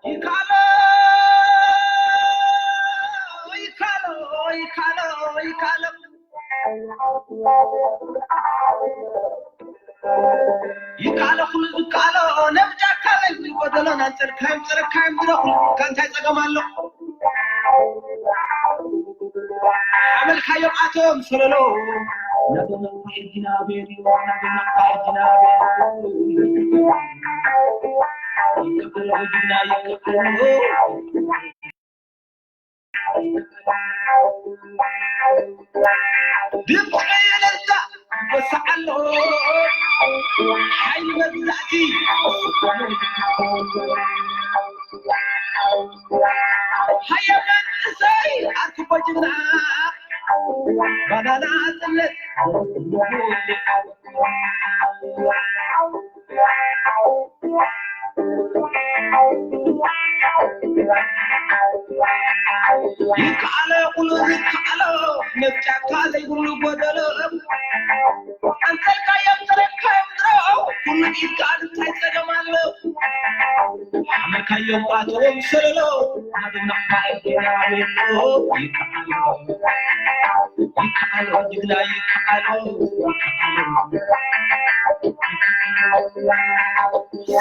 ይካሎ ይካሎ ይካሎ ይካሎ ይካሎ ኩሉ ዝካሎ ነብጃካ ለይ ጎደሎ ናንጸርካዮም ጸረካዮም ድረኹ ካንታይ ጸገም ኣሎ። ሓመልካዮም ኣቶም ሰለሎ ናቶም ሕጂ ናበይ ናቶም ሕጂ ናበይ ይቀበሎ ጅግና ይቀበሎ ድምፂ እልልታ ይወስዓሎ ሓይሊ መግዛእቲ ሃየ መንእሰይ ኣርክቦ ጅግና ባናና ጽነት ይከኣሎ ኩሉ ይከኣሎ ነብጫካ ዘይብሉ ጎደሎ ኣንተልካዮም ተረካዮም ድሮ ኩሉ ይከኣል እንታይ ጸገም ኣሎ ሓመልካዮም ኣቶም ሰለሎ ናብና ይከኣሎ ይከኣሎ ጅግና ይከኣሎ ይከኣሎ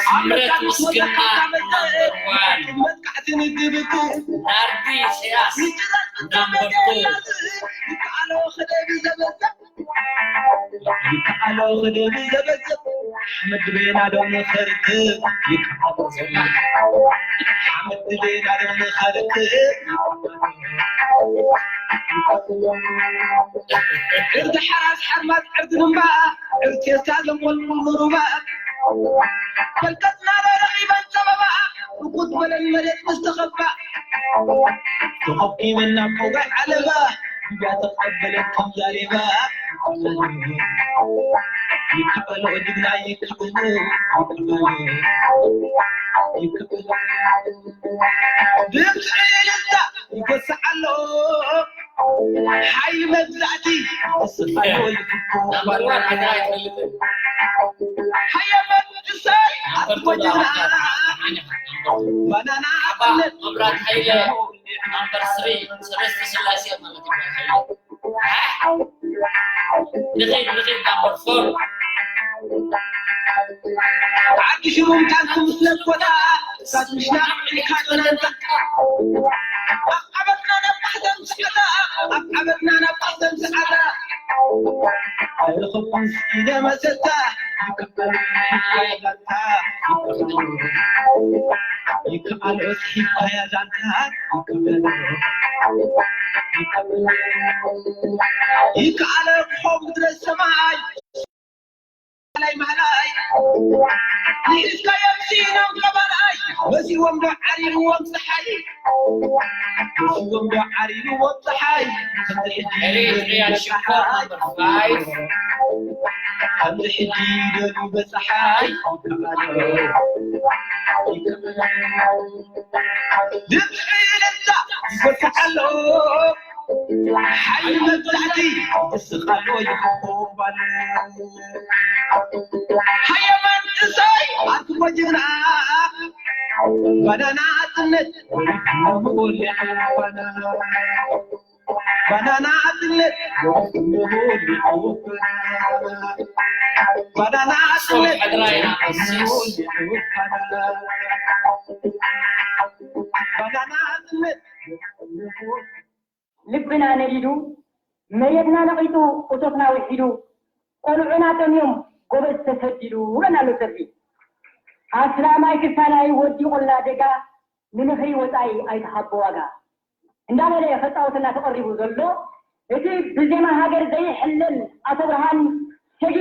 ስምረት ምስግና number one። ናርዲ ኢሳያስ number two። ይከኣሎ ክደብ ዘበዘብ ሓመድ ቤና ዶ ንኸርክብ ይከኣሎ ሓመድ ቤና ዶ ንኸርክብ እርዲ ሓራስ ሓርማዝ ዕርዲ ድማ እርቴታ ዘንቆልቁል ንሩባ ፈልቀትና ዶ ረኺበን ጸበባ ርኩት በለን መሬት ምስ ተኸባ ተኸኪበን ናብ ከውሒ ዓለባ እያ ተቐበለት ከም ዛሬባ ይከበሎ ጅግና ይከበሎ ይከበሎ ይከበሎ ድምፂ እልልታ ይጎስዓሎ ሓይሊ መግዛእቲ ይስፋሎ ይፍቶ number one ኣገራ ኣይትፈልጥን ሃየ መንግስታይ ኣትጎ ጅግና ባናና ኣባ መብራት ሓይለ number three ሰለስተ ስላሴ ማለት ይባል ሓይለ ንኸይድ ንኸይድ number four ዓዲ ሽሩም ታንክ ምስ ነጎዳ ሳትምሽና ኢልካ ዶናንታ ኣብ ዓመትና ናብ ማሕተም ሰዓታ ኣብ ዓመትና ናብ ማሕተም ሰዓታ ኣይልኽኩም ስኢነ መሰታ ይከፈል ይከፈል ይከኣል እስኪ ካያ ዛንታ ይከኣል ይከኣል ክኾን ምድረ ሰማይ ማላይ ማላይ ንኢስካዮም ሲኖም ቀባላይ መሲዎም ዶ ዓሪርዎም ፀሓይ መሲዎም ዶ ዓሪርዎም ፀሓይ ከምዚ ሕጂ Eritrean ሽኮር number five። ከምዚ ሕጂ ደሉ በፀሓይ ድምፂ እልልታ ይጎስዓሎ ሓይሊ መግዛእቲ ይስኻሎ ይኽቦባሎ ሃየ መንእሰይ ኣትሞ ጅግና ባናና ጽነት ባናና ጽነት ባናና ጽነት ባናና ጽነት ልብና ነዲዱ መሬትና ነቒጡ እቶትና ውሒዱ ቆልዑና ጠምዮም ጎበዝ ተሰዲዱ ይብለና ኣሎ ሰልፊ ኣስላማይ ክፋላይ ወዲቑላ ደጋ ንምኽሪ ወፃኢ ኣይትሃቦ ዋጋ እንዳበለ ከፃወተና ተቐሪቡ ዘሎ እቲ ብዜማ ሃገር ዘይሕለል ኣቶ ብርሃን ሸጊ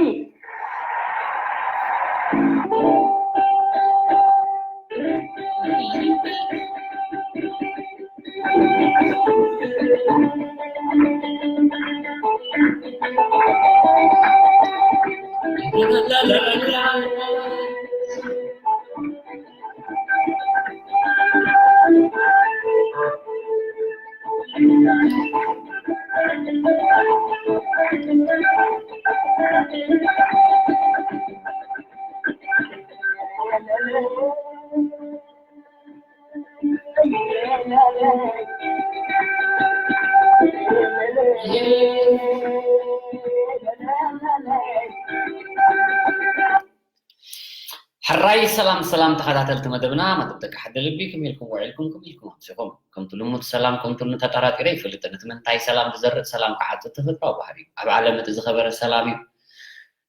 ሕራይ ሰላም ሰላም ተኸታተልቲ መደብና፣ መደብ ደቂ ሓደ ልቢ፣ ከመይ ኢልኩም ውዒልኩም፣ ከመይ ኢልኩም ኣምሲኹም? ከምቲ ልሙድ ሰላም ከምቲ ተጠራጢረ ይፈልጥን፣ እቲ ምንታይ ሰላም ዝዘርእ ሰላም ክዓጽድ ተፈጥሮኣዊ ባህሪ እዩ። ኣብ ዓለም እቲ ዝኸበረ ሰላም እዩ።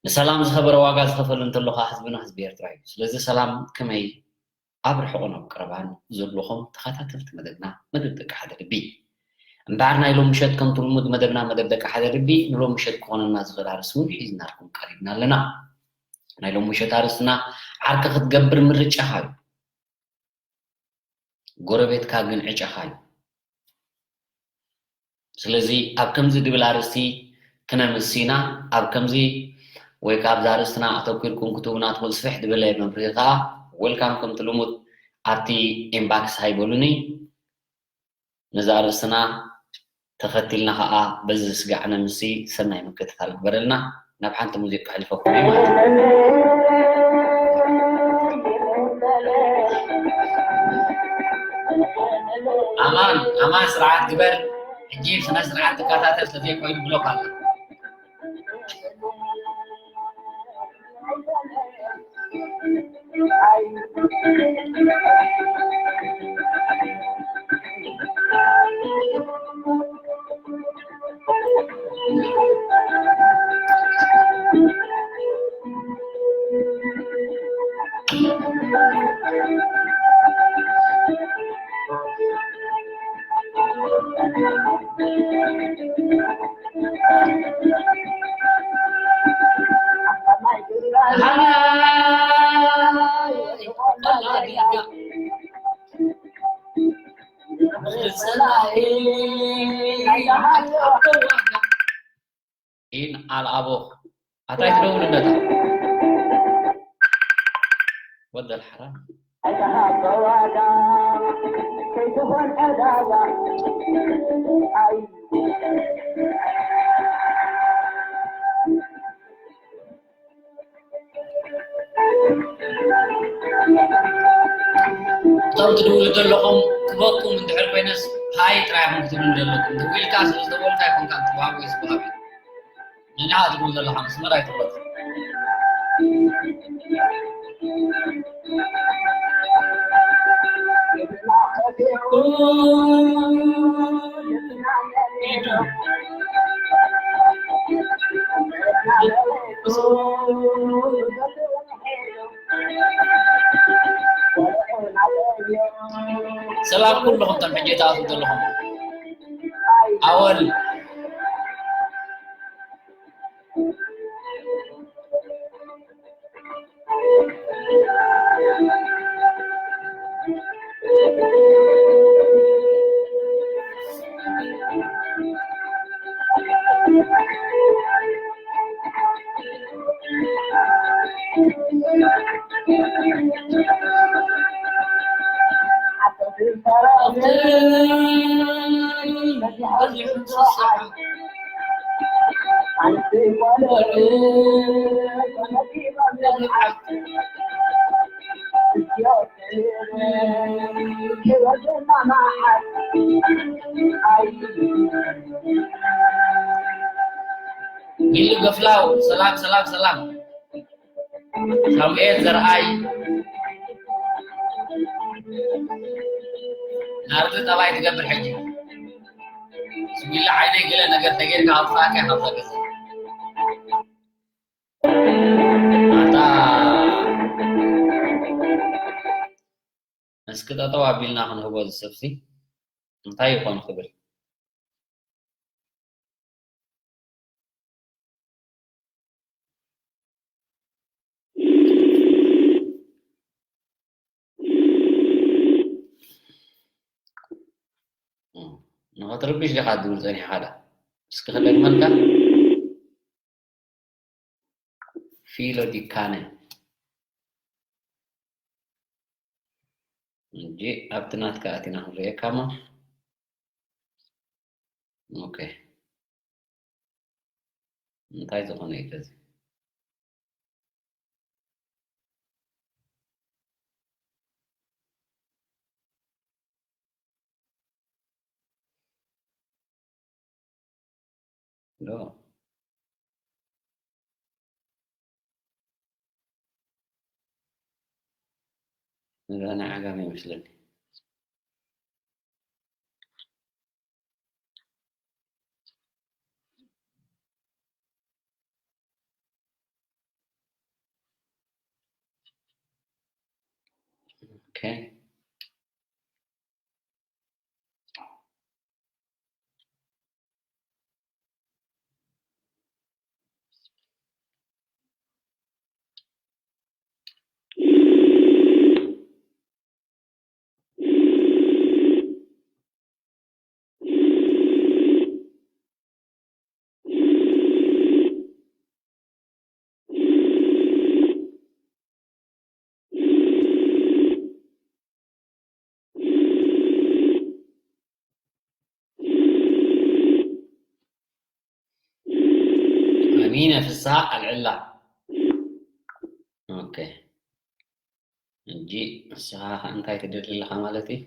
ንሰላም ዝኸበረ ዋጋ ዝኸፈሉ እንተሎ ኸኣ ህዝብና ህዝቢ ኤርትራ እዩ። ስለዚ ሰላም ከመይ ኣብ ርሑቕን ኣብ ቀረባን ዘለኹም ተኸታተልቲ መደብና መደብ ደቂ ሓደ ልቢ። እምበኣር ናይ ሎሚ ምሸት ከምቲ ልሙድ መደብና መደብ ደቂ ሓደ ልቢ ንሎሚ ምሸት ክኾነና ዝኽእል ኣርእስቲ እውን ሒዝናልኩም ቀሪብና ኣለና። ናይ ሎሚ ምሸት ኣርእስትና ዓርኪ ክትገብር ምርጫኻ እዩ፣ ጎረቤትካ ግን ዕጨኻ እዩ። ስለዚ ኣብ ከምዚ ድብል ኣርእስቲ ክነምስ ኢና። ኣብ ከምዚ ወይ ከኣ ኣብዛ ኣርእስትና ኣተኲርኩም ክትህቡና ትኽእሉ ስፍሕ ዝበለ መብርሂ ከኣ ወልካም ከምቲ ልሙድ ኣብቲ ኢንባክስ ሃይበሉኒ። ነዛ ኣርእስትና ተኸቲልና ኸኣ በዚ ስጋዕ ነምሲ። ሰናይ ምክትታል ግበረልና። ናብ ሓንቲ ሙዚቃ ከሕልፈኩም እየ ማለት እዩ። ኣማን፣ ኣማን ስርዓት ግበር። ሕጂ ስነ ስርዓት ትከታተል ስለዘይኮይኑ ብሎክ ኣለ። ኢን ኣልኣቦ ኣታይ ትደውል እንደታ ወደል ሓራ እቶም ትድውሉ ዘለኹም ክበኩም እንድሕር ኮይነስ ሃይ ጥራይ ኢኹም ክትብሉ ዘለኩም። ደዊልካ ስለ ዝደወልካ ኣይኮንካን ትወሃብ ወይስ ወሃቢ። መን ኢኻ ትድውል ዘለኻ? መስመር ኣይትቑረጽ። ሰላም ኩልኹም እቶም ሕጂ ትኣትዉ ዘለኹም። ኣወል ቢሉ ገፍላው ሰላም ሰላም ሰላም። ሳሙኤል ዘርኣይ ናርዚ ጠባይ ትገብር ሕጂ። ስሚላ ዓይነይ ገለ ነገር ተጌርካ ኣውፅኣካ ካብዛ ገዛ። ኣታ እስኪ ጠጠው ኣቢልና ክንህቦ ዝሰብሲ እንታይ ይኾን ክብል። ንኸትርብሽ ዲኻ ትብል ጸኒሕኻ ዳ? እስኪ ክደግመልካ። ፊሎ ዲካነ እንጂ ኣብቲ ናትካ ኣቲና ክንርእየካ እሞ። ኦኬ። እንታይ ዝኾነ እዩ ከዚ? ዶ? እዛ ናይ ዓጋመ ይመስለኒ። ኦኬ። ኣሚነ ፍስሃ ኣልዕላ። ኦኬ። ሕጂ ንስኻ ከ እንታይ ትደሊ ኣለኻ ማለት እዩ?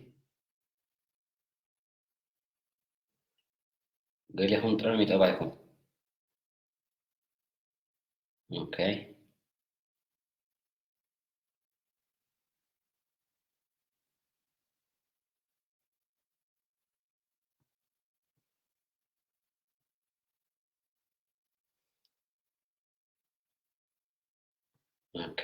ገሊኹም ጥዑም ይጠባይኩም። ኦኬ። ኦኬ።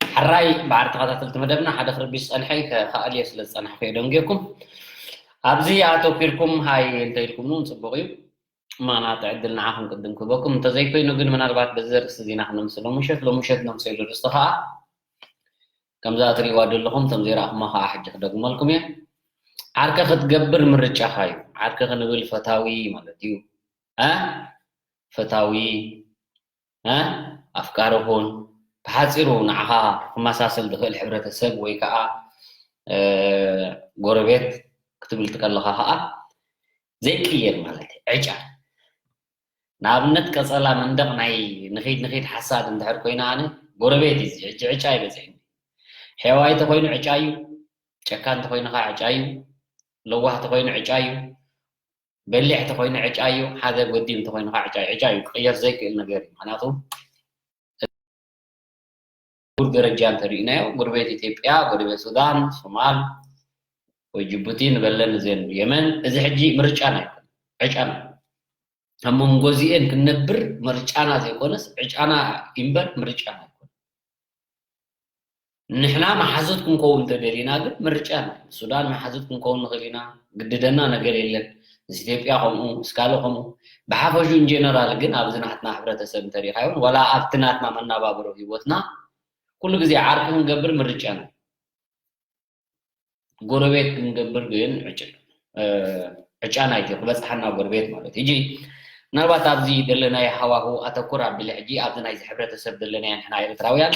ሕራይ በዓል ተኸታተልቲ መደብና፣ ሓደ ክርቢስ ጸንሐ ከ-፣ ከኣልዮ ስለ ዝጸናሕኩ እየ ደንጊየኩም። ኣብዚ ኣተኲርኩም ሃይ እንተኢልኩም እውን ጽቡቕ እዩ። ማና እቲ ዕድል ንዓኹም ቅድም ክህበኩም። እንተዘይኮይኑ ግን ምናልባት በዚ ርእሲ ዜና ክነምስ ሎምሸት፣ ሎምሸት ነምሰሉ ርእስቲ ኸኣ ከምዛ እትርእይዋ ዘለኹም፣ እቶም ዘይረኣኹማ ኸኣ ሕጂ ክደግመልኩም እየ። ዓርከ ክትገብር ምርጫኻ እዩ። ዓርከ ክንብል ፈታዊ ማለት እዩ። እ? ፈታዊ፣ እ? ኣፍቃሪ ኹን። ብሓጺሩ ንዓኻ ክመሳሰል ዝኽእል ሕብረተሰብ ወይ ከኣ፣ እ፣ ጎረቤት ክትብል ትከለኻ ኸኣ ዘይቅየር ማለት እዩ። ዕጫ። ንኣብነት ቀጸላ መንደቕ ናይ ንኺድ ንኺድ ሓሳድ እንድሕር ኮይና ኣነ ጎረቤት እዩ እዚ። ሕጂ ዕጫ ይበዝሕኒ። ሔዋይ ተኾይኑ ዕጫ እዩ። ጨካን ተኾይኑ ኸኣ ዕጫ እዩ። ለዋህ ተኾይኑ ዕጫ እዩ። በሊሕ ተኾይኑ ዕጫ እዩ። ሓደ ጎዲም ተኾይኑ ኸኣ ዕጫ እዩ። ዕጫ እዩ። ክቕየር ዘይክእል ነገር እዩ። ምኽንያቱ ብጉር ደረጃ እንተሪእናዮ፣ ጎረቤት ኢትዮጵያ፣ ጎረቤት ሱዳን፣ ሶማል ወይ ጅቡቲ ንበለን እዘን የመን፣ እዚ ሕጂ ምርጫና ኣይኮነን፣ ዕጫና። ኣብ መንጎ እዚኤን ክንነብር ምርጫና ዘይኮነስ፣ ዕጫና እምበር ምርጫና ኣይኮነን። ንሕና መሓዙት ክንከውን እንተደሊና ግን ምርጫና እዩ። ሱዳን መሓዙት ክንከውን ንኽእል ኢና፣ ግድደና ነገር የለን። ምስ ኢትዮጵያ ከምኡ፣ ምስ ካልእ ከምኡ። ብሓፈሹ ኢንጀነራል ግን ኣብዚ ናትና ሕብረተሰብ እንተሪእኻዮን፣ ዋላ ኣብቲ ናትና መናባብሮ ህይወትና፣ ኩሉ ግዜ ዓርኪ ክንገብር ምርጫና እዩ። ጎረቤት ክንገብር ግን ዕጭ-፣ እ፣ ዕጫና እዩ ክበጽሓና ጎረቤት ማለት እዩ። ሕጂ ምናልባት ኣብዚ ዘለናዮ ሃዋሁ ኣተኩር ኣቢለ ሕጂ ኣብዚ ናይዚ ሕብረተሰብ ዘለናዮ ንሕና ኤርትራውያን፣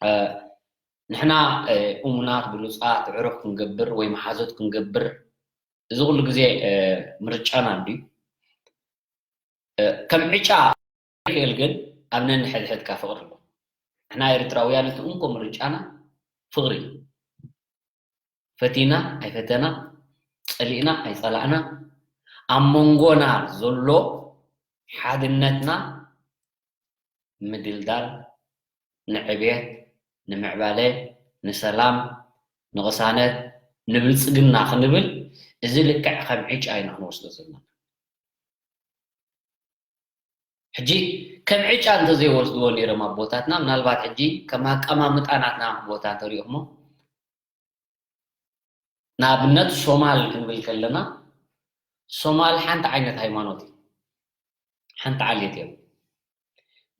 እ፣ ንሕና፣ እ፣ እሙናት፣ ብሉጻት፣ ኣዕሩኽ ክንገብር ወይ መሓዙት ክንገብር እዚ ኩሉ ግዜ፣ እ፣ ምርጫና እንድዩ። እ፣ ከም ዕጫ ይኽእል ግን ኣብ ነንሕድሕድካ ፍቕሪ ኣሎ። ንሕና ኤርትራውያን እቲ እንኮ ምርጫና ፍቕሪ እዩ። ፈቲና ኣይፈተና፣ ጸሊእና ኣይጸላእና፣ ኣብ መንጎና ዘሎ ሓድነትና ምድልዳል፣ ንዕብየት፣ ንምዕባለ፣ ንሰላም፣ ንቕሳነት፣ ንብልጽግና ክንብል እዚ ልክዕ ከም ዕጫ ኢና ክንወስዶ ዘለና። ሕጂ ከም ዕጫ እንተዘይወስድዎ ነይሮም ኣቦታትና፣ ምናልባት ሕጂ ከም ኣቀማምጣ ናትና ቦታ እንተሪኦሞ፣ ንኣብነት ሶማል ክንብል ከለና፣ ሶማል ሓንቲ ዓይነት ሃይማኖት እዩ። ሓንቲ ዓሌት እዮም።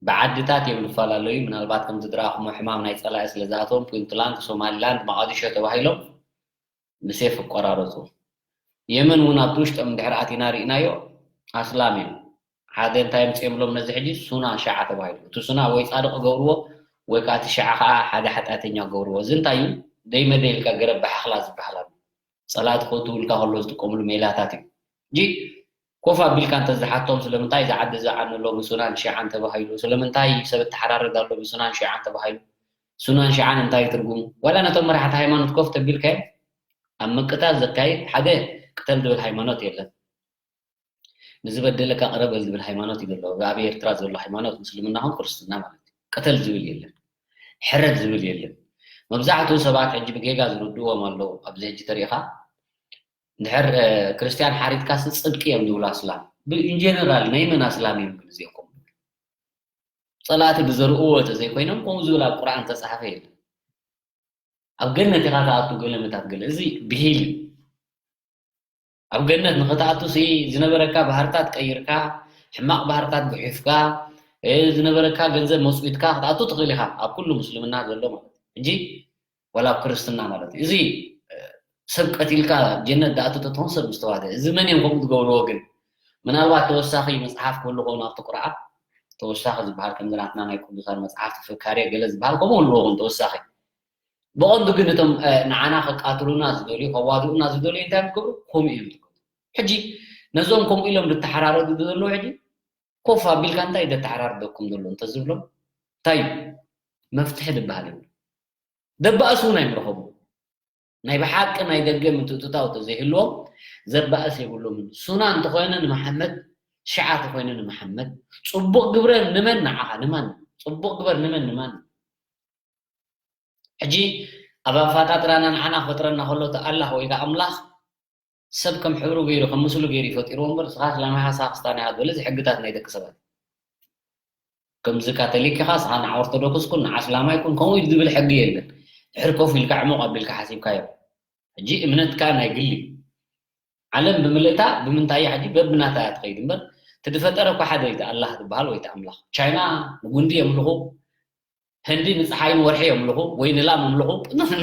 ብዓድታት እዮም ዝፈላለዩ። ምናልባት ከምቲ ዝረኣኹሞ ሕማም ናይ ጸላኢ ስለ ዝኣተዎም፣ ፑንትላንድ፣ ሶማሊላንድ፣ መቓዲሾ ተባሂሎም ብሴፍ ይቆራረጹ። የመን እውን ኣብቲ ውሽጦም እንድሕር ኣቲና ርኢናዮ፣ ኣስላም እዮም። ሓደ እንታይ ኣምጺኦምሎም ነዚ ሕጂ? ሱና ሸዓ ተባሂሉ። እቲ ሱና ወይ ጻድቕ ገብርዎ፣ ወይ ከኣ እቲ ሸዓ ከኣ ሓደ ሓጢኣተኛ ገብርዎ። እዚ እንታይ እዩ? ደይ መደይ ኢልካ ገረብ ብሓኽላ ዝበሃል ኣሎ። ጸላእቲ ክእትውልካ ከሎ ዝጥቀምሉ ሜላታት እዩ። ሕጂ ኮፍ ኣቢልካ እንተዝሓቶም፣ ስለምንታይ እዚ ዓዲ እዚ ዓኒ ኣሎ ብሱናን ሺዓን ተባሂሉ? ስለምንታይ ሰብ እተሓራርድ ኣሎ ብሱናን ሺዓን ተባሂሉ? ሱናን ሺዓን እንታይ እዩ ትርጉሙ? ዋላ ነቶም መራሕቲ ሃይማኖት ኮፍ ተቢልካዮም ኣብ ምቅታል ዘካይድ ሓደ ቅተል ዝብል ሃይማኖት የለን። ንዝበደለካ ቅረ በል ዝብል ሃይማኖት እዩ ዘሎ። ኣብ ኤርትራ ዘሎ ሃይማኖት ምስልምና ኹን ክርስትና ማለት እዩ። ቅተል ዝብል የለን። ሕረድ ዝብል የለን። መብዛሕትኡ ሰባት ሕጂ ብጌጋ ዝርድእዎም ኣለዉ። ኣብዚ ሕጂ ተሪኢኻ እንድሕር ክርስትያን ሓሪድካስ ጽድቂ እዮም ዝብሉ ኣስላም። ብኢንጀነራል ናይ መን ኣስላም እዮም ግን እዚኦም ከምኡ ዝብሉ? ጸላእቲ ብዘርእዎ ተዘይኮይኖም ከምኡ ዝብል ኣብ ቁርኣን ተጻሕፈ የለን። ኣብ ገነት ኢኻ ትኣቱ ገለ ምታት ገለ። እዚ ብሂል እዩ። ኣብ ገነት ንኽትኣቱ ሲ ዝነበረካ ባህርታት ቀይርካ፣ ሕማቕ ባህርታት ጉሒፍካ፣ ዝነበረካ ገንዘብ መጽዊትካ ክትኣቱ ትኽእል ኢኻ። ኣብ ኩሉ ምስልምና ዘሎ ማለት እዩ። ሕጂ ወላ ኣብ ክርስትና ማለት እዩ። እዚ ሰብ ቀቲልካ ጀነት ድኣቱ ተትኾን ሰብ ምስተዋደ። እዚ መን እዮም ከምኡ ዝገብርዎ ግን? ምናልባት ተወሳኺ መጽሓፍ ክህሉ ከውን ኣብቲ ቁርኣን ተወሳኺ ዝበሃል ከምዚ ናትና ናይ ቅዱሳን መጽሓፍቲ ፍካሬ ገለ ዝበሃል ከምኡ ህልዎ እውን ተወሳኺ። ብቐንዱ ግን እቶም ንዓና ከቃትሉና ዝደልዩ ከዋድኡና ዝደልዩ እንታይ ዝገብሩ? ከምኡ እዮም ዝገብሩ። ሕጂ ነዞም ከምኡ ኢሎም ዝተሓራረዱ ዘለዉ ሕጂ ኮፍ ኣቢልካ እንታይ ደተሓራርደኩም ዘሎ እንተዝብሎም እንታይ እዩ መፍትሒ ዝበሃል የብሉ። ደባእስ እውን ኣይምረኸቡ። ናይ ብሓቂ ናይ ደገ ምትእትታው ተዘይህልዎም ዘባእስ የብሉምን። ሱና እንተኾይነ ንመሓመድ፣ ሽዓ ተኾይነ ንመሓመድ፣ ጽቡቕ ግብረ ንመን ንዓኻ ንማን ጽቡቕ ግበር ንመን ንማን ሕጂ ኣብ ኣፋጣጥራና ንዓና ክፈጥረና ከሎ እቲ ኣላህ ወይ ከዓ ኣምላኽ ሰብ ከም ሕብሩ ገይሩ ከም ምስሉ ገይሩ ይፈጢርዎ እምበር ስኻ እስላማይ ሓሳ ክስታን ኢኻ ዝበለ እዚ ሕግታት ናይ ደቂ ሰባት ከምዚ ካቶሊክ ኢኻ ስኻ ንዓ ኦርቶዶክስ ኩን ንዓ እስላማይ ኩን ከምኡ ዝብል ሕጊ የለን ድሕር ኮፍ ኢልካ ዕሙቕ ኣቢልካ ሓሲብካዮ ሕጂ እምነትካ ናይ ግሊ ዓለም ብምልእታ ብምንታይ እያ ሕጂ በብናታ እያ ትኸይድ እምበር እቲ ዝፈጠረ እኮ ሓደ እዩ ኣላህ ዝበሃል ወይ ኣምላኽ ቻይና ንጉንዲ የምልኹ ህንዲ ንፀሓይን ወርሒ የምልኹ ወይ ንላም የምልኹ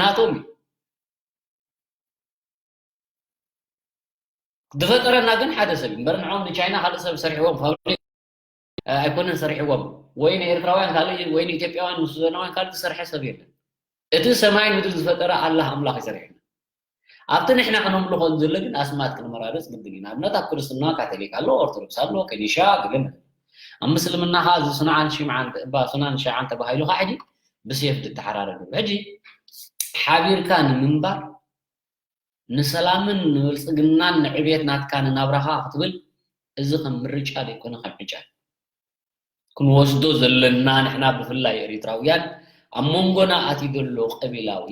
ናቶም እዩ ዝፈጠረና ግን ሓደ ሰብ እዩ እምበር ንዖም ንቻይና ካልእ ሰብ ሰሪሕዎም ፋብሪክ ኣይኮነን ሰሪሕዎም ወይ ንኤርትራውያን ካልእ ወይ ንኢትዮጵያውያን ንሱዳናውያን ካልእ ዝሰርሐ ሰብ የለን እቲ ሰማይን ምድሪ ዝፈጠረ ኣላህ ኣምላኽ ይሰርሕና ኣብቲ ንሕና ክነምልኾ ዘሎ ግን ኣስማት ክንመራርፅ ግድን እዩ ንኣብነት ኣብ ክርስትና ካቶሊክ ኣሎ ኦርቶዶክስ ኣሎ ከኒሻ ግልን ኣብ ምስልምና ከዓ እዚ ሱናዓን ሽምዓን እባ ሱናን ሸዓን ተባሂሉ ከዓ ሕጂ ብሴፍ ዝተሓራረዱ ሕጂ ሓቢርካ ንምንባር ንሰላምን ንብልፅግናን ንዕቤት ናትካ ንናብራኻ ክትብል እዚ ከም ምርጫ ዘይኮነ ከም ዕጫ ክንወስዶ ዘለና ንሕና ብፍላይ ኤሪትራውያን ኣብ መንጎና ኣትዩ ዘሎ ቀቢላዊ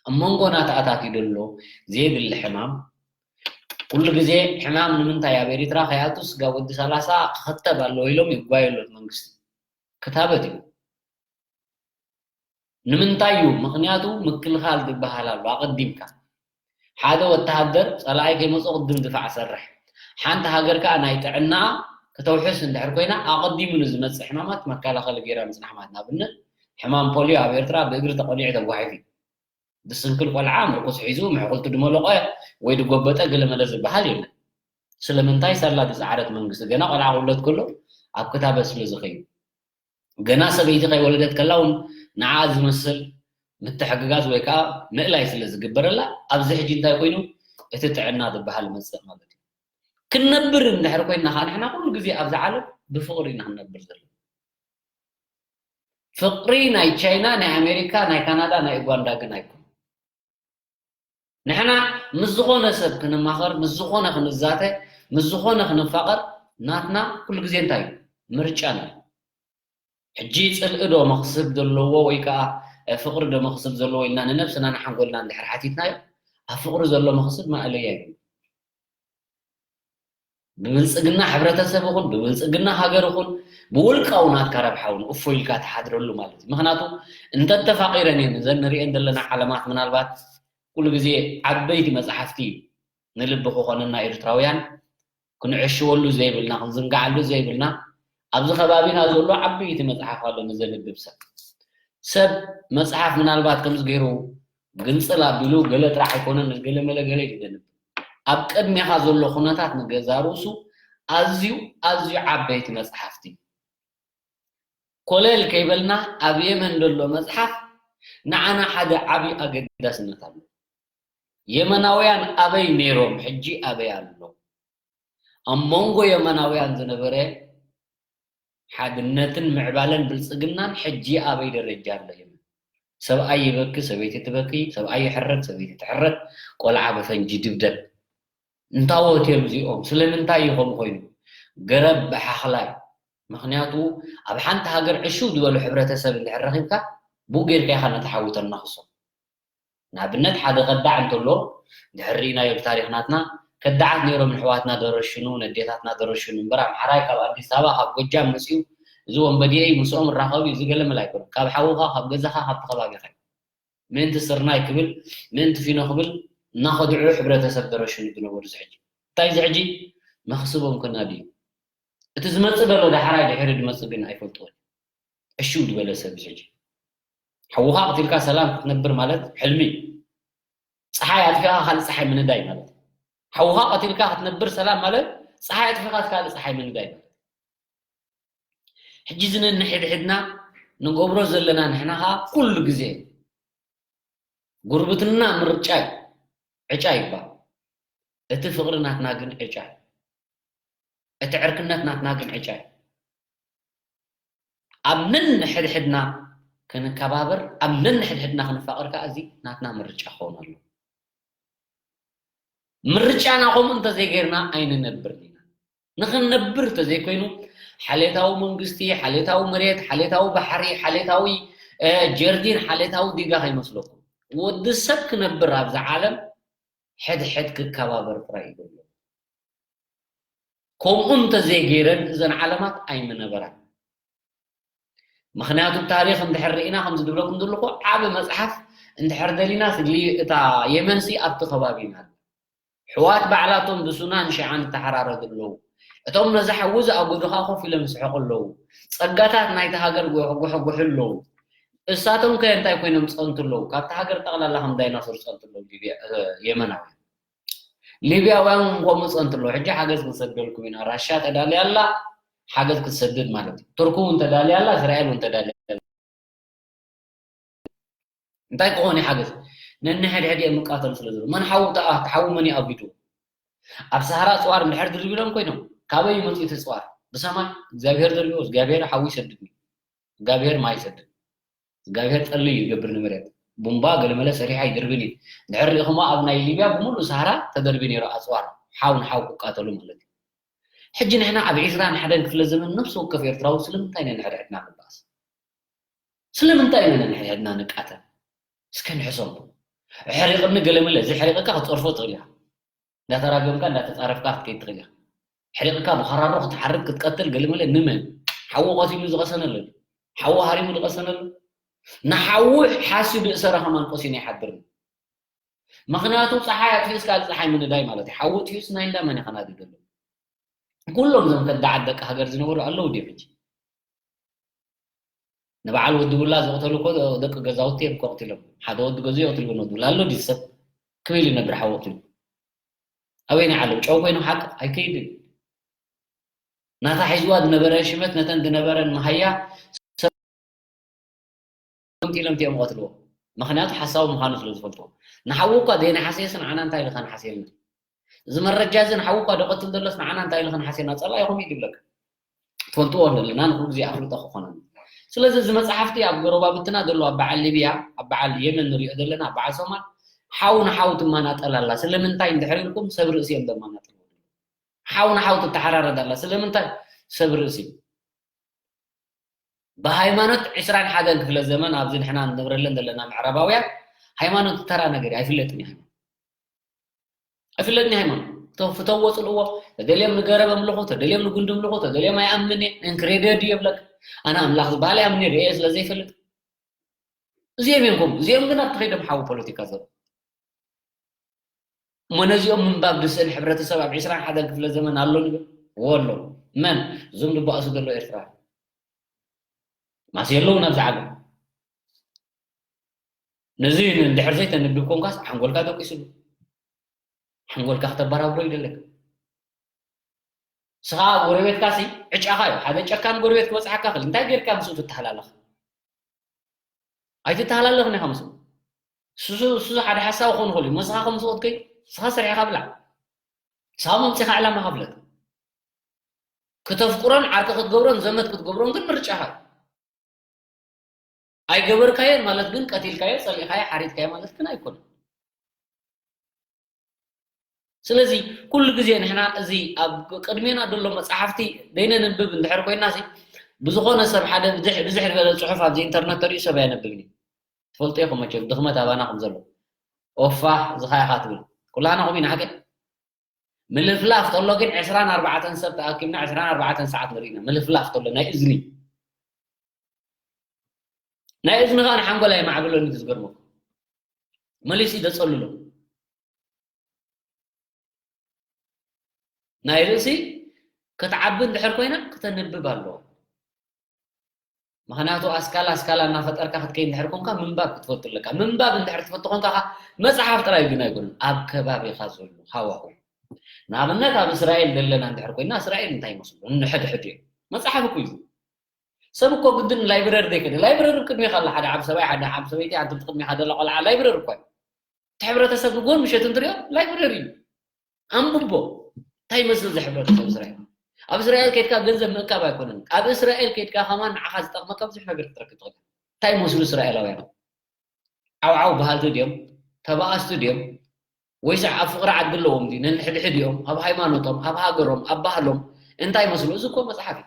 ኣብ መንጎና ተኣታትዩ ዘሎ ዘየድሊ ሕማም ኩሉ ግዜ ሕማም ንምንታይ ኣብ ኤሪትራ ከይኣቱ ስጋ ወዲ ሰላሳ ክኸተብ ኣለዎ ኢሎም ይጓየሉ እቲ መንግስቲ ክታበት እዩ ንምንታይ እዩ ምክንያቱ ምክልኻል ዝበሃል ኣሎ ኣቐዲምካ ሓደ ወተሃደር ጸላኣይ ከይመጾ ቅድም ድፋዕ ሰርሕ ሓንቲ ሃገር ከኣ ናይ ጥዕና ከተውሕስ እንድሕር ኮይና ኣቐዲሙ ንዝመጽእ ሕማማት መከላኸሊ ገይራ ምጽናሕ ማለት ንኣብነት ሕማም ፖሊዮ ኣብ ኤርትራ ብእግሪ ተቐሊዑ ተጓሒፉ እዩ ዝስንክል ቆልዓ ምርኩስ ሒዙ ምሕኩልቱ ድመለቆ ወይ ድጎበጠ ገለመለ ዝበሃል የለን ስለምንታይ ሳላ ዝጸዓረት መንግስቲ ገና ቆልዓ ክውለድ ከሎ ኣብ ክታበት ስለ ዝኸይድ ገና ሰበይቲ ከይወለደት ከላ እውን ንዓ ዝመስል ምትሕግጋዝ ወይ ከዓ ምእላይ ስለ ዝግበረላ ኣብዚ ሕጂ እንታይ ኮይኑ እቲ ጥዕና ዝበሃል መፅእ ማለት እዩ ክንነብር እንድሕር ኮይና ከዓ ንሕና ኩሉ ግዜ ኣብዚ ዓለም ብፍቅሪ ኢና ክንነብር ዘለና ፍቅሪ ናይ ቻይና ናይ ኣሜሪካ ናይ ካናዳ ናይ ኡጋንዳ ግን ኣይኮኑ ንሕና ምስ ዝኾነ ሰብ ክንማኸር ምስ ዝኾነ ክንዛተ ምስ ዝኾነ ክንፋቐር ናትና ኩሉ ግዜ እንታይ እዩ ምርጫና እዩ ሕጂ ፅልኢ ዶ መኽስብ ዘለዎ ወይ ከዓ ፍቅሪ ዶ መኽስብ ዘለዎ ኢልና ንነብስና ንሓንጎልና እንድሕር ሓቲትናዮ ኣብ ፍቅሪ ዘሎ መኽስብ ማእለያ እዩ ብብልፅግና ሕብረተሰብ ይኹን ብብልፅግና ሃገር ይኹን ብውልቃዊ ናትካ ረብሓ እውን እፎ ኢልካ ትሓድረሉ ማለት እዩ ምክንያቱ እንተተፋቂረን እየን እዘን ንሪኤን ዘለና ዓለማት ምናልባት ኩሉ ግዜ ዓበይቲ መፅሓፍቲ ንልቢ ክኾነና ኤርትራውያን ክንዕሽወሉ ዘይብልና ክንዝንግዓሉ ዘይብልና ኣብዚ ከባቢና ዘሎ ዓበይቲ መፅሓፍ ኣሎ ንዘንብብ ሰብ ሰብ መፅሓፍ ምናልባት ከምዚ ገይሩ ግንፅል ኣቢሉ ገለ ጥራሕ ኣይኮነን ገለ መለ ገለ እዩ ዘንብብ ኣብ ቅድሜኻ ዘሎ ኩነታት ንገዛ ርእሱ ኣዝዩ ኣዝዩ ዓበይቲ መፅሓፍቲ ኮለል ከይበልና ኣብ የመን ዘሎ መፅሓፍ ንዓና ሓደ ዓብዪ ኣገዳስነት ኣሎ የመናውያን ኣበይ ነይሮም ሕጂ ኣበይ ኣሎ ኣብ መንጎ የመናውያን ዝነበረ ሓድነትን ምዕባለን ብልፅግናን ሕጂ ኣበይ ደረጃ ኣሎ የመን ሰብኣይ ይበኪ ሰበይቲ ትበኪ ሰብኣይ ይሕረድ ሰበይቲ ትሕረድ ቆልዓ ብፈንጂ ድብደብ እንታወት እዮም እዚኦም? ስለምንታይ እዩ ከምኡ ኮይኑ? ገረብ ብሓኽላይ። ምኽንያቱ ኣብ ሓንቲ ሃገር ዕሽው ዝበሉ ሕብረተሰብ እንድሕር ረኺብካ፣ ብኡ ጌርካ ኢኻ ነቲ ሓዊ ተናኽሶ። ንኣብነት ሓደ ከዳዕ እንተሎ፣ እንድሕር ርኢናዮ ብታሪኽ ናትና፣ ከዳዓት ነይሮም ንሕዋትና ደረሽኑ፣ ነዴታትና ደረሽኑ። እምበር ኣምሓራይ ካብ ኣዲስ ኣበባ፣ ካብ ጎጃም መጺኡ፣ እዚ ወንበዴ እዩ፣ ምስኦም እራኸብ እዩ፣ እዚ ገለ መለ ኣይኮነን። ካብ ሓውኻ፣ ካብ ገዛኻ፣ ካብቲ ከባቢኻ እዩ። ምእንቲ ስርናይ ክብል፣ ምእንቲ ፊኖ ክብል እናኸድዑ ሕብረተሰብ ደረሽኑ ዝነበሩ እዚ ሕጂ። እንታይ እዚ ሕጂ? መኽስቦም ከናድዩ። እቲ ዝመጽእ ዘሎ ዳሕራይ ድሕሪ ዝመጽእ ግን ኣይፈልጥዎን። ዕሽው ዝበለ ሰብ እዚ ሕጂ። ሓውኻ ቀቲልካ ሰላም ክትነብር ማለት ሕልሚ እዩ። ጸሓይ ኣጥፊኻ ካልእ ጸሓይ ምንዳይ ማለት እዩ። ሓውኻ ቀቲልካ ክትነብር ሰላም ማለት ጸሓይ ኣጥፊኻ ካልእ ጸሓይ ምንዳይ ማለት እዩ። ሕጂ እዚ ነንሕድሕድና ንገብሮ ዘለና ንሕና ኸኣ ኩሉ ግዜ ጉርብትና ምርጫ እዩ፣ ዕጫ ይባል። እቲ ፍቕሪ ናትና ግን ዕጫ እዩ። እቲ ዕርክነት ናትና ግን ዕጫ እዩ። ኣብ ነንሕድሕድና ክንከባበር፣ ኣብ ነንሕድሕድና ክንፋቐር ከኣ እዚ ናትና ምርጫ ክኸውን ኣለዎ። ምርጫና ከምኡ እንተዘይጌርና ኣይንነብርን ኢና። ንኽንነብር እንተዘይኮይኑ፣ ሓሌታዊ መንግስቲ፣ ሓሌታዊ መሬት፣ ሓሌታዊ ባሕሪ፣ ሓሌታዊ፣ እ፣ ጀርዲን፣ ሓሌታዊ ዲጋ ከይመስለኩም። ወዲ ሰብ ክነብር ኣብዛ ዓለም ሕድሕድ ክከባበር ጥራይ እዩ ዘለዎ። ከምኡ እንተዘይገይረን እዘን ዓለማት ኣይምነበራን። ምኽንያቱ ታሪኽ እንድሕር ርኢና ከምዚ ዝብለኩም ዘለኹ ዓቢ መጽሓፍ እንድሕር ደሊና ስግሊ እታ የመንሲ ኣብቲ ከባቢ ኢና። ኣሕዋት ባዕላቶም ብሱናን ሺዓን ይተሓራረዱ ኣለዉ። እቶም ነዚ ሓዊ ዝኣገዱ ከኣ ኮፍ ኢሎም ይስሕቑ ኣለዉ። ጸጋታት ናይቲ ሃገር ጉሕጉሕጉሑ ኣለዉ። እሳቶም ከ እንታይ ኮይኖም ጸንቱ ኣለዉ? ካብቲ ሃገር ጠቕላላ ከም ዳይናሶር ጸንቱ ኣለዉ ሊብያ፣ እ፣ የመናውያን። ሊብያውያን እውን ከምኡ ጸንቱ ኣለዉ። ሕጂ ሓገዝ ክንሰደልኩም ኢና። ራሻ ተዳልያ ኣላ፣ ሓገዝ ክትሰድድ ማለት እዩ። ቱርኪ እውን ተዳልያ ኣላ፣ እስራኤል እውን ተዳልያ ኣላ። እንታይ ክኾን እዩ ሓገዝ? ነንሕድሕድ እዮም ይቃተሉ ስለ ዘለዉ። መን ሓዉ ተኣ-፣ ተሓዉ መን እዩ ኣቢዱ? ኣብ ሰሃራ ኣጽዋር እንድሕር ድርቢሎም ኮይኖም፣ ካበይ ይመጽኡ እቲ ኣጽዋር? ብሰማይ እግዚኣብሔር ደርብዮ፣ እግዚኣብሔር ሓዊ ይሰድድ እዩ። እግዚኣብሔር ማይ ይሰድድ። እግዚኣብሔር ጠሊ ይገብር ንመሬት። ቡምባ ገለመለ ሰሪሓ ይድርብን እዩ። እንድሕር ርኢኹሞ ኣብ ናይ ሊብያ ብምሉእ ሰሃራ ተደርቢ ነይሩ ኣጽዋር። ሓው ንሓው ክቃተሉ ማለት እዩ። ሕጂ ንሕና ኣብ ዒስራን ሓደን ክፍለ ዘመን ነፍሲ ወከፍ ኤርትራዊ ስለምንታይ ነንሕድሕድና ንባኣስ? ስለምንታይ ኢና ነንሕድሕድና ንቃተል? እስከ ንሕሰቦ። ኣሕሪቕኒ ገለመለ፣ እዚ ኣሕሪቕካ ክትጸርፎ ትኽእል ኢኻ። እንዳተራገምካ፣ እንዳተጻረፍካ ክትከይድ ትኽእል ኢኻ። ኣሕሪቕካ ብኸራሮ ክትሓርድ፣ ክትቀትል ገለመለ ንመን? ሓዉ ቀቲሉ ዝቐሰነሉ? ሓዉ ሃሪሙ ዝቐሰነሉ? ንሓዉ ሓስዩ ዝእሰረ ከማን ቀሲኑ ኣይሓድርን። ምኽንያቱ ጸሓይ ኣጥፊኡስ ካልእ ጸሓይ ምንዳይ ማለት እዩ። ሓዊ ኣጥፊኡስ ናይ እንዳ መን እዩ ከናዲ ዘሎ? ኩሎም እዞም ከዳዓት ደቂ ሃገር ዝነበሩ ኣለዉ ድዮም ሕጂ? ንበዓል ወዲ ቡላ ዝቕተሉ እኮ ደቂ ገዛውቲ እዮም እኮ ቀቲሎም። ሓደ ወዲ ገዝኡ ይቕትል እውን ወዲ ቡላ ኣሎ ድዩ ሰብ? ክበይ ኢሉ ይነብር ሓዊ ኣቕቲሉ? ኣበየናይ ዓለም? ጨው ኮይኑ ሓቅ ኣይከይድን። ናታ ሒዝዋ ዝነበረ ሽመት ነተን ዝነበረን መሃያ ሰብ ገምጢሎም እዮም ዝቐትልዎ። ምኽንያቱ ሓሳዊ ምዃኑ ስለ ዝፈልጥዎ። ንሓዉ እኳ ዘይነሓሰየስ ንዓና እንታይ ኢልካ ንሓስየልና? እዚ መረጃ እዚ ንሓዉ እኳ ደቐትል ዘሎስ ንዓና እንታይ ኢልካ ንሓስየልና? ጸላኢኹም እዩ ዝብለካ። ትፈልጥዎ ኣለና ንኹሉ ግዜ ኣፍልጦ ክኾነና። ስለዚ እዚ መጽሓፍቲ ኣብ ጎረባብትና ዘሎ ኣብ በዓል ሊብያ፣ ኣብ በዓል የመን ንሪኦ ዘለና፣ ኣብ በዓል ሶማል ሓው ንሓው ትመናጠል ኣላ። ስለምንታይ እንድሕር ኢልኩም ሰብ ርእሲ እዮም ዘመናጥልዎ። ሓው ንሓው ትተሓራረድ ኣላ። ስለምንታይ? ሰብ ርእሲ። ብሃይማኖት ዒስራን ሓደን ክፍለ ዘመን ኣብዚ ንሕና ንነብረለን ዘለና ምዕራባውያን ሃይማኖት ተራ ነገር እዩ፣ ኣይፍለጥን እዩ። ኣይፍለጥን ሃይማኖት። ተ-፣ ፍተዎ ጽልእዎ፣ ተደልዮም ንገረብ ኣምልኹ፣ ተደልዮም ንጉንዲ ኣምልኹ፣ ተደልዮም ኣይኣምን እየ፣ እንክሬደድ እዩ የብለካ። ኣነ ኣምላኽ ዝበሃል ኣይኣምን እየ፣ ርእየ ስለ ዘይፈልጥ። እዚኦም እዮም ከምኡ። እዚኦም ግን ኣብቲ ከይዶም ሓዊ ፖለቲካ ዘርኡ። እሞ ነዚኦም ምንባብ ድስእል ሕብረተሰብ ኣብ ዒስራን ሓደን ክፍለ ዘመን ኣሎ ንብል? እዎ ኣሎ። መን? እዞም ዝበኣሱ ዘለዉ ኤርትራ። ማስ የለውን ኣብዚ ዓለም። ነዚ እንድሕር ዘይተንብብ ኮንካስ ሓንጎልካ ደቂሱሉ። ሓንጎልካ ክተበራብሮ ይደለካ። ንስኻ ጎረቤትካ ሲ ዕጫኻ እዩ። ሓደ ጨካን ጎረቤት ክበጽሓካ ክእል። እንታይ ጌርካ ምስኡ ትተሃላለኽ? ኣይትተሃላለኽን ኢኻ ምስኡ። ንሱ፣ ንሱ ሓደ ሓሳብ ክኾን ይኽእል እዩ። ንስኻ ከም ምስኡ ክትከይድ፣ ንስኻ ሰሪሕኻ ብላዕ። ንስኻ መምጺኻ ዕላማኻ ፍለጥ። ክተፍቅሮን ዓርኪ ክትገብሮን ዘመድ ክትገብሮን ግን ምርጫኻ እዩ። ኣይገበርካዮን ማለት ግን ቀቲልካዮ፣ ጸሊእካዮ፣ ሓሪድካዮ ማለት ግን ኣይኮነን። ስለዚ ኩሉ ግዜ ንሕና እዚ ኣብ ቅድሜና ዘሎ መጽሓፍቲ ዘይነንብብ እንድሕር ኮይና ሲ፣ ብዝኾነ ሰብ ሓደ ብዝሕ ብዝሕ ዝበለ ጽሑፍ ኣብዚ ኢንተርነት ተሪኡ ሰብ ኣየነብብን እዩ። ትፈልጡ ኢኹም መቸም ድኽመት ኣባና ከም ዘሎ። ኦፋ ዝኻ ኢኻ ትብል። ኩላና ከምኡ ኢና ሓቂ። ምልፍላፍ ተሎ ግን ዕስራን ኣርባዕተን ሰብ ተኣኪብና ዕስራን ኣርባዕተን ሰዓት ንርኢና። ምልፍላፍ ተሎ ናይ እዝኒ። ናይ እዝኒ ኸኣ ንሓንጎል ኣይማዕብሎን እዩ ዝገርመኩም። መሊሱ እዩ ዘጸልሎ። ናይ ርእሲ ክትዓቢ እንድሕር ኮይና ክተንብብ ኣለዎ። ምኽንያቱ ኣስካላ ኣስካላ እናፈጠርካ ክትከይድ እንድሕር ኮንካ ምንባብ ክትፈቱ ኣለካ። ምንባብ እንድሕር ትፈቱ ኮንካ ኸኣ መጽሓፍ ጥራይ ግን ኣይኮነን፣ ኣብ ከባቢኻ ዘሎ ሃዋሁ። ንኣብነት ኣብ እስራኤል ዘለና እንድሕር ኮይና እስራኤል እንታይ ይመስሉ? ንሕድሕድ እዮም። መጽሓፍ እኮ እዩ። ሰብ እኮ ግድን ላይብረሪ ዘይከደ። ላይብረሪ ቅድሜኻ ኣሎ ሓደ ዓብ ሰብኣይ፣ ሓደ ዓብ ሰበይቲ፣ ኣንተ ብቅድሜኻ ደላ ቆልዓ ላይብረሪ እኮ እዩ። እቲ ሕብረተሰብ ንጎን ምሸት እንትሪኦ ላይብረሪ እዩ። ኣንብቦ። እንታይ ይመስል እዚ ሕብረተሰብ እስራኤል? ኣብ እስራኤል ከይድካ ገንዘብ ምእካብ ኣይኮነን። ኣብ እስራኤል ከይድካ ከማን ንዓኻ ዝጠቕመካ ብዙሕ ነገር ክትረክብ ትኽእል። እንታይ ይመስሉ እስራኤላውያን? ዓውዓው በሃልቲ ድዮም? ተባኣስቲ ድዮም? ወይስ ኣብ ፍቕሪ ዓዲ ኣለዎም ድዩ? ነንሕድሕድ እዮም? ኣብ ሃይማኖቶም፣ ኣብ ሃገሮም፣ ኣብ ባህሎም እንታይ ይመስሉ? እዚ እኮ መጽሓፍ እዩ።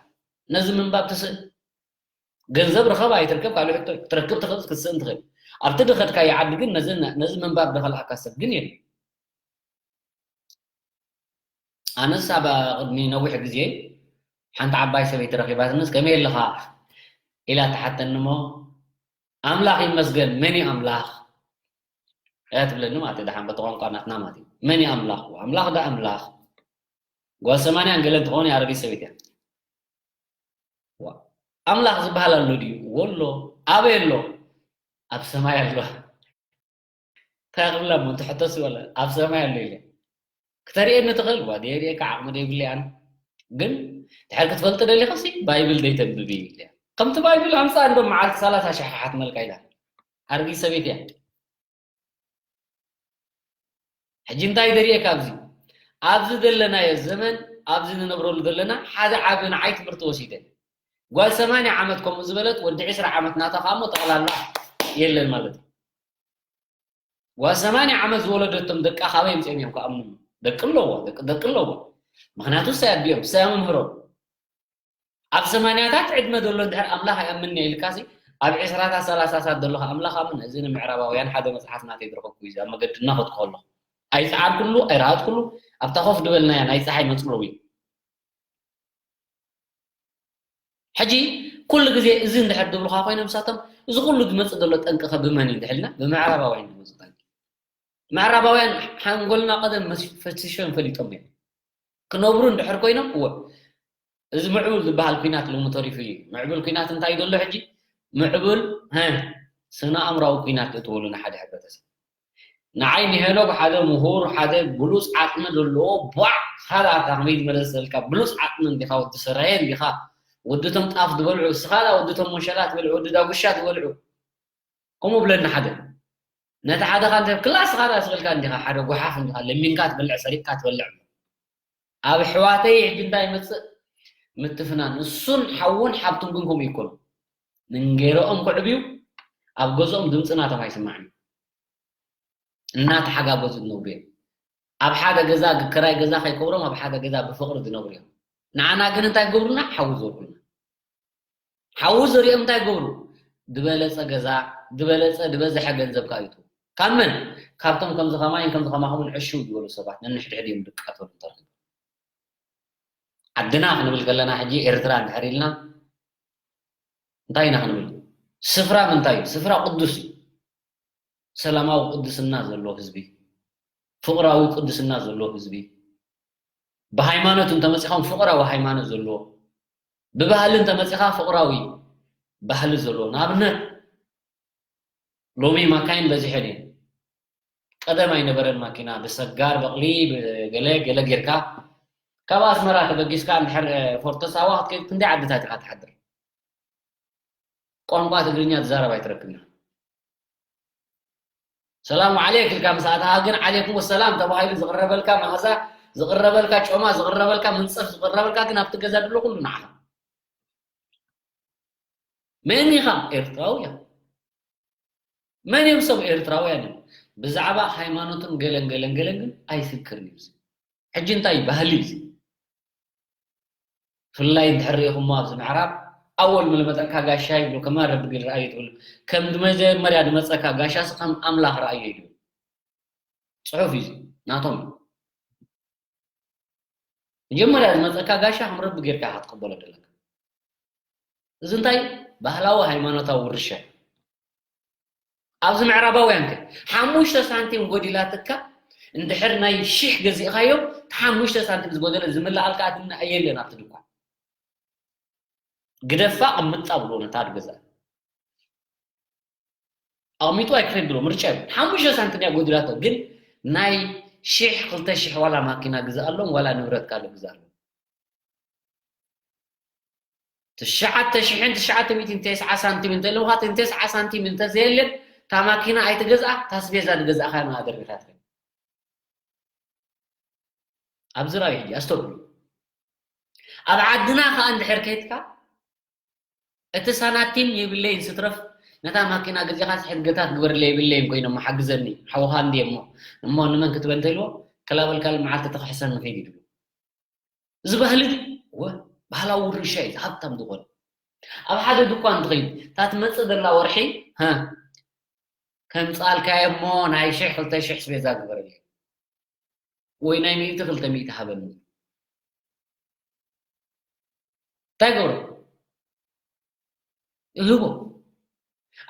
ነዚ ምንባብ ትስእ። ገንዘብ ርኸብ ኣይትርከብ፣ ካልእ ሕቶ እዩ። ክትረክብ ትኽእል፣ ክትስእን ትኽእል። ኣብቲ ድኸድካዮ ዓዲ ግን ነዚ፣ ነዚ ምንባብ ድኸልኣካ ሰብ ግን የለን። ኣነስ ኣብ ቅድሚ ነዊሕ ግዜ ሓንቲ ዓባይ ሰበይቲ ረኺባትንስ፣ "ከመይ ኣለኻ?" ኢላ ትሓተኒ እሞ፣ "ኣምላኽ ይመስገን፣ መን እዩ ኣምላኽ?" እያ ትብለኒ ማለት እዩ። ደሓን በቲ ቋንቋ ናትና ማለት እዩ። "መን እዩ ኣምላኽ?" ኣምላኽ ዶ ኣምላኽ? ጓል ሰማንያን ገለን ትኸውን እያ፣ ኣረጊት ሰበይቲ እያ። ዋ፣ ኣምላኽ ዝበሃል ኣሎ ድዩ? ወሎ፣ ኣበይ ኣሎ? ኣብ ሰማይ ኣሎ። እንታይ ክብላ እሞ፣ እንተ ሕቶስ ይበለ፣ ኣብ ሰማይ ኣሎ ኢለ። ክተርእየኒ ትኽእል? ዋ፣ ደየርእየካ ዓቕሚ ደይብለይ ኣነ። ግን፣ ድሕር ክትፈልጢ ደሊኻሲ፣ ባይብል ደይተንብቢ ኢለ። ከምቲ ባይብል ኣምጻ እንዶ መዓልቲ ሰላሳ ሺሕ ሓትመልካ ኢላ። ኣረጊት ሰበይቲ እያ። ሕጂ እንታይ ደርእየካ ኣብዚ? ኣብዚ ዘለናዮ ዘመን፣ ኣብዚ ንነብረሉ ዘለና፣ ሓደ ዓቢ ንዓይ ትምህርቲ ወሲደ። ጓል ሰማንያ ዓመት ከምኡ ዝበለት፣ ወዲ ዕስራ ዓመት ናታ ከኣ እሞ ጠቕላላ የለን ማለት እዩ። ጓል ሰማንያ ዓመት ዝወለደቶም ደቃ ካበይ ኣምጺኦም እዮም ክኣምኑ? ደቂ ኣለዎ፣ ደቂ፣ ደቂ ኣለዎ። ምኽንያቱ እሳይ ኣዲኦም፣ እሳይ መምህሮም። ኣብ ሰማንያታት ዕድመ ዘሎ እንድሕር ኣምላኽ ኣይኣምንን እየ ኢልካሲ፣ ኣብ ዕስራታት ሰላሳታት ዘለኻ ኣምላኽ ኣምን። እዚ ንምዕራባውያን ሓደ መጽሓፍ ናተይ ዝረኸብኩ እዩ፣ ኣብ መገዲ እናኸድኩ ከለኹ። ኣይጸዓርኩሉ፣ ኣይረኣጥኩሉ፣ ኣብታ ኮፍ ዝበልናያ ናይ ጸሓይ መጽለዊ። ሕጂ ኩሉ ግዜ እዚ እንድሕር ዝብሉኻ ኮይኖም ንሳቶም፣ እዚ ኩሉ ዝመጽእ ዘሎ ጠንቂ ከ ብመን እዩ እንድሕር ኢልና፣ ብምዕራባውያን ዝመጽእ ጠንቂ። ምዕራባውያን ሓንጎልና ቀደም መስ-፣ ፈቲሾም ፈሊጦም እዮም። ክነብሩ እንድሕር ኮይኖም፣ እወ፣ እዚ ምዕቡል ዝበሃል ኲናት ሎሚ ተሪፉ እዩ። ምዕቡል ኲናት እንታይ እዩ ዘሎ ሕጂ? ምዕቡል፣ ሀ፣ ስነ ኣእምራዊ ኲናት እትብሉ ንሓደ ሕብረተሰብ። ንዓይ ንሄኖክ ሓደ ምሁር፣ ሓደ ብሉጽ ዓቕሚ ዘለዎ፣ ቧዕ፣ ኻዳ፣ ከመይ ዝመለሰልካ፣ ብሉጽ ዓቕሚ እንዲኻ፣ ወዲ ሰራየ እንዲኻ፣ ወዲ ቶም ጣፍ ዝበልዑ፣ ስኻዳ ወዲ ቶም ሞሸላ ትበልዑ፣ ወዲ ዳጉሻ ዝበልዑ። ከምኡ ብለኒ ሓደ። ነቲ ሓደ ኻንተ ክላስ ኻዳ ዝበልካ እንዲኻ፣ ሓደ ጓሓፍ እንዲኻ፣ ለሚንካ ትበልዕ፣ ሰሪቕካ ትበልዕ። ኣብ ኣሕዋተይ ሕጂ እንታይ ይመጽእ? ምትፍናን። እሱን ሓውን ሓብቱን ግን ከምኡ ይኮኑ። ንንጌረኦም ክዕብዩ፣ ኣብ ገዝኦም ድምጺ ናቶም ኣይስማዕን እዩ። እናተሓጋገዙ ዝነብሩ እዮም። ኣብ ሓደ ገዛ፣ ክራይ ገዛ ከይከብሮም፣ ኣብ ሓደ ገዛ ብፍቕሪ ዝነብሩ እዮም። ንዓና ግን እንታይ ይገብሩና? ሓዊ ዘርጉና። ሓዊ ዘሪኦም እንታይ ይገብሩ? ዝበለጸ ገዛ፣ ዝበለጸ፣ ዝበዝሐ ገንዘብ ከኣ ይእትዉ። ካብ መን? ካብቶም ከምዚ ከማይን ከምዚ ከማኹምን ዕሽው ዝበሉ ሰባት፣ ነንሕድሕድ እዮም ድቃተሉ እንተረኺቦም። ዓድና ክንብል ከለና፣ ሕጂ ኤርትራ እንድሕር ኢልና፣ እንታይ ኢና ክንብል? ስፍራ ምንታይ እዩ? ስፍራ ቅዱስ እዩ። ሰላማዊ ቅድስና ዘለዎ ህዝቢ፣ ፍቕራዊ ቅድስና ዘለዎ ህዝቢ፣ ብሃይማኖት እንተመጺኻም ፍቕራዊ ሃይማኖት ዘለዎ፣ ብባህሊ እንተመጺኻ ፍቕራዊ ባህሊ ዘለዎ። ንኣብነት፣ ሎሚ ማካይን በዚሐን እየን። ቀደም ኣይነበረን ማኪና፣ ብሰጋር በቕሊ፣ ብገለ ገለ ጌርካ፣ ካብ ኣስመራ ተበጊስካ እንድሕር፣ እ፣ ፎርቶ ሳዋ ክትከይድ ክንደይ ዓድታት ኢኻ ትሓድር? ቋንቋ ትግርኛ ትዛረብ ኣይትረክብና። ሰላም ዓሌክ ኢልካ ምስ ኣተኻ ግን ዓሌኩም ወሰላም ተባሂሉ ዝቕረበልካ መኣዛ፣ ዝቕረበልካ ጮማ፣ ዝቕረበልካ ምንጸፍ፣ ዝቕረበልካ ግን ኣብቲ ገዛ ድሎ ኩሉ ንዓኻ። መን ኢኻ? ኤርትራዊ ኢኻ። መን እዮም ሰብ ኤርትራውያን እዮም? ብዛዕባ ሃይማኖትን ገለን ገለን ገለን ግን ኣይዝክርን እዩ። ሕጂ እንታይ ባህሊ እዩ እዚ? ብፍላይ እንድሕር ርኢኹሞ ኣብዚ ምዕራብ ኣወል መለመጠካ ጋሻ ይብሉ፣ ከማን ረቢ ገይሩ ረኣዮ ትብሉ። ከም መጀመርያ ዝመጸካ ጋሻ ሲ ከም ኣምላኽ ረኣዮ እዩ። ጽሑፍ እዩ ናቶም። መጀመርያ ዝመጸካ ጋሻ ከም ረቢ ጌርካ ኢኻ ክትቅበሎ ዘለካ። እዚ እንታይ ባህላዊ ሃይማኖታዊ ውርሻ እዩ። ኣብዚ ምዕራባውያን ከ ሓሙሽተ ሳንቲም ጎዲላትካ እንድሕር ናይ ሽሕ ገዚእኻዮም፣ እቲ ሓሙሽተ ሳንቲም ዝጎደለ ዝምልኣልካ ኣትና የለን ኣብቲ ድኳን። ግደፋ ቅምጥ ኣብሎ ነታ ድገዛ ኣቕሚጡ ኣይክሬድ ብሎ ምርጫ እዩ። ሓሙሽተ ሳንቲም እያ ጎዲላቶ፣ ግን ናይ ሽሕ ክልተ ሽሕ ዋላ ማኪና ግዛኣሎም ዋላ ንብረት ካልእ ግዛኣሎም። ትሽዓተ ሽሕን ትሽዓተ ሚእትን ተስዓ ሳንቲም እንተለውካ፣ ተስዓ ሳንቲም እንተዘየለን፣ እታ ማኪና ኣይትገዝኣ፣ እታ ኣስቤዛ ዝገዛእካ ንኣ ደርቢኻትካ። ኣብዚ ራእዩ ሕጂ ኣስተውዕሉ። ኣብ ዓድና ከኣ እንድሕር ከይድካ፣ እቲ ሳናቲም የብለይን ስትረፍ፣ ነታ ማኪና ገዚኻ ሕድገታት ግበርለይ የብለይን ኮይኖም ሓግዘኒ፣ ሓውኻ እንድየ እሞ፣ እሞ ንመን ክትበ እንተኢልዎ፣ ከላበልካ መዓልቲ ተኽሕሰኒ ከይድ ይብሉ። እዚ ባህሊ እዚ፣ ወ-፣ ባህላዊ ውርሻ እዩ፣ እዚ ሃብታም ዝኾነ። ኣብ ሓደ ድኳን እንትኸይድ፣ እታ ትመጽእ ዘላ ወርሒ፣ ሃ፣ ከምጽኣልካዮ እሞ ናይ ሽሕ ክልተ ሽሕ ኣስቤዛ ግበረለይ። ወይ ናይ ሚእቲ ክልተ ሚእቲ ሃበኒ። እንታይ ገብሮ? ይህቦ።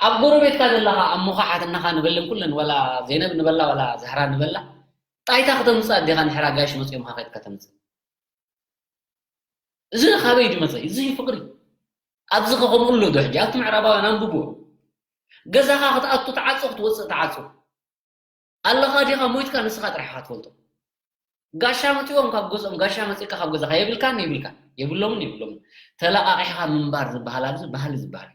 ኣብ ጎረቤትካ ዘለኻ፣ ኣብ ሞኻ ሓትናኻ ንበለን ኩለን፣ ዋላ ዜነብ ንበላ፣ ዋላ ዛህራ ንበላ፣ ጣይታ ከተምጽእ ኣዴኻ እንድሕር ኣጋይሽ መጺኦምኻ ከይድካ ተምጽእ። እዚ ካበይ ድመጸ? እዚ ፍቕሪ። ኣብዚ ከ ከምኡ ኣሎ ዶ ሕጂ? ኣብቲ ምዕራባውያን ኣንብብዎ። ገዛኻ ክትኣቱ ተዓጾ፣ ክትወጽእ ተዓጾ። ኣለኻ ዲኻ ሞይትካ ንስኻ ጥራሕ ኢኻ ትፈልጦ። ጋሻ መጺኦም ካብ ገዝኦም፣ ጋሻ መጺእካ ካብ ገዛኻ የብልካን የብልካ፣ የብሎምን የብሎምን። ተለቓቒሕኻ ምንባር ዝበሃል ኣብዚ ባህሊ ዝበሃል።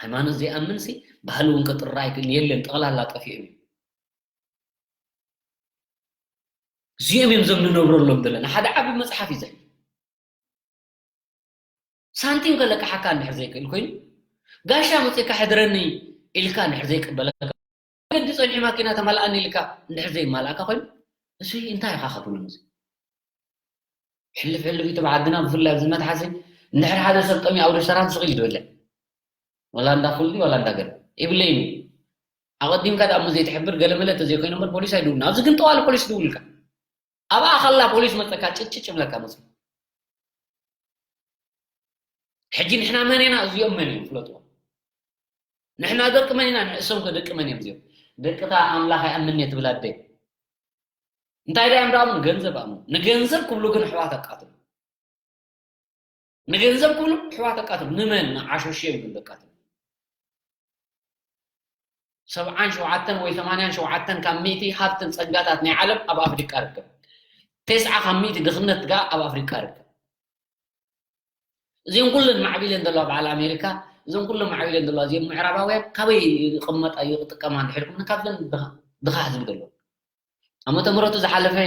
ሃይማኖት ዘይኣምን ሲ ባህሊ እውን ክጥራ ኣይክእልን፣ የለን፣ ጠቕላላ ጠፊኦም እዮም። እዚኦም እዮም እዞም ንነብረሎም ዘለና። ሓደ ዓቢ መጽሓፍ እዩ ዘሕልፍ። ሳንቲም ከለቅሓካ እንድሕር ዘይክእል ኮይኑ፣ ጋሻ መጺእካ ሕድረኒ ኢልካ እንድሕር ዘይቅበለካ፣ መገዲ ጸኒሑ ማኪና ተማልኣኒ ኢልካ እንድሕር ዘይማልኣካ ኮይኑ፣ እሱ እንታይ ኢኻ ከብሎም እዚ? ሕልፍ ሕልፍ እዩ። ኣብ ዓድና ብፍላይ ኣብዚ መትሓዚ እንድሕር ሓደ ሰብ ጠምዩ ኣብ ሬስቶራንት ስቕ ኢሉ ዝበለ። ወላ እንዳ ፉል ድዩ፣ ወላ እንዳ ገለ። ይብለይን እዩ። ኣቐዲምካ ደኣ እሞ ዘይትሕብር ገለ መለ ተዘይኮይኑ እምበር ፖሊስ ኣይድውልን። ኣብዚ ግን ጠዋሊ ፖሊስ ይድውልካ። ኣብኣ ከላ ፖሊስ መጸካ ጭጭጭ ይብለካ መጽኡ። ሕጂ ንሕና መን ኢና እዚኦም መን እዮም ፍለጥዎ። ንሕና ደቂ መን ኢና ንዕሶም ከ ደቂ መን እዮም እዚኦም። ደቅታ ኣምላኽ ኣይኣምን እየ ትብል ኣደ። እንታይ ዳ እዮም ደኣ ንገንዘብ ኣምኑ። ንገንዘብ ክብሉ ግን ኣሕዋት ኣቃትሉ። ንገንዘብ ክብሉ ኣሕዋት ኣቃትሉ። ንመን ንዓሾሽ እዮም ግን ዘቃትሉ። ሰብዓን ሸውዓተን ወይ ሰማንያን ሸውዓተን ካብ ሚእቲ ሃብትን ጸጋታት ናይ ዓለም ኣብ ኣፍሪቃ ርከብ። ተስዓ ካብ ሚእቲ ድኽነት ጋር ኣብ ኣፍሪቃ ርከብ። እዚኦም ኩለን ማዕቢለን ዘለዋ በዓል ኣሜሪካ፣ እዞም ኩሎም ማዕቢለን ዘለዋ እዚኦም ምዕራባውያን ካበይ ይቕመጣ ይጥቀማ እንድሕልኩም ካብዘን ድኻ ዝብል ዘሎ። ኣመተ ምህረቱ ዝሓለፈ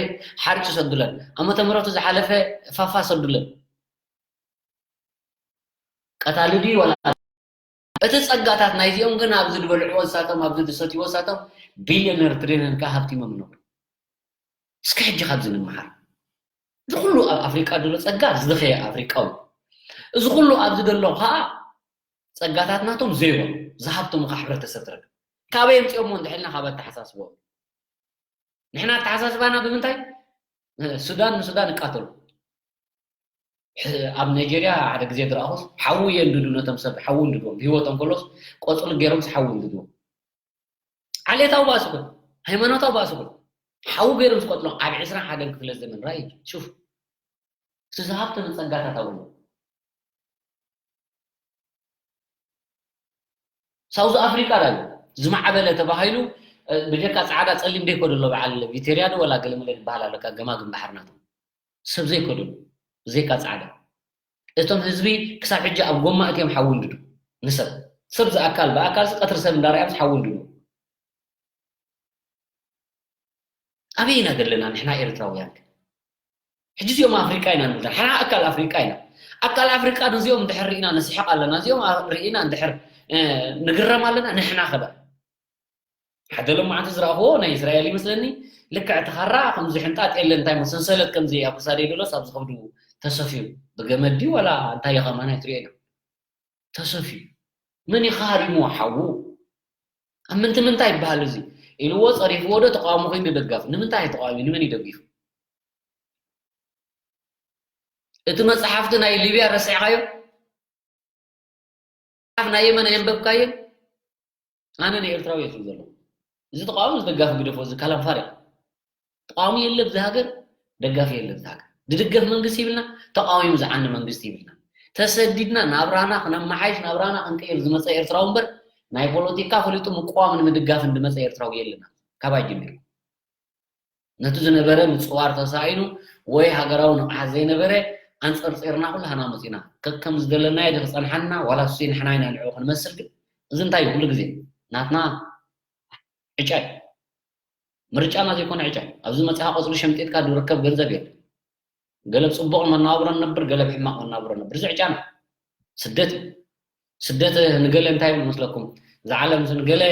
ሓርጭ ሰዱለን፣ ኣመተ ምህረቱ ዝሓለፈ ፋፋ ሰዱለን። ቀታሊ ድዩ ወላ እቲ ጸጋታት ናይዚኦም ግን ኣብዚ ዝበልዕዎ ንሳቶም፣ ኣብዚ ዝሰትይዎ ንሳቶም ቢልዮነር ትሪልዮን ከኣ ሃብቲሞም ይነብሩ። እስከ ሕጂ ካብዚ ንምሃር። እዚ ኩሉ ኣብ ኣፍሪቃ ዘሎ ጸጋ ዝደኸየ ኣፍሪቃዊ። እዚ ኩሉ ኣብዚ ዘሎ ከኣ ጸጋታት ናቶም ዜሮ፣ ዝሃብቶም ከኣ ሕብረተሰብ ትረክብ። ካበይ ኣምጺኦሞ እንድሕልና ካብ ኣተሓሳስቦም። ንሕና ኣተሓሳስባና ብምንታይ? ሱዳን ንሱዳን ይቃተሉ። ኣብ ናይጀርያ ሓደ ግዜ ዝረኣኹስ ሓዊ የንድዱ ነቶም ሰብ፣ ሓዊ እንድድዎም ብህይወቶም ከሎስ ቆጽሊ ገይሮምስ ሓዊ እንድድዎም። ዓሌታዊ ባእሲ ኩን፣ ሃይማኖታዊ ባእሲ ኩን፣ ሓዊ ገይሮም ዝቆጽሎም ኣብ ዕስራን ሓደን ክፍለ ዘመን ራይ ሹፍ። ዝሃብቶም ጸጋታት ኣብኡ። ሳውዝ ኣፍሪቃ ዳዩ ዝማዕበለ ተባሂሉ፣ እ፣ ብጀካ ጻዕዳ ጸሊም ደይኮ ደሎ በዓል ቪክቶርያ ዶ ወላ ገለ መለ ዝበሃል ኣሎ፣ ካብ ገማግም ባሕሪ ናቶም። ሰብ ዘይኮ ደሎ፣ ብዘይካ ጻዕዳ። እቶም ህዝቢ ክሳብ ሕጂ ኣብ ጎማ እትዮም ሓዊ እንድዱ። ንሰብ፣ ሰብ ዝኣካል፣ ብኣካል ቀትሪ ሰብ እንዳርኣዮም ሓዊ እንድዱ። ኣበይ ኢና ዘለና ንሕና ኤርትራውያን? ሕጂ እዚኦም ኣፍሪቃ ኢና ንብል ዘለና። ንሕና ኣካል ኣፍሪቃ ኢና። ኣካል ኣፍሪቃ ነዚኦም እንድሕር ርኢና ንስሕቕ ኣለና። እዚኦም ኣ-፣ ርኢና እንድሕር፣ እ፣ ንግረም ኣለና። ንሕና ከ ደኣ? ሓደ ሎማዓንቲ ዝረኣኽዎ ናይ እስራኤል ይመስለኒ፣ ልክዕ እቲ ካራ ከምዚ ሕንጣጥ የለን፣ እንታይ እሞ ሰንሰለት ከምዚ ኣብ ክሳደይ ደሎስ ኣብዚ ከብዱ ተሰፍዩ፣ ብገመድ ድዩ ዋላ እንታይ እዩ ከማን ኣይትርእዮ ኢሉ። ተሰፍዩ። መን እዩ ሃሪምዎ ሓዉ? ኣብ ምንቲ ምንታይ ይበሃል እዚ? ኢልዎ ጸሪፍዎ ዶ ተቃውሞ ኮይኑ ደጋፊ? ንምንታይ ተቃዋሚ? ንመን እዩ ደጊፉ? እቲ መጽሓፍቲ ናይ ሊብያ ረሲዕካዮ? መጽሓፍ ናይ የመን ኣየንበብካዮን? ኣነ ንኤርትራዊ እየ ዝብል ዘለኹ። እዚ ተቃዋሚ፣ እዚ ደጋፊ ግደፎ፣ እዚ ካላም ፋሪቕ። ተቃዋሚ የለ ኣብዚ ሃገር፣ ደጋፊ የለ ኣብዚ ሃገር። ዝድገፍ መንግስቲ ይብልና፣ ተቃዊሙ ዝዓኒ መንግስቲ ይብልና። ተሰዲድና ናብራና ክነመሓይሽ፣ ናብራና ክንቅይር ዝመጸ ኤርትራዊ እምበር፣ ናይ ፖለቲካ ፈሊጡ ምቅዋም ንምድጋፍ እንድመጸ ኤርትራዊ የለና። ካባይ ጀሚሩ። ነቲ ዝነበረ ምጽዋር ተሳኢኑ ወይ ሃገራዊ ንቕሓት ዘይነበረ ኣንጸርጺርና ኩላህና መጺና። ከከም ዝደለናዮ ዶ ክጸንሓና ዋላ እሱ ንሕና ኢና ንዕኡ ክንመስል ግን እዚ እንታይ እዩ ኩሉ ግዜ ናትና ዕጫ እዩ። ምርጫና ዘይኮነ ዕጫ እዩ። ኣብዚ መጺኻ ቆጽሊ ሸምጢጥካ ዝርከብ ገንዘብ የለን። ገለ ብጽቡቕ መናብሮ ንነብር፣ ገለ ብሕማቕ መናብሮ ንነብር። እዚ ዕጫና ስደት እዩ። ስደት ንገለ እንታይ ይብል መስለኩም? እዛ ዓለም ንገለ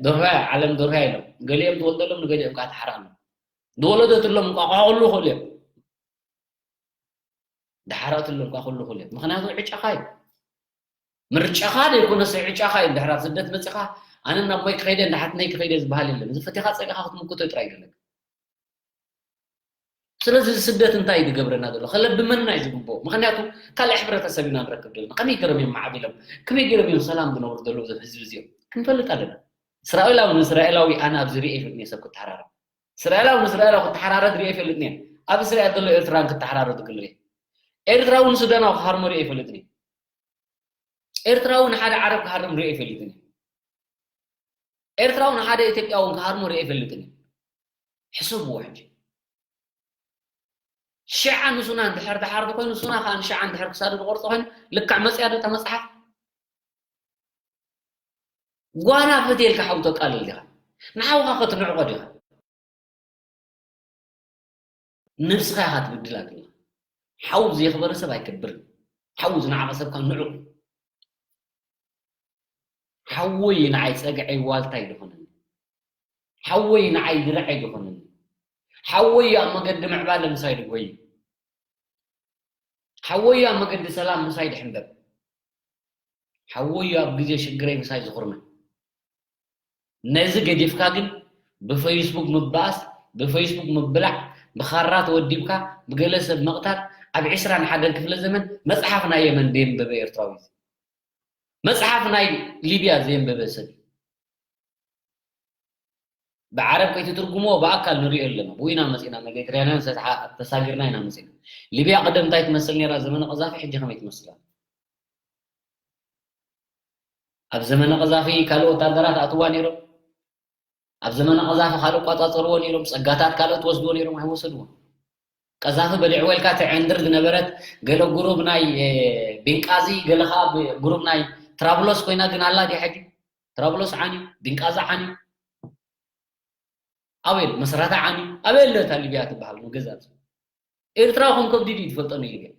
ደርሆያ፣ ዓለም ደርሆያ ኢሎም። ገሊኦም ትወልደሎም፣ ንገሊኦም ከዓ ትሓርቐሎም። ዝወለደትሎም እንቋቑሖ ክህሉ ይኽእሉ እዮም። ድሓረትሎም ከዓ ክህሉ ይኽእሉ እዮም። ምኽንያቱ ዕጫኻ እዩ። ምርጫኻ ዘይኮነስ ዕጫኻ እዩ። ድሕር ኣብ ስደት መጺኻ ኣነ ናብ ሞይ ክኸይደ፣ ንሓትነይ ክኸይደ ዝበሃል የለን። እዚ ፈቲኻ ጸሊኻ ክትምክቶ ጥራይ ይደለካ። ስለዚ እዚ ስደት እንታይ እዩ ዝገብረና ዘሎ? ከለብመና እዩ ዝግብኦ። ምኽንያቱ ካልእ ሕብረተሰብ ኢና ንረክብ ዘለና። ከመይ ገይሮም እዮም ማዕቢሎም? ከመይ ገይሮም እዮም ሰላም ዝነብሩ ዘለዉ እዞም ህዝቢ እዚኦም? ክንፈልጥ ኣለና። እስራኤላዊ ንእስራኤላዊ ኣነ ኣብዚ ርእየ ይፈልጥኒ ሰብ ክተሓራረብ። እስራኤላዊ ንእስራኤላዊ ክተሓራረድ ርእየ ይፈልጥኒ እየ። ኣብ እስራኤል ዘሎ ኤርትራን ክተሓራረዱ ግን ርእየ። ኤርትራዊ ንሱዳናዊ ክሃርሞ ርእየ ይፈልጥኒ። ኤርትራዊ ንሓደ ዓረብ ክሃርም ርእየ ይፈልጥኒ። ኤርትራዊ ንሓደ ኢትዮጵያዊ ክሃርሞ ርእየ ይፈልጥኒ። ሕሰብዎ ሕጂ። ሽዓ ንሱና እንድሕር ድሓር ኮይኑ ሱና ከዓ ንሽዓ እንድሕር ክሳዱ ዝቆርጾ ኮይኑ ልክዕ መጽያ ዶ እታ መጽሓፍ? ጓና ፈትየልካ ሓው ተቃልል ዲኻ? ንሓውኻ ከትንዕቆ ዲኻ? ነብስኻ ኢኻ ትብድላ ዘለኻ። ሓው ዘየኽበረ ሰብ ኣይከብርን። ሓው ዝነዓቐ ሰብ ካብ ንዑቕ። ሓወይ ንዓይ ጸግዐይ ዋልታይ ዝኾነኒ። ሓወይ ንዓይ ድርዐይ ዝኾነኒ። ሓወይ ኣብ መገዲ ምዕባለ ምሳይ ድጎይ። ሓወይ ኣብ መገዲ ሰላም ምሳይ ድሕንበብ። ሓወይ ኣብ ግዜ ሽግረይ ምሳይ ዝኹርመ። ነዚ ገዲፍካ ግን ብፈይስቡክ ምባኣስ፣ ብፈይስቡክ ምብላዕ፣ ብኻራ ተወዲብካ፣ ብገለ ሰብ ምቕታል፣ ኣብ ዕስራን ሓደን ክፍለ ዘመን መጽሓፍ ናይ የመን ዘየንበበ ኤርትራዊ እዩ። መጽሓፍ ናይ ሊብያ ዘየንበበ ሰብ እዩ። ብዓረብ ከይትትርጉሞ ብኣካል ንሪኦ ኣለና። ብኡ ኢና መጺና፣ ሜዲትራንያን ሰትሓ ተሳጊርና ኢና መጺና። ሊብያ ቀደም እንታይ ትመስል ነይራ? ዘመነ ቀዛፊ ሕጂ ከመይ ትመስል ኣላ? ኣብ ዘመነ ቀዛፊ ካልእ ወታደራት ኣትዋ ነይሮም። ኣብ ዘመነ ቀዛፊ ካልእ ቋጻጸርዎ ነይሮም። ጸጋታት ካልኦት ወስድዎ ነይሮም፣ ኣይወሰድዎን። ቀዛፊ በሊዕዎ ኢልካ እቲ ዕንድር ዝነበረት ገለ ጉሩብ ናይ፣ እ፣ ቤንቃዚ፣ ገለ ኸኣ ብ-፣ ጉሩብ ናይ ትራብሎስ ኮይና ግን ኣላ ድያ ሕጂ? ትራብሎስ ዓንዩ፣ ቤንቃዚ ዓንዩ። ኣበይ ኣሎ? መስራታ ዓንዩ። ኣበይ ኣሎ እታ ሊብያ ትበሃል መገዛእቲ? ኤርትራ ኹን ከብዲ ድዩ ትፈልጦ ንሊብያ?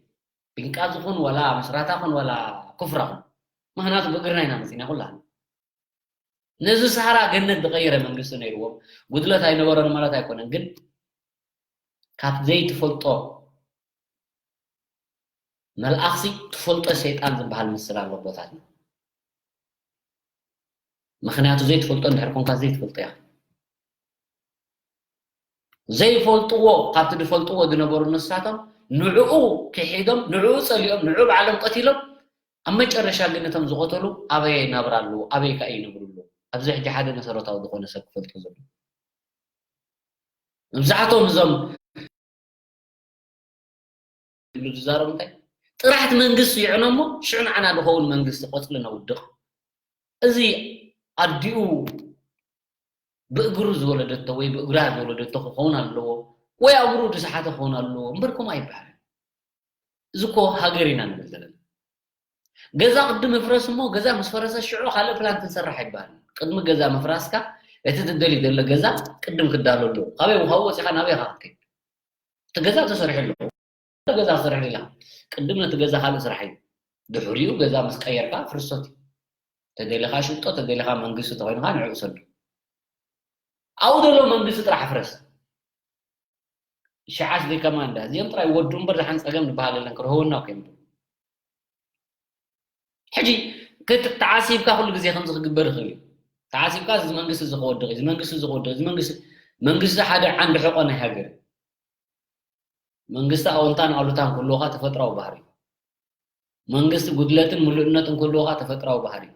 ቤንቃዚ ኹን ዋላ መስራታ ኹን ዋላ ኩፍራ ኹን። ምኽንያቱ ብእግርና ኢና መጺና ኩላህና። ነዚ ሰሃራ ገነት ዝቐየረ መንግስቲ ነይርዎም። ጉድለት ኣይነበሮን ማለት ኣይኮነን፣ ግን ካብ ዘይትፈልጦ መልኣኽሲ ትፈልጦ ሰይጣን ዝበሃል ምስል ኣሎ ቦታትና። ምኽንያቱ ዘይትፈልጦ እንድሕር ኮንካ ዘይትፈልጦ ኢኻ። ዘይፈልጥዎ ካብቲ ዝፈልጥዎ ዝነበሩ ንሳቶም ንዕኡ ክሒዶም፣ ንዕኡ ጸሊኦም፣ ንዕኡ ባዕሎም ቀቲሎም፣ ኣብ መጨረሻ ግን እቶም ዝቐተሉ ኣበይ ናብራ ኣለዉ፣ ኣበይ ከኣ ይነብሩ ኣለዉ? ኣብዚ ሕጂ ሓደ መሰረታዊ ዝኾነ ሰብ ክፈልጦ ዘለዎ። መብዛሕትኦም እዞም ዝብሉ ዝዛረቡ እንታይ? ጥራሕ እቲ መንግስቲ ይዕኖ እሞ ሽዑ ንዓና ዝኸውን መንግስቲ ቆጽሊ ነውድቕ። እዚ ኣዲኡ ብእግሩ ዝወለደቶ ወይ ብእግራ ዝወለደቶ ክኸውን ኣለዎ ወይ ኣእምርኡ ዝሰሓተ ክኸውን ኣለዎ እምበር ከምኡ ኣይበሃልን። እዚ እኮ ሃገር ኢና ንብል ዘለና። ገዛ ቅድም ይፍረስ እሞ ገዛ ምስ ፈረሰ ሽዑ ካልእ ፕላን ክንሰርሕ ኣይበሃልን። ቅድሚ ገዛ ምፍራስካ እቲ ትደልዩ ዘሎ ገዛ ቅድም ክዳሎ ኣለዎ። ካበይ፣ ካብኡ ወጺኻ ናበይ ኢኻ ክትከይድ? እቲ ገዛ ተሰሪሑ ኣሎ። ገዛ ትሰርሕ ዲኻ? ቅድም ነቲ ገዛ ካልእ ስራሕ እዩ። ድሕሪኡ ገዛ ምስ ቀየርካ ፍርሶት እዩ። ተደሊኻ ሽጦ፣ ተደሊኻ መንግስቲ ተኾይንካ ንዕኡ ሰዶ። ኣብኡ ዘሎ መንግስቲ ጥራሕ ፍረስ። ሽዓስ ደይ ከማንዳ እዚኦም ጥራይ ወዱ እምበር ዝሓን ጸገም ዝበሃል የለን። ክርህወና እኮ እዮም። ሕጂ ክት- ተዓሲብካ ኩሉ ግዜ ከምዚ ክግበር ይኽእል እዩ። ተዓሲብካ እዚ መንግስቲ እዚ ክወድቕ እዩ፣ እዚ መንግስቲ እዚ ክወድቕ፣ እዚ መንግስቲ መንግስቲ ሓደ ዓንዲ ሕቆ ናይ ሃገር እዩ። መንግስቲ ኣወንታን ኣሉታን ክህልወካ ተፈጥራዊ ባህሪ እዩ። መንግስቲ ጉድለትን ምሉእነትን ክህልወካ ተፈጥራዊ ባህሪ እዩ።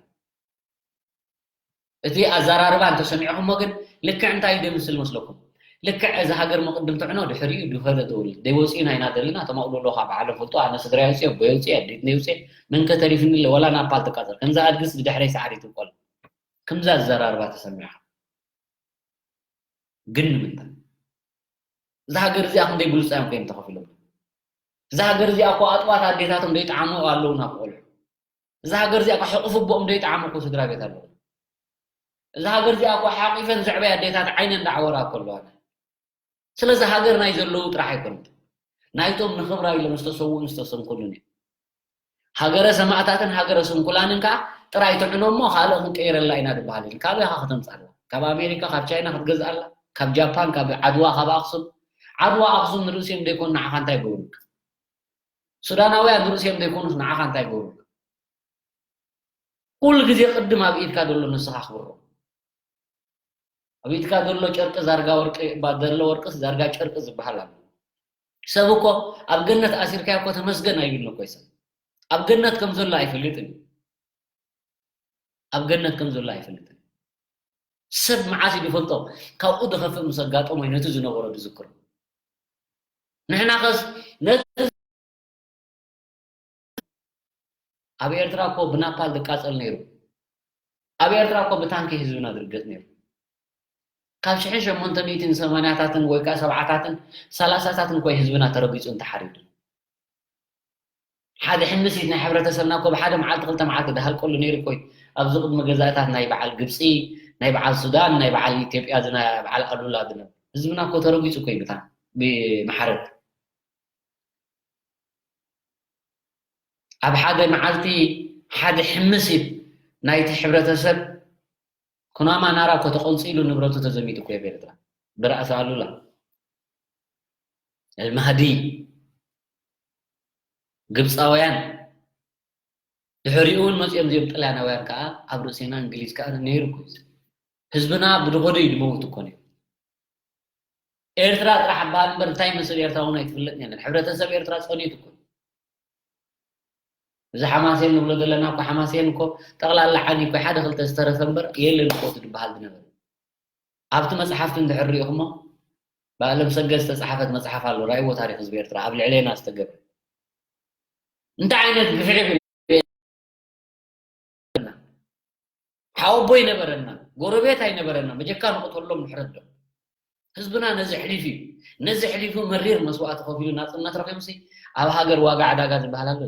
እቲ ኣዘራርባ እንተሰሚዕኹሞ ግን ልክዕ እንታይ ደምስል መስለኩም? ልክዕ እዚ ሃገር መቕድም ትዕኖ ድሕሪኡ ድፈለ ትውልድ ደይወፅኡ ኢና ኢና ዘለና። ተማቕሉ ኣለዉ ካብ ዓለም ፈልጡ። ኣነ ስድራ የውፅየ፣ ኣቦ የውፅየ፣ ኣዴት ነይ ውፅየ፣ መን ከተሪፍኒ ኣሎ? ወላ ናፓል ትቃፀል። ከምዛ ኣድግስ ብድሕረይ ሰዓሪ ትብቆል። ከምዛ ኣዘራርባ ተሰሚዕኻ ግን ንምንታይ? እዛ ሃገር እዚኣ ክንደይ ብሉፃ እዮም ኮይኖም ተኸፊሎም። እዛ ሃገር እዚኣ እኮ ኣጥባት ኣዴታቶም ደይጠዓሙ ኣለዉ ናብ ቆልዑ። እዛ ሃገር እዚኣ እኮ ሕቑፍ ኣቦኦም ደይጠዓሙ እኮ ስድራ ቤት ኣለዉ። እዛ ሃገር እዚኣ እኮ ሓቂፈን ዘዕበያ ኣዴታት ዓይነን ዳዕወራ እኮ ኣለዋ። ስለዚ ሃገር ናይ ዘለዉ ጥራሕ ኣይኮነት። ናይቶም ንኽብራ ኢሎም ዝተሰውኡን ዝተሰንኩሉን እዩ። ሃገረ ሰማእታትን ሃገረ ስንኩላንን ከዓ ጥራይ ትዕኖ እሞ ካልእ ክንቀይረላ ኢና ዝበሃል የለን። ካበይ ኢኻ ከተምፅኣላ? ካብ ኣሜሪካ፣ ካብ ቻይና ክትገዝኣላ? ካብ ጃፓን፣ ካብ ዓድዋ፣ ካብ ኣኽሱም? ዓድዋ ኣኽሱም ንርእሲኦም ዘይኮኑ ንዓኻ እንታይ ይገብሩልካ? ሱዳናውያን ንርእሲኦም ዘይኮኑስ ንዓኻ እንታይ ይገብሩልካ? ኩሉ ግዜ ቅድም ኣብ ኢድካ ዘሎ ንስኻ ኣኽብሮ። ኣብ ኢድካ ዘሎ ጨርቂ ዛርጋ ወርቂ፣ ባ-፣ ዘሎ ወርቅስ ዛርጋ ጨርቂ ዝበሃል ኣሎ። ሰብ እኮ ኣብ ገነት ኣሲርካዮ እኮ ተመስገን ኣይብልን እኮ እዩ ሰብ። ኣብ ገነት ከም ዘሎ ኣይፈልጥን እዩ። ኣብ ገነት ከም ዘሎ ኣይፈልጥን። ሰብ መዓስ እዩ ዝፈልጦ? ካብኡ ዝኸፍእ ምስ ኣጋጠሞ እዩ ነቲ ዝነበሮ ዝዝክሮ። ንሕና ኸስ ነቲ ኣብ ኤርትራ እኮ ብናፓል ዝቃጸል ነይሩ። ኣብ ኤርትራ እኮ ብታንኪ ህዝብና ዝርገጽ ነይሩ። ካብ ሽሕን ሸሞንተ ሚእትን ሰማንያታትን ወይ ከዓ ሰብዓታትን ሰላሳታትን እኮ ህዝብና ተረጊጹን ተሓሪዱን። ሓደ ሕምሲት ናይ ሕብረተሰብና እኮ ብሓደ መዓልቲ ክልተ መዓልቲ ዝሃልቀሉ ነይሩ እኮ እዩ። ኣብዚ ቅድሚ ገዛእታት ናይ በዓል ግብጺ፣ ናይ በዓል ሱዳን፣ ናይ በዓል ኢትዮጵያ፣ እዚ ናይ በዓል ኣሉላ ዝነበረ ህዝብና እኮ ተረጊጹ እኮ እዩ ብታ-፣ ብማሕረት። ኣብ ሓደ መዓልቲ ሓደ ሕምሲት ናይቲ ሕብረተሰብ ኩናማ ናራ እኮ ተቐንጺሉ ንብረቱ ተዘሚቱ እኮ እዩ ኣብ ኤርትራ። ብራእሲ ኣሉላ፣ ኣልማህዲ፣ ግብጻውያን፣ ድሕሪኡ እውን መጺኦም እዚኦም ጥልያናውያን ከዓ ኣብ ርእሲና እንግሊዝ ከዓ ነይሩ እኮ እዩ። ህዝብና ብድኾዶ እዩ ዝመውት እኮ ነይሩ። ኤርትራ ጥራሕ እምበሃል እምበር እንታይ ይመስል ኤርትራ እውን ኣይትፍለጥን የለን። ሕብረተሰብ ኤርትራ ጸኒቱ እኮ። እዚ ሓማሴን ንብሎ ዘለና እኮ ሓማሴን እኮ ጠቕላላ ዓኒ እኮ ሓደ ክልተ ዝተረፈ እምበር የለን እኮ እቲ ዝበሃል ዝነበረ። ኣብቲ መጽሓፍቲ እንድሕር ሪኢኹሞ ብኣለም ሰገድ ዝተጻሓፈት መጽሓፍ ኣሎ። ራእይዎ ታሪኽ ህዝቢ ኤርትራ ኣብ ልዕሌና ዝተገብረ። እንታይ ዓይነት ግፍዒ ሓወቦ ኣይነበረና፣ ጎረቤት ኣይነበረና፣ በጀካ ንቕተሎም ንሕረዶም። ህዝብና ነዚ ሕሊፉ እዩ። ነዚ ሕሊፉ መሪር መስዋእቲ ከፊሉ ናጽነት ረኺቡሲ ኣብ ሃገር ዋጋ ዕዳጋ ዝበሃል ኣሎ።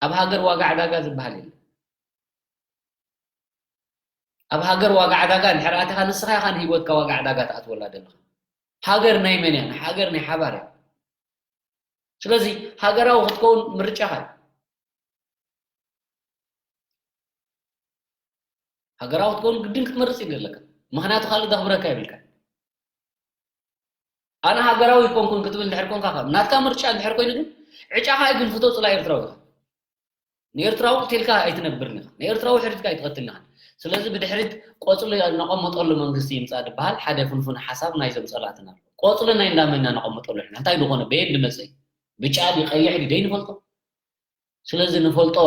ኣብ ሃገር ዋጋ ዕዳጋ ዝበሃል የለን። ኣብ ሃገር ዋጋ ዕዳጋ እንድሕር ኣቲኻ ንስኻ ኢኻ ንህይወትካ ዋጋ ዕዳጋ ትኣትወላ ዘለኻ። ሃገር ናይ መን እያ? ሃገር ናይ ሓባር እያ። ስለዚ ሃገራዊ ክትከውን ምርጫኻ እዩ። ሃገራዊ ክትከውን ግድን ክትመርጽ እዩ ዘለካ። ምኽንያቱ ካልእ ዘኽብረካ የብልካ። ኣነ ሃገራዊ ኣይኮንኩን ክትብል እንድሕር ኮንካ፣ ካብ ናትካ ምርጫ እንድሕር ኮይኑ ግን ዕጫኻ እዩ ግን ፍቶ ጽላ ኤርትራዊ ኢኻ። ንኤርትራዊ ቅቲልካ ኣይትነብርን ኢኻ። ንኤርትራዊ ሕሪድካ ኣይትቐትልን ኢኻ። ስለዚ ብድሕሪት ቆጽሊ ነቐመጠሉ መንግስቲ ይምጻእ ዝበሃል ሓደ ፍንፉን ሓሳብ ናይዞም ጸላእትና ኣሎ። ቆጽሊ ናይ እንዳመን ኢና ነቐምጠሉ ንሕና? እንታይ ዝኾነ በየን ዝመጸ እዩ? ብጫ ድዩ ቀይሕ ድዩ ዘይንፈልጦ። ስለዚ ንፈልጦ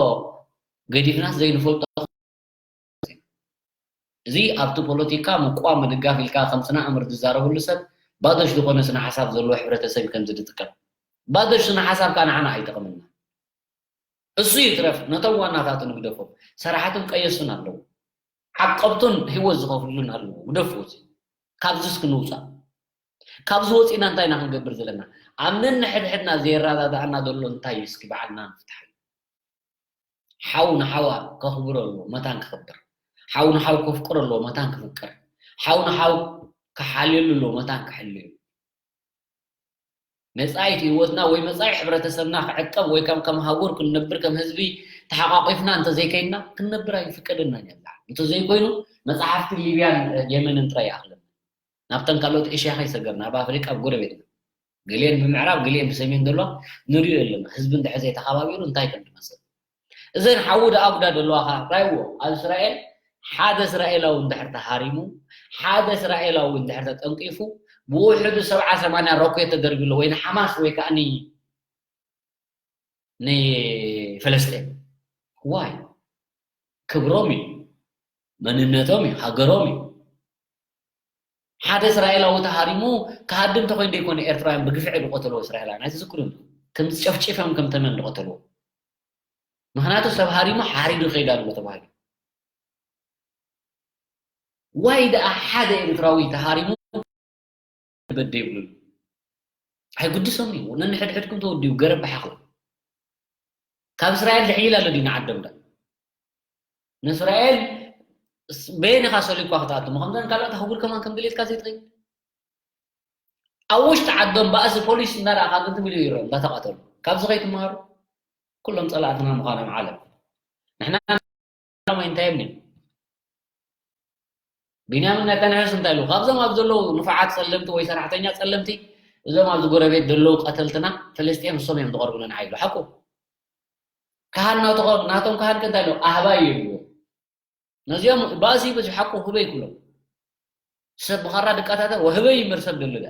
ገዲፍናስ ዘይንፈልጦ እዚ ኣብቲ ፖለቲካ ምቋም ምድጋፍ ኢልካ ከም ስነ ኣእምር ዝዛረበሉ ሰብ ባዶሽ ዝኾነ ስነ ሓሳብ ዘለዎ ሕብረተሰብ እዩ ከምዚ ዝጥቀም። ባዶሽ ስነ ሓሳብ ከዓ ንዓና ኣይጠቕመና። እሱ ይትረፍ ነቶም ዋናታቱ ንግደፎም። ሰራሕትን ቀየስትን ኣለዉ። ዓቀብቱን ህይወት ዝኸፍሉን ኣለዉ። ግደፍዎ እዚ። ካብዚ እስኪ ንውፃእ። ካብዚ ወፂእና እንታይ ኢና ክንገብር ዘለና? ኣብ ነንሕድሕድና ዘየረዳድኣና ዘሎ እንታይ እዩ? እስኪ ባዕልና ንፍትሓሉ። ሓው ንሓው ከኽብሮ ኣለዎ፣ መታን ክኽብር። ሓው ንሓው ከፍቅሮ ኣለዎ፣ መታን ክፍቅር። ሓው ንሓው ክሓልየሉ ኣለዎ፣ መታን ክሕልዩ። መጻኢት ህይወትና ወይ መጻኢ ሕብረተሰብና ክዕቀብ ወይ ከም፣ ከም ሃጉር ክንነብር፣ ከም ህዝቢ ተሓቋቂፍና እንተዘይከይንና ክንነብር ኣይፍቀደናን እዩ ኣምላኽ። እንተዘይኮይኑ መፅሓፍቲ ሊብያን የመንን ጥራይ ይኣኽለና። ናብተን ካልኦት ኤሽያ ከይሰገርና ኣብ ኣፍሪቃ ኣብ ጎረቤትና ገሊአን ብምዕራብ ገሊአን ብሰሜን ዘለዋ ንሪኦ ኣለና። ህዝቢ እንድሕር ዘይተኸባቢሩ እንታይ ከም ዝመስል እዘን ሓዊ ደኣጉዳ ዘለዋ ከዓ ራይዎ ኣብ እስራኤል ሓደ እስራኤላዊ እንድሕር ተሃሪሙ ሓደ እስራኤላዊ እንድሕር ተጠንቂፉ ብውሕዱ ሰብዓ ሰማንያ ሮኬት ተደርቢሎ ወይ ንሓማስ ወይ ከዓ ንፈለስጤን ዋይ ክብሮም እዩ መንነቶም እዩ ሃገሮም እዩ ሓደ እስራኤላዊ ተሃሪሙ ክሃድም ተኮይኑ ደይኮነ ኤርትራውያን ብግፍዒ ዝቆተልዎ እስራኤላውያን ኣይትዝክሩን ከም ጨፍጭፈም ከም ተመን ዝቆተልዎ ምክንያቱ ሰብ ሃሪሙ ሓሪዱ ከይዳ ኣሎ ተባሂሉ ዋይ ደኣ ሓደ ኤርትራዊ ተሃሪሙ በደ ይብሉ ኣይጉድሶም እዩ ነንሕድሕድኩም ተወዲኡ ገረብ ብሓኽሉ ካብ እስራኤል ዝሕይል ኣሎ ድዩ ንዓዶም ዳ ንእስራኤል በየን ኢኻ ሰሊኳ ክትኣቱ ምኸምዘን ካልኦት ኣህጉር ከማን ከም ድሌትካ ዘይትኸይድ ኣብ ውሽጢ ዓዶም ባእሲ ፖሊስ እናረኣኻ ግን ትብልዩ ይረኦም እንዳተቐተሉ ካብዚ ከይትመሃሩ ኩሎም ፀላእትና ምዃኖም ዓለም ንሕና እንታይ እምኒ ቢንያምን ነተንያሁስ እንታይ ኢሉ ካብዞም ኣብ ዘለዉ ንፉዓት ጸለምቲ ወይ ሰራሕተኛ ጸለምቲ እዞም ኣብዚ ጎረቤት ዘለዉ ቀተልትና ፍልስጤም እሶም እዮም ዝቐርቡልና ንዓይ ኢሉ ሓቁ ካህን ናቶም ካህን ከ እንታይ ኢሉ ኣህባይ ይብልዎ ነዚኦም ባእሲ በዚ ሓቁ ህበይ ኩሎም ሰብ ብኻራ ድቃታተ ወህበይ ይምር ሰብ ደለለ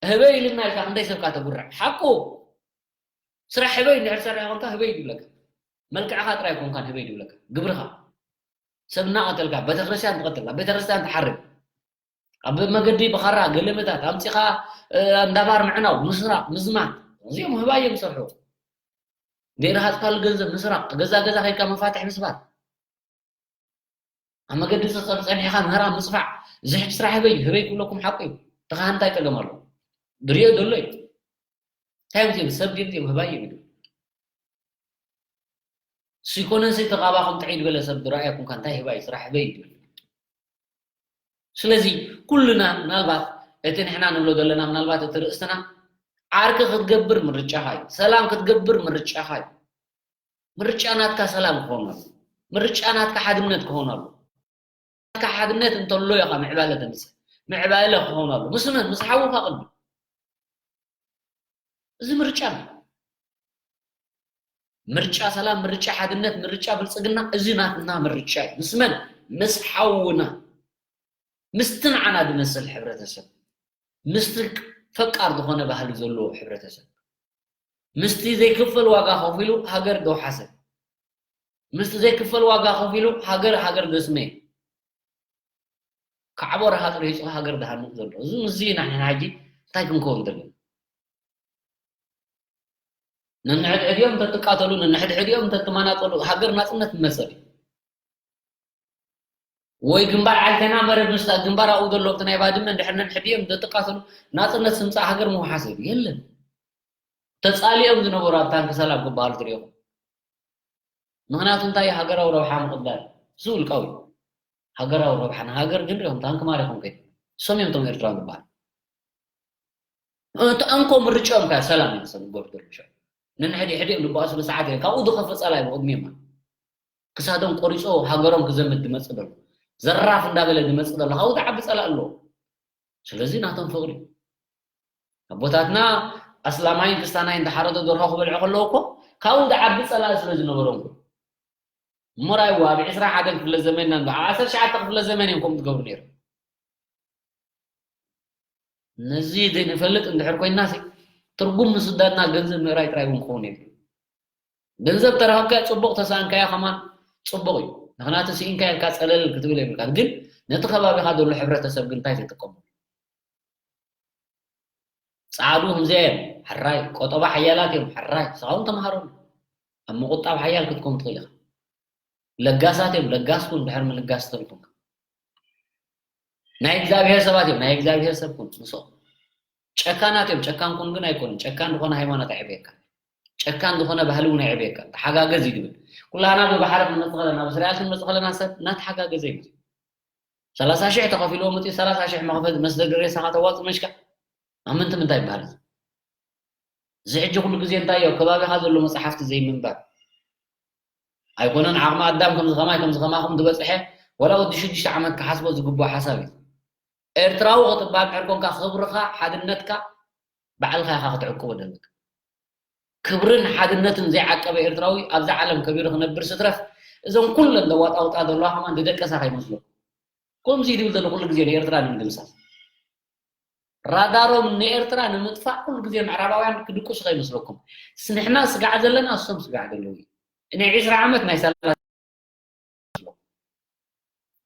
ህበይ ኢልና ኢልካ ክንደይ ሰብካ ተጉርዕ ሓቁ ስራሕ ህበይ እንድሕር ሰሪሕ ኮንካ ህበይ ይብለካ መልክዕኻ ጥራይ ኮንካን ህበይ ይብለካ ግብርኻ ሰብ እናቐተልካ ቤተክርስትያን ትቐትል ኣብ ቤተክርስትያን ትሓርድ ኣብ መገዲ ብኻራ ገለመታት ኣምፂኻ እንዳባር ምዕናው ምስራቕ ምዝማት እዚኦም ህባይ እዮም ዝሰርሑ ዘይረሃፅካሉ ገንዘብ ምስራቕ ገዛ ገዛ ከይድካ መፋትሕ ምስባር ኣብ መገዲ ፀፀር ፀኒሕኻ ምህራም ምፅፋዕ ዝሕጅ ስራሕ ህበይ ህበይ ክብለኩም ሓቁ እዩ ተኻህንታይ ፀገም ኣሎ ድሪኦ ዘሎ እዩ እንታይ እዮም ሰብ ድዮም እዮም ህባይ እዮም ይብል ሲኮነንሲ ተቓባኹም ጥዒ ዝበለ ሰብ ዝረኣየኩም ከ እንታይ ህባይ ስራሕ ህበይ ይብል ስለዚ ኩልና ምናልባት እቲ ንሕና ንብሎ ዘለና ምናልባት እቲ ርእስትና ዓርኪ ክትገብር ምርጫኻ እዩ ሰላም ክትገብር ምርጫኻ እዩ ምርጫ ናትካ ሰላም ክኾን ኣሎ ምርጫ ናትካ ሓድነት ክኾን ኣሎ ናትካ ሓድነት እንተሎ ኢኻ ምዕባለ ተምፅእ ምዕባለ ክኾን ኣሎ ምስ መን ምስ ሓውኻ ቅድሚ እዚ ምርጫ ምርጫ ሰላም ምርጫ ሓድነት ምርጫ ብልፅግና እዚ ናትና ምርጫ እዩ ምስ መን ምስ ሓውና ምስቲ ንዓና ዝመስል ሕብረተሰብ ምስቲ ፈቃር ዝኾነ ባህሊ ዘለዎ ሕብረተሰብ ምስቲ ዘይክፈል ዋጋ ከፊሉ ሃገር ደውሓሰ ምስቲ ዘይክፈል ዋጋ ከፊሉ ሃገር ሃገር ደስመ ካዕቦ ረሃፅ ሪሂፁ ሃገር ዝሃንፅ ዘሎ እዚ ምስዚ ኢና ሕና ሕጂ እንታይ ክንከውን ዘለና ነንሕድሕዲኦም እንተትቃተሉ ነንሕድሕዲኦም እንተትመናጠሉ ሃገር ናፅነት ትመፀእ ወይ ግንባር ዓልተና መረብ ምስታ ግንባር ኣብኡ ዘሎ ኣብቲ ናይ ባድመ እንድሕር ነንሕዲኦም እንተትቃተሉ ናፅነት ስምፃእ ሃገር ምውሓስ የለን ተፃሊኦም ዝነበሩ ኣብ ታንክ ሰላም ክበሃሉ ትሪኦም ምኽንያቱ እንታይ ሃገራዊ ረብሓ ምቕዳል እዚ ውልቃዊ ሃገራዊ ረብሓ ንሃገር ግን ሪኦም ታንክ ማሪኾም ከይዱ እሶም እዮም እቶም ኤርትራውያን ዝበሃል እቲ እንኮ ምርጫኦም ከ ሰላም እዮም ሰብ ዝገብሩ ዘለዉ ሸ ነንሕዲ ሕዲኦም ልበኣስሉ ሰዓት እዮም ካብኡ ዝኸፍእ ጸላይ ብቕድሚኦም ኣሎ ክሳዶም ቆሪጾ ሃገሮም ክዘምት ዝመጽእ ዘሎ ዘራፍ እንዳበለ ዝመጽእ ዘሎ ካብኡ ዝዓቢ ጸላእ ኣለዎ ስለዚ ናቶም ፍቕሪ ኣቦታትና ኣስላማይን ክስታናይን ዝሓረዶ ደርሆ ክበልዑ ከለዉ እኮ ካብኡ ዝዓቢ ጸላኢ ስለ ዝነበሮም እሞ ራይዎ ኣብ ዕስራ ሓደን ክፍለ ዘመን ኢና ንበ ዓሰርተ ትሽዓተ ክፍለ ዘመን እዮም ከምኡ ዝገብሩ ነይሮም ነዚ ዘይንፈልጥ እንድሕር ኮይንና ትርጉም ምስዳድና ገንዘብ ምእራይ ጥራይ እውን ክኸውን የብሉ ገንዘብ ተረኸብካዮ ፅቡቕ ተሰኣንካዮ ከማን ፅቡቕ እዩ ምክንያቱ ስኢንካ ኢልካ ፀለል ክትብል የብልካ ግን ነቲ ከባቢኻ ዘሎ ሕብረተሰብ ግን እንታይ ትጥቀሙ ጻዕዱ ከምዚኣ እዮም ሕራይ ቆጠባ ሓያላት እዮም ሕራይ ስኻ እውን ተምሃሮም ኣብ ምቁጣብ ሓያል ክትኮን ትኽእል ኢኻ ለጋሳት እዮም ለጋስ ኩን ድሕር ምልጋስ ትኽእል ኮንካ ናይ እግዚኣብሔር ሰባት እዮም ናይ እግዚኣብሔር ሰብ ኩን ንስኦም ጨካናት እዮም ጨካን ኩን ግን ኣይኮኑን ጨካን ዝኾነ ሃይማኖት ኣዕብየካ ጨካን ዝኾነ ባህሊ እውን ኣዕብየካ ተሓጋገዝ እዩ ዝብል ኩላና ብባሕሪ ክንመፅእ ከለና ብስርያት ክንመፅእ ከለና ሰብ እናተሓጋገዘ እዩ ሰላሳ ሽሕ ተኸፊልዎ መፂኡ ሰላሳ ሽሕ መኽፈል መስደዲ ሬሳኻ ተዋፅእ መሽካ ኣብ ምንቲ ምንታይ ይበሃል እዚ ሕጂ ኩሉ ግዜ እንታይ ዮ ከባቢኻ ዘሎ መፅሓፍቲ ዘይምንባብ ኣይኮነን ዓቕሚ ኣዳም ከምዚ ከማይ ከምዚ ከማኹም ዝበፅሐ፣ ወላ ወዲ ሽዱሽተ ዓመት ክሓስቦ ዝግብኦ ሓሳብ እዩ። ኤርትራዊ ክትበሃል ድሕር ኮንካ ክብርኻ ሓድነትካ ባዕልኻ ኢኻ ክትዕቅቦ ዘለካ። ክብርን ሓድነትን ዘይዓቀበ ኤርትራዊ ኣብዛ ዓለም ከቢሩ ክነብር ስትረፍ እዞም ኩለን ዘዋጣውጣ ዘለዋ ከማን ዝደቀሳ ከይመስለኩም። ከምዚ ድብል ዘሎ ኩሉ ግዜ ንኤርትራ ንምድምሳስ ራዳሮም ንኤርትራ ንምጥፋእ ኩሉ ግዜ ምዕራባውያን ክድቅሱ ከይመስለኩም። ንሕና ስጋዕ ዘለና እሶም ስጋዕ ዘለዉ እዩ። ናይ ዕስራ ዓመት ናይ ሰላሳ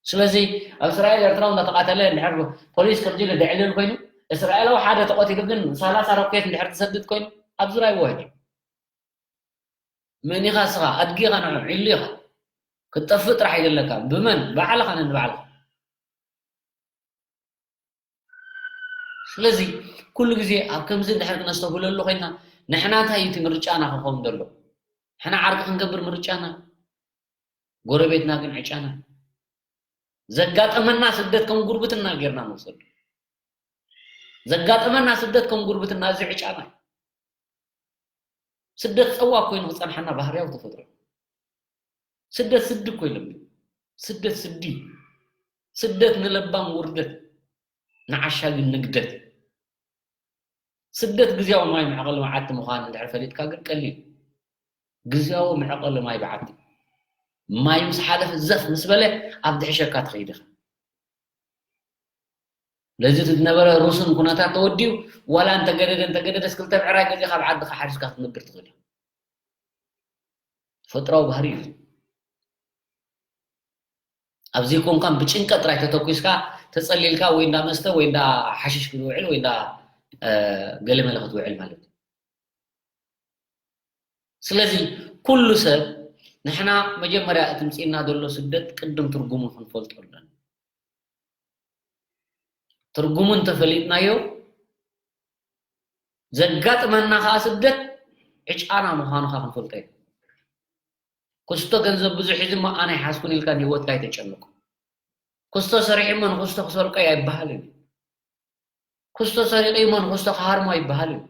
ስለዚ ኣብ እስራኤል ኤርትራዊ እናተቃተለ እንድሕር ፖሊስ ከምዚ ኢሉ ደዕልል ኮይኑ እስራኤላዊ ሓደ ተቆቲሉ ግን ሰላሳ ሮኬት እንድሕር ትሰድድ ኮይኑ ኣብ ዙርያ ይወህድ እዩ። መን ኢኻ እስኻ ኣድጊ ኢኻ ንዑ ዒሉ ኢኻ ክትጠፍእ ጥራሕ ይደለካ ብመን ባዕልኻ ነንባዕልኻ። ስለዚ ኩሉ ግዜ ኣብ ከምዚ እንድሕር ክነስተብህለሉ ኮይና ንሕና እንታይ እዩ እቲ ምርጫና ክኸውን ዘሎ? ንሕና ዓርቂ ክንገብር ምርጫና ጎረቤትና ግን ዕጫና። ዘጋጠመና ስደት ከም ጉርብትና ጌርና ንወሰዱ። ዘጋጠመና ስደት ከም ጉርብትና እዚ ዕጫና እዩ። ስደት ፀዋ ኮይኑ ክፀንሓና ባህርያዊ ተፈጥሮ እዩ። ስደት ስዲ እኮ የለን። ስደት ስዲ። ስደት ንለባም ውርደት፣ ንዓሻ ግን ንግደት። ስደት ግዝያዊ ማይ መዕቐሊ መዓቲ ምዃን እንድሕር ፈሊጥካ ግን ቀሊል። ግዝያዊ መዕቐሊ ማይ በዓቲ። ማይ ምስ ሓለፈ ዘፍ ምስ በለ ኣብ ድሕሸካ ትኸይድ ኢኻ። ለዚ እቲ ዝነበረ ሩስን ኩነታት ተወዲኡ ዋላ እንተገደደ እንተገደደስ ክልተ ብዕራይ ገዚእካ ኣብ ዓድኻ ሓሪስካ ክትነብር ትኽእል ኢኻ። ተፈጥራዊ ባህሪ እዩ። ኣብዚ ኮንካን ብጭንቀት ጥራይ ተተኩስካ ተጸሊልካ ወይ እንዳ መስተ ወይ እንዳ ሓሽሽ ክትውዕል ወይ እንዳ ገለመለ ክትውዕል ማለት እዩ። ስለዚ ኩሉ ሰብ ንሕና መጀመርያ እቲ ምጽእና ዘሎ ስደት ቅድም ትርጉሙ ክንፈልጦ ኣለና። ትርጉሙ እንተፈሊጥናዮ ዘጋጥመና ከዓ ስደት ዕጫና ምዃኑ ከዓ ክንፈልጦ እዩ። ክስቶ ገንዘብ ብዙሕ ሒዙ እሞ ኣነ ኣይሓዝኩን ኢልካ ንህይወትካ ኣይተጨንቆ። ክስቶ ሰሪሑ እሞ ንክስቶ ክሰርቆ ኣይበሃልን እዩ። ክስቶ ሰሪቑ እሞ ንክስቶ ክሃርሞ ኣይበሃልን እዩ።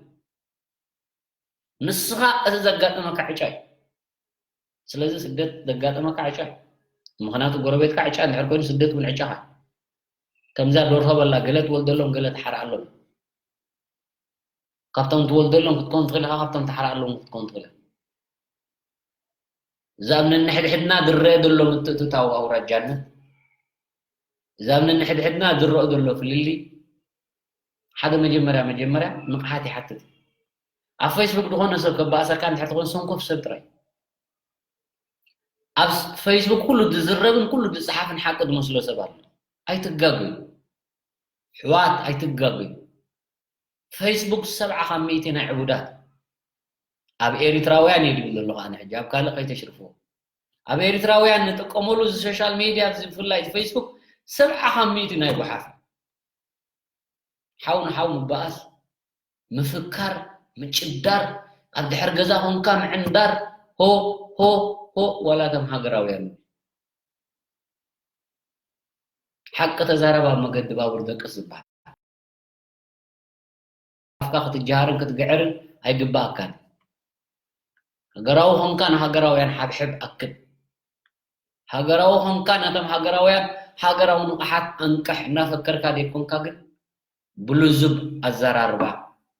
ንስኻ እቲ ዘጋጠመካ ዕጫ እዩ። ስለዚ ስደት ዘጋጠመካ ዕጫ እዩ። ምኽንያቱ ጎረቤትካ ዕጫ እንድሕር ኮይኑ ስደት እውን ዕጫኻ እዩ። ከምዛ ዶርሆ በላ ገለ ትወልደሎም ገለ ትሓርዓሎም። ካብቶም ትወልደሎም ክትከውን ትኽእል ኢኻ፣ ካብቶም ትሓርዓሎም ክትከውን ትኽእል ኢኻ። እዛ ኣብ ነንሕድሕድና ዝረአ ዘሎ ምትእትታው ኣውራጃነት፣ እዛ ኣብ ነንሕድሕድና ዝረአ ዘሎ ፍልልይ ሓደ መጀመርያ መጀመርያ ንቕሓት ይሓትት። ኣብ ፌስቡክ ዝኾነ ሰብ ከባእሰካ እንድሕር ትኾን ሰንኮፍ ሰብ ጥራይ። ኣብ ፌስቡክ ኩሉ ዝዝረብን ኩሉ ዝጸሓፍን ሓቂ ዝመስሎ ሰብ ኣሎ። ኣይትጋገዩ። ኣሕዋት ኣይትጋገዩ። ፌስቡክ ሰብዓ ካብ ሚእቲ ናይ ዕቡዳት ኣብ ኤሪትራውያን እየ ዝብል ዘለኹ ኣነ ሕጂ ኣብ ካልእ ከይተሽርፍዎ። ኣብ ኤሪትራውያን ንጥቀመሉ እዚ ሶሻል ሜድያ እዚ ብፍላይ እቲ ፌስቡክ ሰብዓ ካብ ሚእቲ ናይ ጓሓፍ። ሓው ንሓው ምባኣስ፣ ምፍካር፣ ምጭዳር፣ ኣብ ድሕር ገዛ ኮንካ ምዕንዳር፣ ሆ ሆ ሆ ዋላ ከም ሃገራውያን ሓቂ ተዛረብ ኣብ መገዲ ባቡር ደቅስ ዝበሃል። ኣፍካ ክትጀሃርን ክትግዕርን ኣይግበኣካን። ሃገራዊ ኾንካ ንሃገራውያን ሓብሕብ ኣክብ። ሃገራዊ ኾንካ ነቶም ሃገራውያን ሃገራዊ ንቕሓት ኣንቅሕ። እናፈከርካ ዘይኮንካ ግን ብልዙብ ኣዘራርባ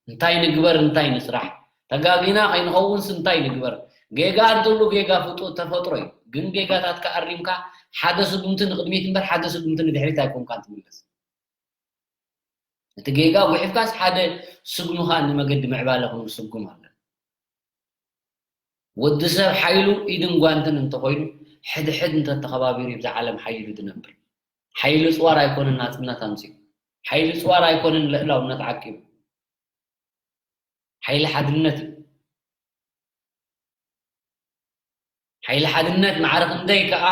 እንታይ ንግበር እንታይ ንስራሕ ተጋጊና ከይንኸውንስ እንታይ ንግበር ጌጋ እንትሉ ጌጋ ፍጡር ተፈጥሮ እዩ ግን ጌጋታትካ ኣሪምካ ሓደ ስጉምቲ ንቕድሚት እምበር ሓደ ስጉምቲ ንድሕሪት ኣይኮንካን ትምለስ እቲ ጌጋ ጉሒፍካስ ሓደ ስጉምኻ ንመገዲ ምዕባለ ክንስጉም ኣለና ወዲ ሰብ ሓይሉ ኢድን ጓንትን እንተኾይኑ ሕድሕድ እንተተኸባቢሩ እዩ ብዛ ዓለም ሓይሉ ዝነብር ሓይሊ ፅዋር ኣይኮነን ናፅነት ኣምፅኡ ሓይሊ ፅዋር ኣይኮነን ልእላውነት ዓቂቡ ሓይሊ ሓድነት እዩ ሓይሊ ሓድነት ማዕረ ክንደይ ከዓ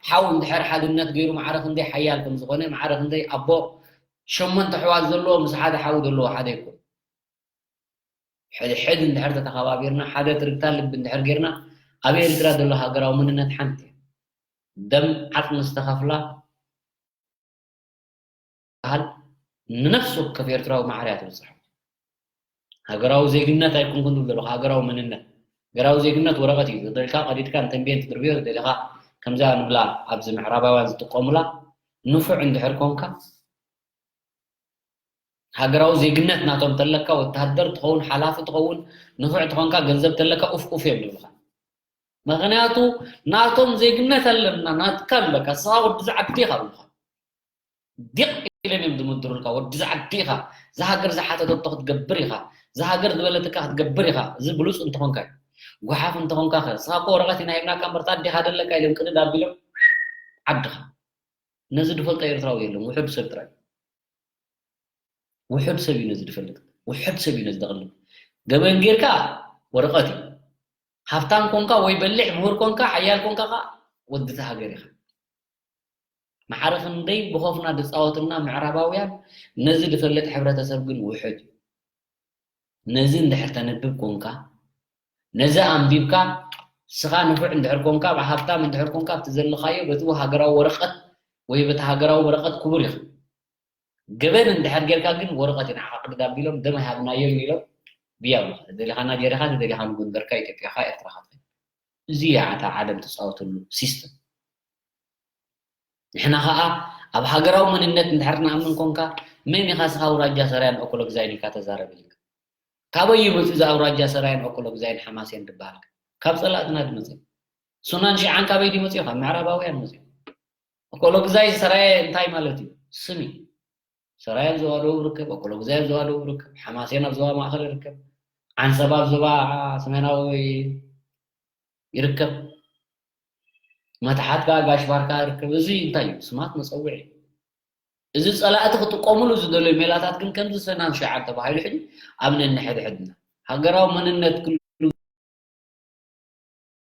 ሓው እንድሕር ሓድነት ገይሩ ማዕረ ክንደይ ሓያል ከም ዝኾነ ማዕረ ክንደይ ኣቦ ሸሞንተ ኣሕዋት ዘለዎ ምስ ሓደ ሓው ዘለዎ ሓደ ይኮን ሕድሕድ እንድሕር ተተኸባቢርና ሓደ ትርግታ ልቢ እንድሕር ጌርና ኣብ ኤርትራ ዘሎ ሃገራዊ መንነት ሓንቲ ደም ዓፅሚ ዝተኸፍላ በሃል ንነፍሲ ወከፍ ኤርትራዊ ማዕረ እያ ትብፅሖ ሃገራዊ ዜግነት ኣይኮንኩን ትብል ዘለኹ ሃገራዊ መንነት ሃገራዊ ዜግነት ወረቐት እዩ። ዝደልካ ቀዲድካ ንተንቤን ትድርብዮ፣ ዝደልኻ ከምዛ ንብላ ኣብዚ ምዕራባውያን ዝጥቀሙላ ንፉዕ እንድሕር ኮንካ፣ ሃገራዊ ዜግነት ናቶም ተለካ፣ ወተሃደር ትኸውን፣ ሓላፊ ትኸውን፣ ንፉዕ ትኾንካ፣ ገንዘብ ተለካ ኡፍ ኡፍ እዮም ዝብልኻ። ምኽንያቱ ናቶም ዜግነት ኣለና፣ ናትካ ኣለካ፣ ንስኻ ወዲ ዝዓዲ ኢኻ ይብሉኻ። ዲቕ ኢሎም እዮም ዝምድሩልካ። ወዲ ዝዓዲ ኢኻ፣ እዛ ሃገር ዝሓተተቶ ክትገብር ኢኻ፣ እዛ ሃገር ዝበለትካ ክትገብር ኢኻ። እዚ ብሉፅ እንተኾንካ እዩ። ጓሓፍ እንተኾንካ ኸ? ንስኻ እኮ ወረቐት ኢና ሂብናካ እምበር፣ ታዲኻ ደለካ ኢሎም ቅድድ ኣቢሎም ዓድኻ። ነዚ ዝፈልጦ ኤርትራዊ የለን፣ ውሑድ ሰብ ጥራይ። ውሑድ ሰብ እዩ ነዚ ዝፈልጥ፣ ውሑድ ሰብ እዩ ነዚ ዘቕልብ። ገበን ጌርካ ወረቐት እዩ። ሃብታም ኮንካ ወይ በሊሕ ምሁር ኮንካ፣ ሓያል ኮንካ ኸኣ ወዲ እታ ሃገር ኢኻ። ማዕረ ክንደይ ብኾፍና ዝጻወቱልና ምዕራባውያን፣ ነዚ ዝፈልጥ ሕብረተሰብ ግን ውሑድ እዩ። ነዚ እንድሕር ተንብብ ኮንካ፣ ነዚ ኣንቢብካ፣ ንስኻ ንፉዕ እንድሕር ኮንካ፣ ሃብታም እንድሕር ኮንካ፣ ኣብቲ ዘለኻዮ በቲ ሃገራዊ ወረቐት ወይ በቲ ሃገራዊ ወረቐት ክቡር ኢኻ። ገበን እንድሕር ጌርካ ግን ወረቐት እዩ ንዓኻ ቅድድ ኣቢሎም ደም ኣይሃብናዮን ኢሎም ብያብሉኻ። ተደሊኻ ናይጀርያኻ፣ ተደሊኻ ንጎንደርካ፣ ኢትዮጵያኻ፣ ኤርትራኻ ትኸይድ። እዚ እዩ ኣታ ዓለም ትጻወተሉ ሲስተም። ንሕና ኸኣ ኣብ ሃገራዊ መንነት እንድሕር ንኣምን ኮንካ፣ መን ኢኻ ንስኻ ኣውራጃ ሰራያን ኦኮሎግዛይን ኢልካ ተዛረብ ኢልካ? ካበይ እዩ መጺኡ እዚ ኣውራጃ ሰራያን ኦኮሎግዛይን ሓማሴን ዝበሃል? ካብ ጸላእትና ድመጽእ። ሱናን ሺዓን ካበይ ድዩ መጺኡ? ካብ ምዕራባውያን መጺኡ። ኦኮሎግዛይ ሰራየ እንታይ ማለት እዩ? ስም እዩ። ሰራየ ኣብ ዞባ ደቡብ ይርከብ፣ ኦኮሎግዛይ ኣብ ዞባ ደቡብ ይርከብ፣ ሓማሴን ኣብ ዞባ ማእከል ይርከብ፣ ዓንሰባ ኣብ ዞባ ሰሜናዊ ይርከብ፣ መታሓት ከኣ ጋሽ ባርካ ይርከብ። እዚ እንታይ እዩ? ስማት መጸውዒ። እዚ ጸላእቲ ክጥቀሙሉ ዝደለዩ ሜላታት ግን ከምዚ ሰናን ሸዓን ተባሂሉ ሕጂ ኣብ ነንሕድሕድና ሃገራዊ መንነት ክሉ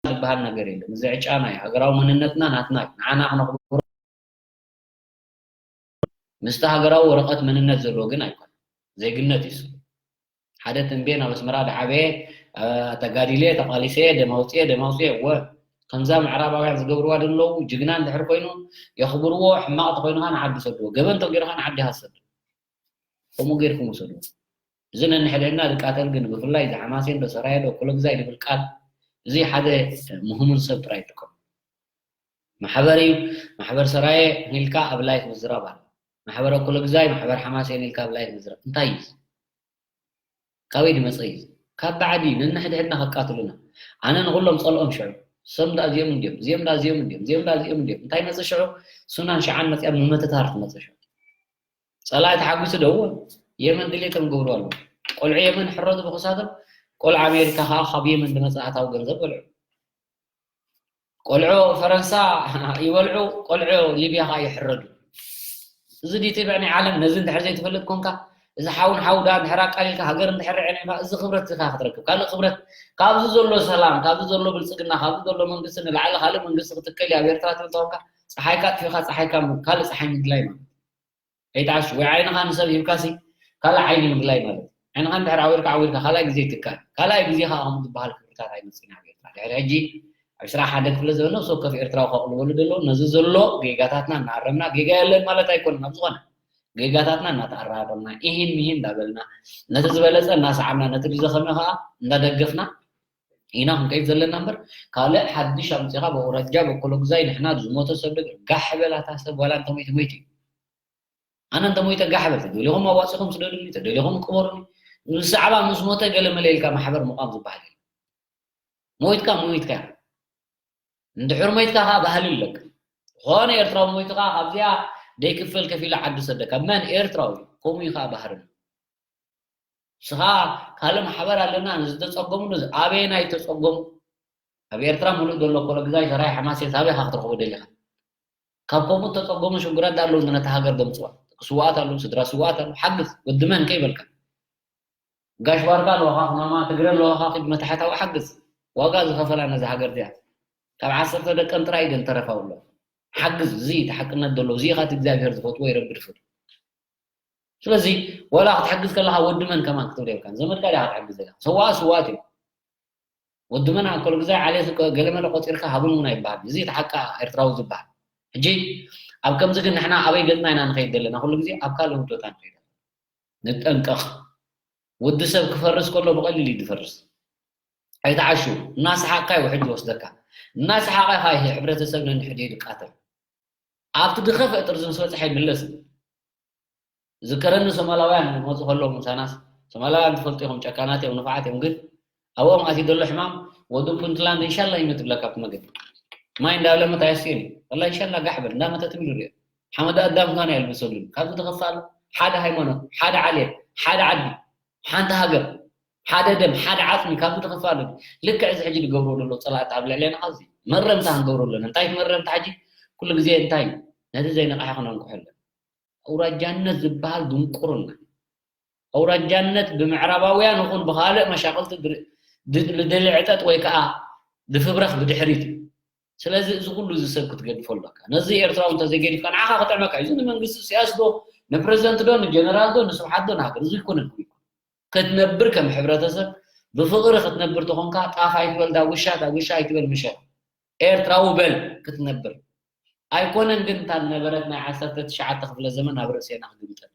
ዝበሃል ነገር የለን። እዚ ዕጫና እዩ። ሃገራዊ መንነትና ናትና እዩ። ንዓና ክነኽብሮ ምስቲ ሃገራዊ ወረቐት መንነት ዘለዎ ግን ኣይኮነን። ዜግነት እዩ እሱ። ሓደ ተንቤን ኣብ ኣስመራ ዝዓበየ፣ እ፣ ተጋዲለ፣ ተቓሊሰ፣ ደም ኣውፅኤ፣ ደም ኣውፅኤ፣ እወ፣ ከምዛ ምዕራባውያን ዝገብርዋ ዘለዉ ጅግና እንድሕር ኮይኑ የኽብርዎ፣ ሕማቕ ተኾይኑ ኸዓ ንዓዲ ይሰድዎ። ገበን እንተገይሩ ኸዓ ንዓዲ ኢኻ ትሰዶ። ከምኡ ጌርኩም ውሰድዎ። እዚ ነንሕድሕድና ዝቃተል ግን ብፍላይ እዚ ሓማሴን ዶ ሰራየ ዶ ኮለግዛይ ዝብል ቃል እዚ ሓደ ምህሙን ሰብ ጥራይ ይጥቀም። ማሕበር እዩ፣ ማሕበር ሰራየ ኢልካ ኣብ ላይፍ ምዝራብ ኣሎ። ማሕበር ኮለግዛይ፣ ማሕበር ሓማሴን ኢልካ ኣብ ላይፍ ምዝራብ እንታይ እዩ? ካበይ ዝመፀ እዩ? ካብ ባዕዲ ነንሕድሕድና ከቃትሉና። ኣነ ንኩሎም ፀልኦም ሽዑ። እሶም ዳ እዚኦም እንድዮም፣ እዚኦም ዳ እዚኦም እንድዮም፣ እዚኦም ዳ እዚኦም እንድዮም። እንታይ መፀ ሽዑ? ሱናን ሽዓን መፅያ ምምትታር ትመፀ ሽዑ። ጸላኢ ተሓጒሱ ደው የመን ድሌቶም ገብሩ ኣለዉ። ቆልዑ የመን ሕረዱ ብኽሳቶም፣ ቆልዑ ኣሜሪካ ከኣ ካብ የመን ዝመጽእ ኣታዊ ገንዘብ በልዑ። ቆልዑ ፈረንሳ ይበልዑ፣ ቆልዑ ሊብያ ከኣ ይሕረዱ። እዚ ድዩ ትብዕ ናይ ዓለም? ነዚ እንድሕር ዘይትፈልጥ ኮንካ፣ እዚ ሓውን ሓው ደኣ እንድሕር ኣቃሊልካ፣ ሃገር እንድሕር ርዕን ኢልካ፣ እዚ ክብረት ኢኻ ክትረክብ። ካልእ ክብረት፣ ካብዚ ዘሎ ሰላም፣ ካብዚ ዘሎ ብልጽግና፣ ካብዚ ዘሎ መንግስቲ ንላዕሊ ካልእ መንግስቲ ክትከል እዩ ኣብ ኤርትራ ትብል ተኾንካ፣ ጸሓይካ ኣጥፊእካ፣ ጸሓይካ ም-፣ ካልእ ጸሓይ ምድላይ ማለት እዩ። ከይትዓሹ፣ ወይ ዓይንኻ ንሰብ ሂብካሲ ካልእ ዓይኒ ምድላይ ማለት እዩ። ዓይንኻ እንድሕር ዓዊርካ፣ ዓዊርካ፣ ካልኣይ ግዜ ይትካእ። ካልኣይ ግዜ ከኣ ከምኡ ዝበሃል ክብርታት ኣይመጽእን ኣብ ኤርትራ። ድሕሪ ሕጂ ኣብ ዕስራ ሓደ ክፍለ ዘበን ነፍሲ ወከፍ ኤርትራዊ ከቕልበሉ ዘለዎ፣ ነዚ ዘሎ ጌጋታትና እናኣረምና፣ ጌጋ የለን ማለት ኣይኮነን፣ ኣብ ዝኾነ ጌጋታትና እናተኣራረምና፣ ኢሂን ሚሂን እንዳበልና፣ ነቲ ዝበለጸ እናሰዓብና፣ ነቲ ዝደኸመ ከኣ እንዳደገፍና ኢና ክንከይድ ዘለና እምበር፣ ካልእ ሓድሽ ኣምጺኻ ብኣውራጃ፣ ብኮሎግዛይ፣ ንሕና ዝሞተ ሰብ ደግ-፣ ጋሕ በል ኣታ ሰብ፣ ዋላ እንተሞይቱ ሞይቱ እዩ። ኣነ እንተሞይተ ጋሕ በል፣ ተደሊኹም ኣዋጺኹም ስደዱኒ፣ ተደሊኹም ቅበሩኒ። ብዛዕባ ምስ ሞተ ገለ መለ ኢልካ ማሕበር ምቋም ዝበሃል የለን። ሞይትካ ሞይትካ ኢኻ። እንድሕር ሞይትካ ከኣ ባህሊ ኣለካ። ዝኾነ ኤርትራዊ ሞይቱ ከኣ ካብዚኣ ደይክፈል ከፊሉ ዓዱ ሰደካ። መን? ኤርትራዊ። ከምኡ እዩ ከኣ ባህልና። ንስኻ ካልእ ማሕበር ኣለና ንዝተጸገሙ፣ ንዝ-፣ ኣበየናይ ተጸገሙ? ኣብ ኤርትራ ምሉእ ዘሎ ኮለግዛይ፣ ሰራይ፣ ሓማሴን ኣበይ ኢኻ ክትረኽቦ ደሊኻ? ካብ ከምኡ እተጸገሙ ሽጉራት ኣለዉ፣ ነታ ሃገር ዘምጽዋ። ደቂ ስውኣት ኣለዉ፣ ስድራ ስውኣት ኣለዉ። ሓግዝ፣ ወዲ መን ከይበልካ። ጋሽ ባርካ ኣለኻ፣ ኩናማ ትግረ ኣለኻ፣ ኪድ መታሕታዊ ሓግዝ። ዋጋ ዝኸፈላ ነዛ ሃገር እዚኣ። ካብ ዓሰርተ ደቀን ጥራይ እየን ተረፋ ኣሎ። ሓግዝ፣ እዚ እቲ ሓቅነት ዘሎ፣ እዚ ኢኻ እቲ እግዚኣብሄር ዝፈትዎ፣ ይረቢ ዝፈትዎ። ስለዚ ዋላ ክትሕግዝ ከለኻ ወዲ መን ከማን ክትብል የብልካን። ዘመድካ ዲኻ ክትሕግዝ ዘለኻ። ስውኣት ስውኣት እዮም። ወዲ መን ኣኮል ግዛይ ዓሌት እኮ ገለመለ ቆጺርካ ሃቡን እውን ኣይበሃል። እዚ እቲ ሓቂ ኤርትራዊ ዝበሃል። ሕጂ ኣብ ከምዚ ግን ንሕና ኣበይ ገጽና ኢና ንኸይድ ዘለና? ኩሉ ግዜ ኣብ ካልእ ህውደታ ንኸይድ ኣለና። ንጠንቀቕ። ወዲ ሰብ ክፈርስ ከሎ ብቐሊሉ እዩ ዝፈርስ። ኣይትዓሹ። እናሰሓቕካ እዩ ሕጂ ወስደካ። እናሰሓቐ ካይሄ ሕብረተሰብ ነንሕድሕዱ ይቃተል። ኣብቲ ዝኸፍአ ጥርዚ ምስ በጽሐ ይምለስ። ዝከረኒ ሶማላውያን መፁ ከለዉ ምሳናስ፣ ሶማላውያን ትፈልጡ ኢኹም፣ ጨካናት እዮም፣ ንፉዓት እዮም። ግን ኣብኦም ኣትዩ ዘሎ ሕማም ወዲ ፑንትላንድ እንሻላ ይመት ብለካ ኣብቲ መገዲ። ማይ እንዳብለ መታ የስእን እዩ። ወላ እንሻላ ጋሕ በል፣ እንዳመተ ትብል ሪኦ። ሓመድ ኣዳም ኳና የልብሰሉ። ካብዚ ተኸፋሉ ሓደ ሃይማኖት፣ ሓደ ዓሌት፣ ሓደ ዓዲ፣ ሓንቲ ሃገር፣ ሓደ ደም፣ ሓደ ዓፅሚ፣ ካብዚ ተኸፋሉ። ልክዕ እዚ ሕጂ ዝገብርዎ ዘሎ ፀላእቲ ኣብ ልዕሌና ኣብዚ መረምታ ክንገብሮ ኣለና። እንታይ መረምታ ሕጂ? ኩሉ ግዜ እንታይ? ነቲ ዘይነቕሐ ክነንቅሖ ኣለና። ኣውራጃነት ዝበሃል ድንቁርና። ኣውራጃነት ብምዕራባውያን ይኹን ብኻልእ መሻቕልቲ ድር-፣ ድ-፣ ንድልዕጠጥ ወይ ከዓ ድፍብረኽ ብድሕሪት እዩ። ስለዚ እዚ ኩሉ እዚ ሰብ ክትገድፎ ኣለካ። ነዚ ኤርትራዊ እንተዘይገዲፍካ ንዓኻ ክጥዕመካ እዩ። እዚ ንመንግስቲ ኢሳያስ ዶ፣ ንፕረዚደንት ዶ፣ ንጀነራል ዶ፣ ንስብሓት ዶ፣ ንሃገር እዚ ይኮነን። ክትነብር ከም ሕብረተሰብ ብፍቕሪ ክትነብር ተኾንካ ጣፍ ኣይትበል ዳጉሻ፣ ዳጉሻ ኣይትበል ምሸት። ኤርትራዊ በል ክትነብር። ኣይኮነን ግን እታ ዝነበረት ናይ ዓሰርተ ትሽዓተ ክፍለ ዘመን ኣብ ርእሴና ክግምጠል።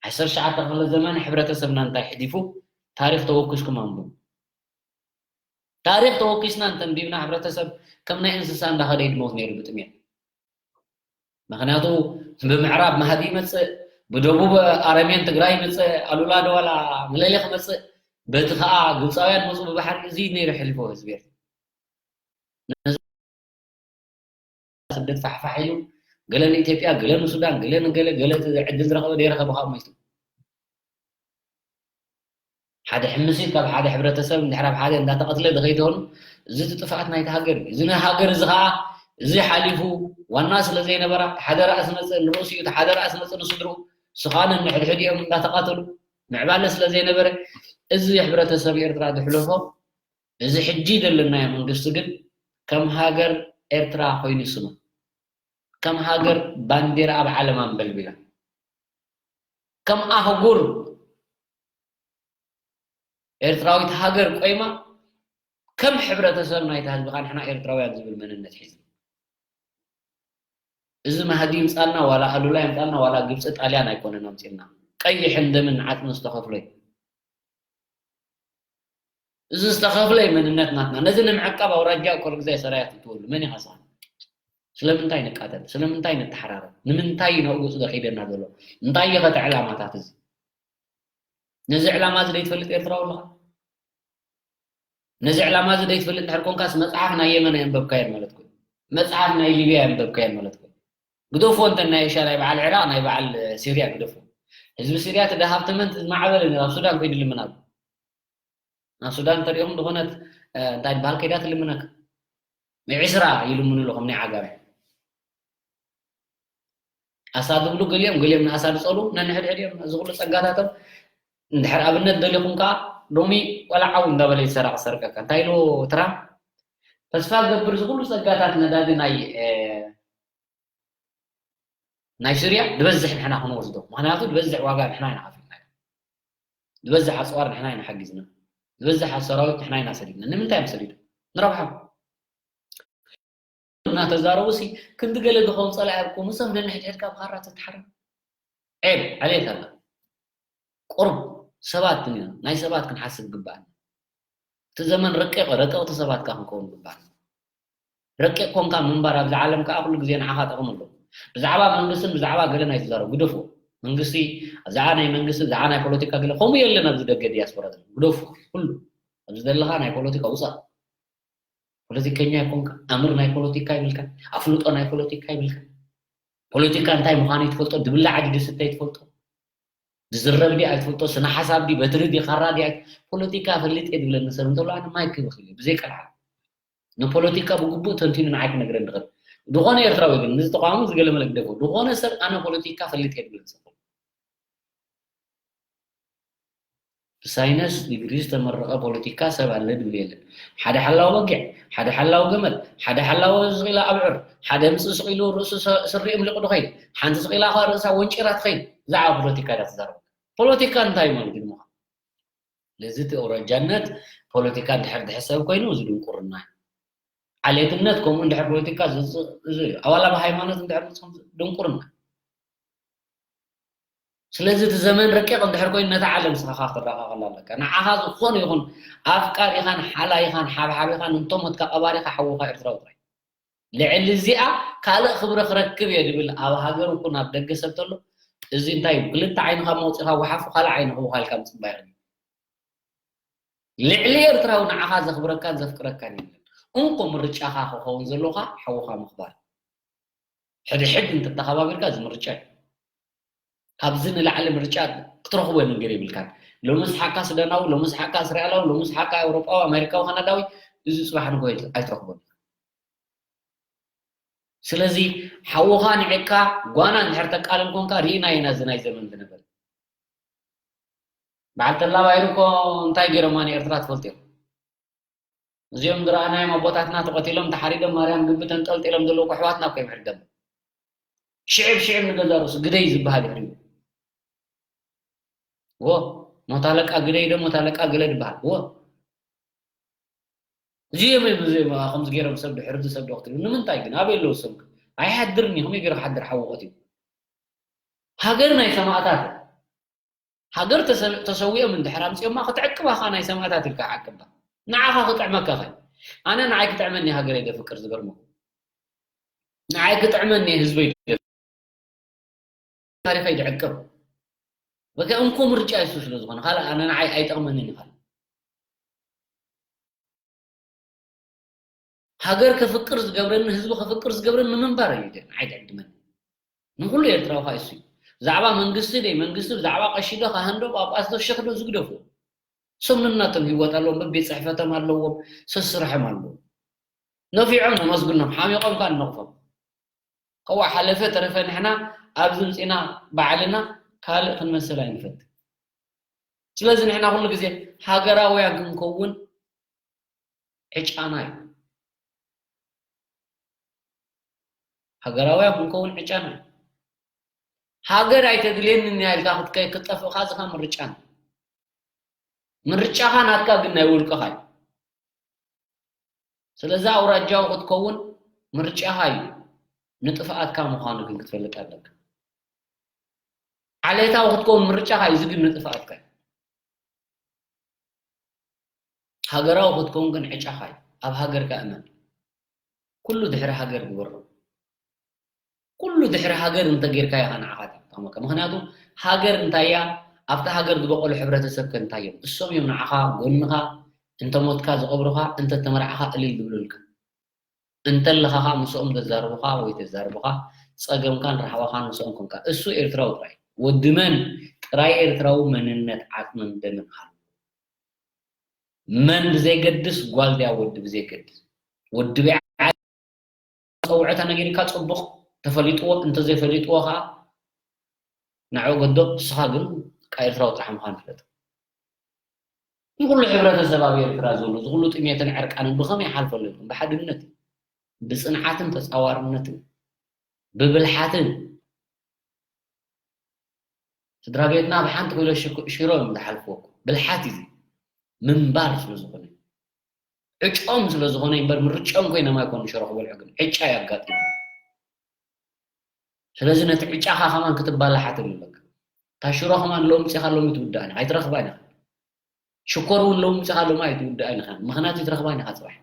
ዓሰርተ ትሽዓተ ክፍለ ዘመን ሕብረተሰብና እንታይ ሕዲፉ? ታሪኽ ተወኪስኩም ኣንብቡ። ታሪኽ ተወኪስና እንተንቢብና ሕብረተሰብ ከም ናይ እንስሳ እንዳኸደ እዩ ድሞት ነይሩ ብጥሜት። ምኽንያቱ ብምዕራብ ማህዲ ይመጽእ፣ ብደቡብ ኣረሜን ትግራይ ይመጽእ፣ ኣሉላ ደዋላ መለሌ ክመጽእ፣ በቲ ኸኣ ግብፃውያን መጹ ብባሕሪ። እዚ ነይሩ ሕሊፎ ህዝቢ ኤርትራ። ነዚ ስደት ፋሕፋሕ ኢሉ ገለ ንኢትዮጵያ፣ ገለ ንሱዳን፣ ገለ ንገለ፣ ገለ እቲ ዕድል ዝረኸበ ዘይረኸበ ካብ ሞይቱ። ሓደ ሕምሲት ካብ ሓደ ሕብረተሰብ እንድሕር ኣብ ሓደ እንዳተቐትለ ዝኸይድ ተኾኑ፣ እዚ እቲ ጥፍኣት ናይቲ ሃገር እዩ። እዚ ናይ ሃገር እዚ ኸዓ፣ እዚ ሓሊፉ ዋና ስለ ዘይነበራ፣ ሓደ ራእሲ መጽእ ንርእሲኡ፣ እቲ ሓደ ራእሲ መጽእ ንስድርኡ፣ ስኻነ ንሕድሕድ እዮም እንዳተቓተሉ፣ ምዕባለ ስለ ዘይነበረ፣ እዚ ሕብረተሰብ ኤርትራ ዝሕለፎ፣ እዚ ሕጂ ዘለናዮ መንግስቲ ግን ከም ሃገር ኤርትራ ኮይኑ ይስማ። ከም ሃገር ባንዴራ ኣብ ዓለም ኣንበልቢላ። ከም ኣህጉር ኤርትራዊት ሃገር ቆይማ፣ ከም ሕብረተሰብ ናይታ ህዝቢ ኸኣ ንሕና ኤርትራውያን ዝብል መንነት ሒዝና። እዚ ማህዲ ይምጻልና፣ ዋላ ኣሉላ ይምጻልና፣ ዋላ ግብጺ ጣልያን ኣይኮነን ኣምጺልና። ቀይሕን ደምን ዓጽሚ ዝተኸፍሎ እዩ። እዚ ዝተኸፍለ እዩ መንነት ናትና። ነዚ ንምዕቃብ ኣውራጃ እኮ ርግዛይ ሰራያ ትእትወሉ። መን እዩ ኸሳኒ? ስለምንታይ ንቃተል? ስለምንታይ ንተሓራረብ? ንምንታይ እዩ ናብኡ ገጹ ዘኸይደና ዘሎ? እንታይ እዩ ኸቲ ዕላማታት እዚ? ነዚ ዕላማ እዚ ዘይትፈልጥ ኤርትራዊ ኣለኻ? ነዚ ዕላማ እዚ ዘይትፈልጥ እንድሕር ኮንካስ መጽሓፍ ናይ የመን ኣየንበብካዮን ማለት ኮይኑ። መጽሓፍ ናይ ሊብያ ኣየንበብካዮን ማለት ኮይኑ። ግደፎ እንተ ናይ ኤሽያ ናይ በዓል ዒራቕ፣ ናይ በዓል ሲርያ ግደፎ። ህዝቢ ሲርያ እቲ ደሃብተመን እቲ ዝማዕበለ ነይሩ፣ ኣብ ሱዳን ከይዱ ልምን ኣሎ። ናብ ሱዳን እንተሪኦም ዝኾነት፣ እ፣ እንታይ ዝበሃል ከይዳ ትልምነካ። ዒስራ ይልምኑ ኣለኹም ናይ ዓጋመ። ኣሳ ዝብሉ ገሊኦም፣ ገሊኦም ንኣሳ ዝጸሉ ነንሕድሕድ እዮም። እዚ ኩሉ ጸጋታቶም እንድሕር ኣብነት ደሊኹም ከኣ ሎሚ ቆልዓ እውን እንዳበለ ይሰራቕ ሰርቀካ። እንታይ ኢሉ ትራምፕ? ተስፋ ዝገብር እዚ ኩሉ ጸጋታት ነዳዲ ናይ፣ እ፣ ናይ ሱርያ ዝበዝሕ ንሕና ክንወስዶ። ምኽንያቱ ዝበዝሕ ዋጋ ንሕና ኢና ከፊልና። ዝበዝሕ ኣጽዋር ንሕና ኢና ሓጊዝና። ዝበዝሕ ሰራዊት ንሕና ኢና ሰዲድና። ንምንታይ እዮም ሰዲዶም? ንረብሓ። እናተዛረቡ ሲ ክንዲ ገለ ድኾም ጸላኢ ኣብኩም፣ እሶም ነንሕድሕድካ ብኻራ ተትሓረ። ዔብ፣ ዓሌት ኣላ። ቁሩብ ሰባት ኢና፣ ናይ ሰባት ክንሓስብ ግባኣና። እቲ ዘመን ረቂቕ፣ ረቀቕቲ ሰባት ከኣ ክንከውን ግባኣና። ረቂቕ ኮንካ ምንባር ኣብዚ ዓለም ከኣ ኩሉ ግዜ ንዓኻ ጠቕሚ ኣለዎ። ብዛዕባ መንግስትን ብዛዕባ ገለን ኣይትዛረቡ፣ ግደፉ። መንግስቲ፣ ብዛዕባ ናይ መንግስቲ፣ ብዛዕባ ናይ ፖለቲካ ገለ፣ ከምኡ የለን ኣብዚ ደገ ዲያስፖራ ዘሎ። ግደፉ፣ ኩሉ። ኣብዚ ዘለኻ ናይ ፖለቲካ ውጻእ። ፖለቲከኛ ኣይኮንካ፣ ኣምር ናይ ፖለቲካ ይብልካ፣ ኣፍልጦ ናይ ፖለቲካ ይብልካ። ፖለቲካ እንታይ ምዃኑ ይትፈልጦ፣ ድብላዕ ድዩ ዝስተ ይትፈልጦ፣ ዝዝረብ ድዩ ኣይትፈልጦ፣ ስነ ሓሳብ ድዩ፣ በትሪ ድዩ፣ ካራ ድዩ፣ ኣይ-፣ ፖለቲካ ፈልጥ እየ ዝብለኒ ሰብ እንተሎ ኣነ ማይክ ክብኽ ኢለ ብዘይ ቀልዓ። ንፖለቲካ ብግቡእ ተንቲኑ ንዓይ ክነግረኒ ዝኽእል። ዝኾነ ኤርትራዊ ግን፣ ነዚ ተቃዋሚ ዝገለመለ ግደፎ። ዝኾነ ሰብ ኣነ ፖለቲካ ፈልጥ እየ ዝብለኒ ሰብ። ብሳይነስ ዲግሪ ዝተመረቐ ፖለቲካ ሰብ ኣለ ድብል የለን። ሓደ ሓላዊ በጊዕ፣ ሓደ ሓላዊ ገመል፣ ሓደ ሓላዊ ስቕ ኢላ ኣብዕር፣ ሓደ ምጽእ ስቕ ኢሉ ርእሱ ሰ-፣ ስሪ እምሊቑ ድኸይድ፣ ሓንቲ ስቕ ኢላ ኸኣ ርእሳ ወንጪራ ትኸይድ። ብዛዕባ ፖለቲካ እያ ትዛረብ። ፖለቲካ እንታይ ማለት እዩ ንምዃኑ? ስለዚ እቲ ኣውራጃነት ፖለቲካ እንድሕር ዝሕሰብ ኮይኑ እዚ ድንቁርና እዩ። ዓሌትነት ከምኡ እንድሕር ፖለቲካ ዝጽ-፣ እዚ እዩ። ኣዋላ ብሃይማኖት እንድሕር መጽኦም ድንቁርና። ስለዚ እቲ ዘመን ረቂቕ እንድሕር ኮይኑ ነታ ዓለም ንስኻ ክትረኻኸላ ኣለካ። ንዓኻ ዝኾነ ይኹን ኣፍቃሪኻን ሓላይኻን ሓብሓቢኻን እንተሞትካ ቀባሪኻ ሓውኻ ኤርትራዊ ጥራይ። ልዕሊ እዚኣ ካልእ ክብሪ ክረክብ እየ ዝብል ኣብ ሃገር ይኹን ኣብ ደገ ሰብ ተሎ እዚ እንታይ እዩ? ክልተ ዓይንኻ መውፂኻ ወሓፉ ካልእ ዓይኒ ክውኻ ኢልካ ምፅባይ ይኽእል። ልዕሊ ኤርትራዊ ንዓኻ ዘኽብረካን ዘፍቅረካን የለን። እንኮ ምርጫኻ ክኸውን ዘለካ ሓውኻ ምኽባር። ሕድሕድ እንተተኸባቢርካ እዚ ምርጫ እዩ። ካብዚ ንላዕሊ ምርጫ ክትረኽቦ ነገር የብልካን። ሎሚ ስሓቅካ ሱዳናዊ፣ ሎሚ ስሓቅካ እስራኤላዊ፣ ሎሚ ስሓቅካ ኣውሮጳዊ፣ ኣሜሪካዊ፣ ካናዳዊ፣ እዚ ጽባሕ ንግሆ ኣይት- ኣይትረኽቦን። ስለዚ ሓውኻ ንዕካ ጓና እንድሕር ተቃልል ኮንካ ርኢና ኢና እዚ ናይ ዘመን ዝነበረ። በዓል ተላ ባይሩ እኮ እንታይ ገይሮማ ንኤርትራ ትፈልጡ ኢኹም? እዚኦም ዝረኣናዮም ኣቦታትና ተቐቲሎም ተሓሪዶም ማርያም ግቢ ተንጠልጢሎም ዘለዉ ኣሕዋትና እኮ እዮም ሕርገም። ሽዕብ ሽዕብ ንገዛ ርእሱ ግደይ ዝበሃል እዩ ሕርገም። ዎ ሞት ኣለቃ ግደይ ዶ ሞት ኣለቃ ገለ ዝበሃል ዎ እዚኦም እዮም እዚኦም ከምዚ ገይሮም ሰብ ድሕሪ ሰብ ዶ ክትሪኡ ንምንታይ ግን ኣበይ ኣለዉ ሰብ ኣይሓድርን እዩ ከመይ ገይሩ ክሓድር ሓወቐት እዩ ሃገር ናይ ሰማእታት ሃገር ተሰ- ተሰዊኦም እንድሕር ኣምፅኦማ ክትዕቅባ ኸዓ ናይ ሰማእታት ኢልካ ዓቅባ ንዓኻ ክጥዕመካ ኸ ኣነ ንዓይ ክጥዕመኒ ሃገረይ ደፍቅር ዝገርመኩም ንዓይ ክጥዕመኒ ህዝበይ ደፍቅር ታሪኸይ ድዕቅብ በቃ እንኮ ምርጫ ይሱ ስለ ዝኾነ ካልእ ኣነ ንዓይ ኣይጠቕመንን ይኻል ሃገር ከፍቅር ዝገብረኒ ህዝቢ ከፍቅር ዝገብረኒ ንምንባር እዩ ደን ዓይድ ዕድመኒ ንኩሉ ኤርትራዊ ካ እሱ ብዛዕባ መንግስቲ ደይ መንግስቲ ብዛዕባ ቀሺ ዶ ካህን ዶ ጳጳስ ዶ ሸክ ዶ ዝግደፉ እሶም ነናቶም ህይወት ኣለዎም በቤት ፅሕፈቶም ኣለዎም ሰስርሖም ኣለዎም ነፊዖም ነመስግኖም ሓሚቖም ካ ንነቕፎም ከዋ ሓለፈ ተረፈ ንሕና ኣብዚ ምፅና ባዕልና ካልእ ክንመስል ኣይንፈት ስለዚ ንሕና ኩሉ ግዜ ሃገራውያን ክንከውን ዕጫና እዩ ሃገራውያን ክንከውን ዕጫና እዩ ሃገር ኣይተድልየንን እያ ኢልካ ክትከይ ክትጠፍእካ ዝኻ ምርጫን ምርጫኻ ናትካ ግን ናይ ውልቅኻ እዩ ስለዚ ኣውራጃዊ ክትከውን ምርጫኻ እዩ ንጥፍኣትካ ምዃኑ ግን ክትፈልጥ ኣለካ ዓሌታዊ ክትከውን ምርጫኻ እዩ ዝግን ንጥፍኣትካ እዩ ሃገራዊ ክትከውን ግን ዕጫኻ እዩ ኣብ ሃገርካ እመን ኩሉ ድሕሪ ሃገር ግበሮ ኩሉ ድሕሪ ሃገር እንተጌርካ ኢኻ ንዓኻ ጠቕመካ ምክንያቱ ሃገር እንታይ እያ ኣብታ ሃገር ዝበቆሉ ሕብረተሰብ ከ እንታይ እዮም እሶም እዮም ንዓኻ ጎንኻ እንተሞትካ ዝቐብሩኻ እንተተመርዓኻ እልል ዝብሉልካ እንተለኻ ከዓ ምስኦም ዘዛርቡኻ ወይ ተዛርቡኻ ጸገምካን ራህዋኻን ምስኦም ኮንካ እሱ ኤርትራዊ ጥራይ ወዲ መን ጥራይ ኤርትራዊ መንነት ዓጽምን ደምን ሃሉ መን ብዘይገድስ ጓል ድያ ወዲ ብዘይገድስ ወዲ ጸውዐ ተነጊርካ ጽቡቕ ተፈሊጥዎ እንተዘይፈሊጥዎ ከዓ ንዕኡ ገዶ ንስኻ ግን ቃ ኤርትራዊ ጥራሕ ምዃን ፍለጥ ንኩሉ ሕብረተሰብ ኣብ ኤርትራ ዘሎ ዝኩሉ ጥሜትን ዕርቃንን ብኸመይ ይሓልፈሉ ኢልኩም ብሓድነት ብፅንዓትን ተፃዋርነትን ብብልሓትን ስድራ ቤትና ብሓንቲ ኮይሎ ሽሮ እዮም ዝሓልፍዎ ብልሓት እዩ ምንባር ስለ ዝኾነ ዕጫኦም ስለ ዝኾነ እምበር ምርጫኦም ኮይኖም ኣይኮኑ ሽሮ ክበልዑ ግን ዕጫ የጋጥም ስለዚ ነቲ ዕጫኻ ከማን ክትባላሓ ተብለካ እታ ሽሮ ከማን ሎምፂኻ ሎሚ ትውዳእን ኣይትረኽባን ኢኻ ሽኮር እውን ሎምፂኻ ሎሚ ኣይትውዳእን ኢኻ ምኽንያቱ ኣይትረኽባን ኢኻ ፅባሕ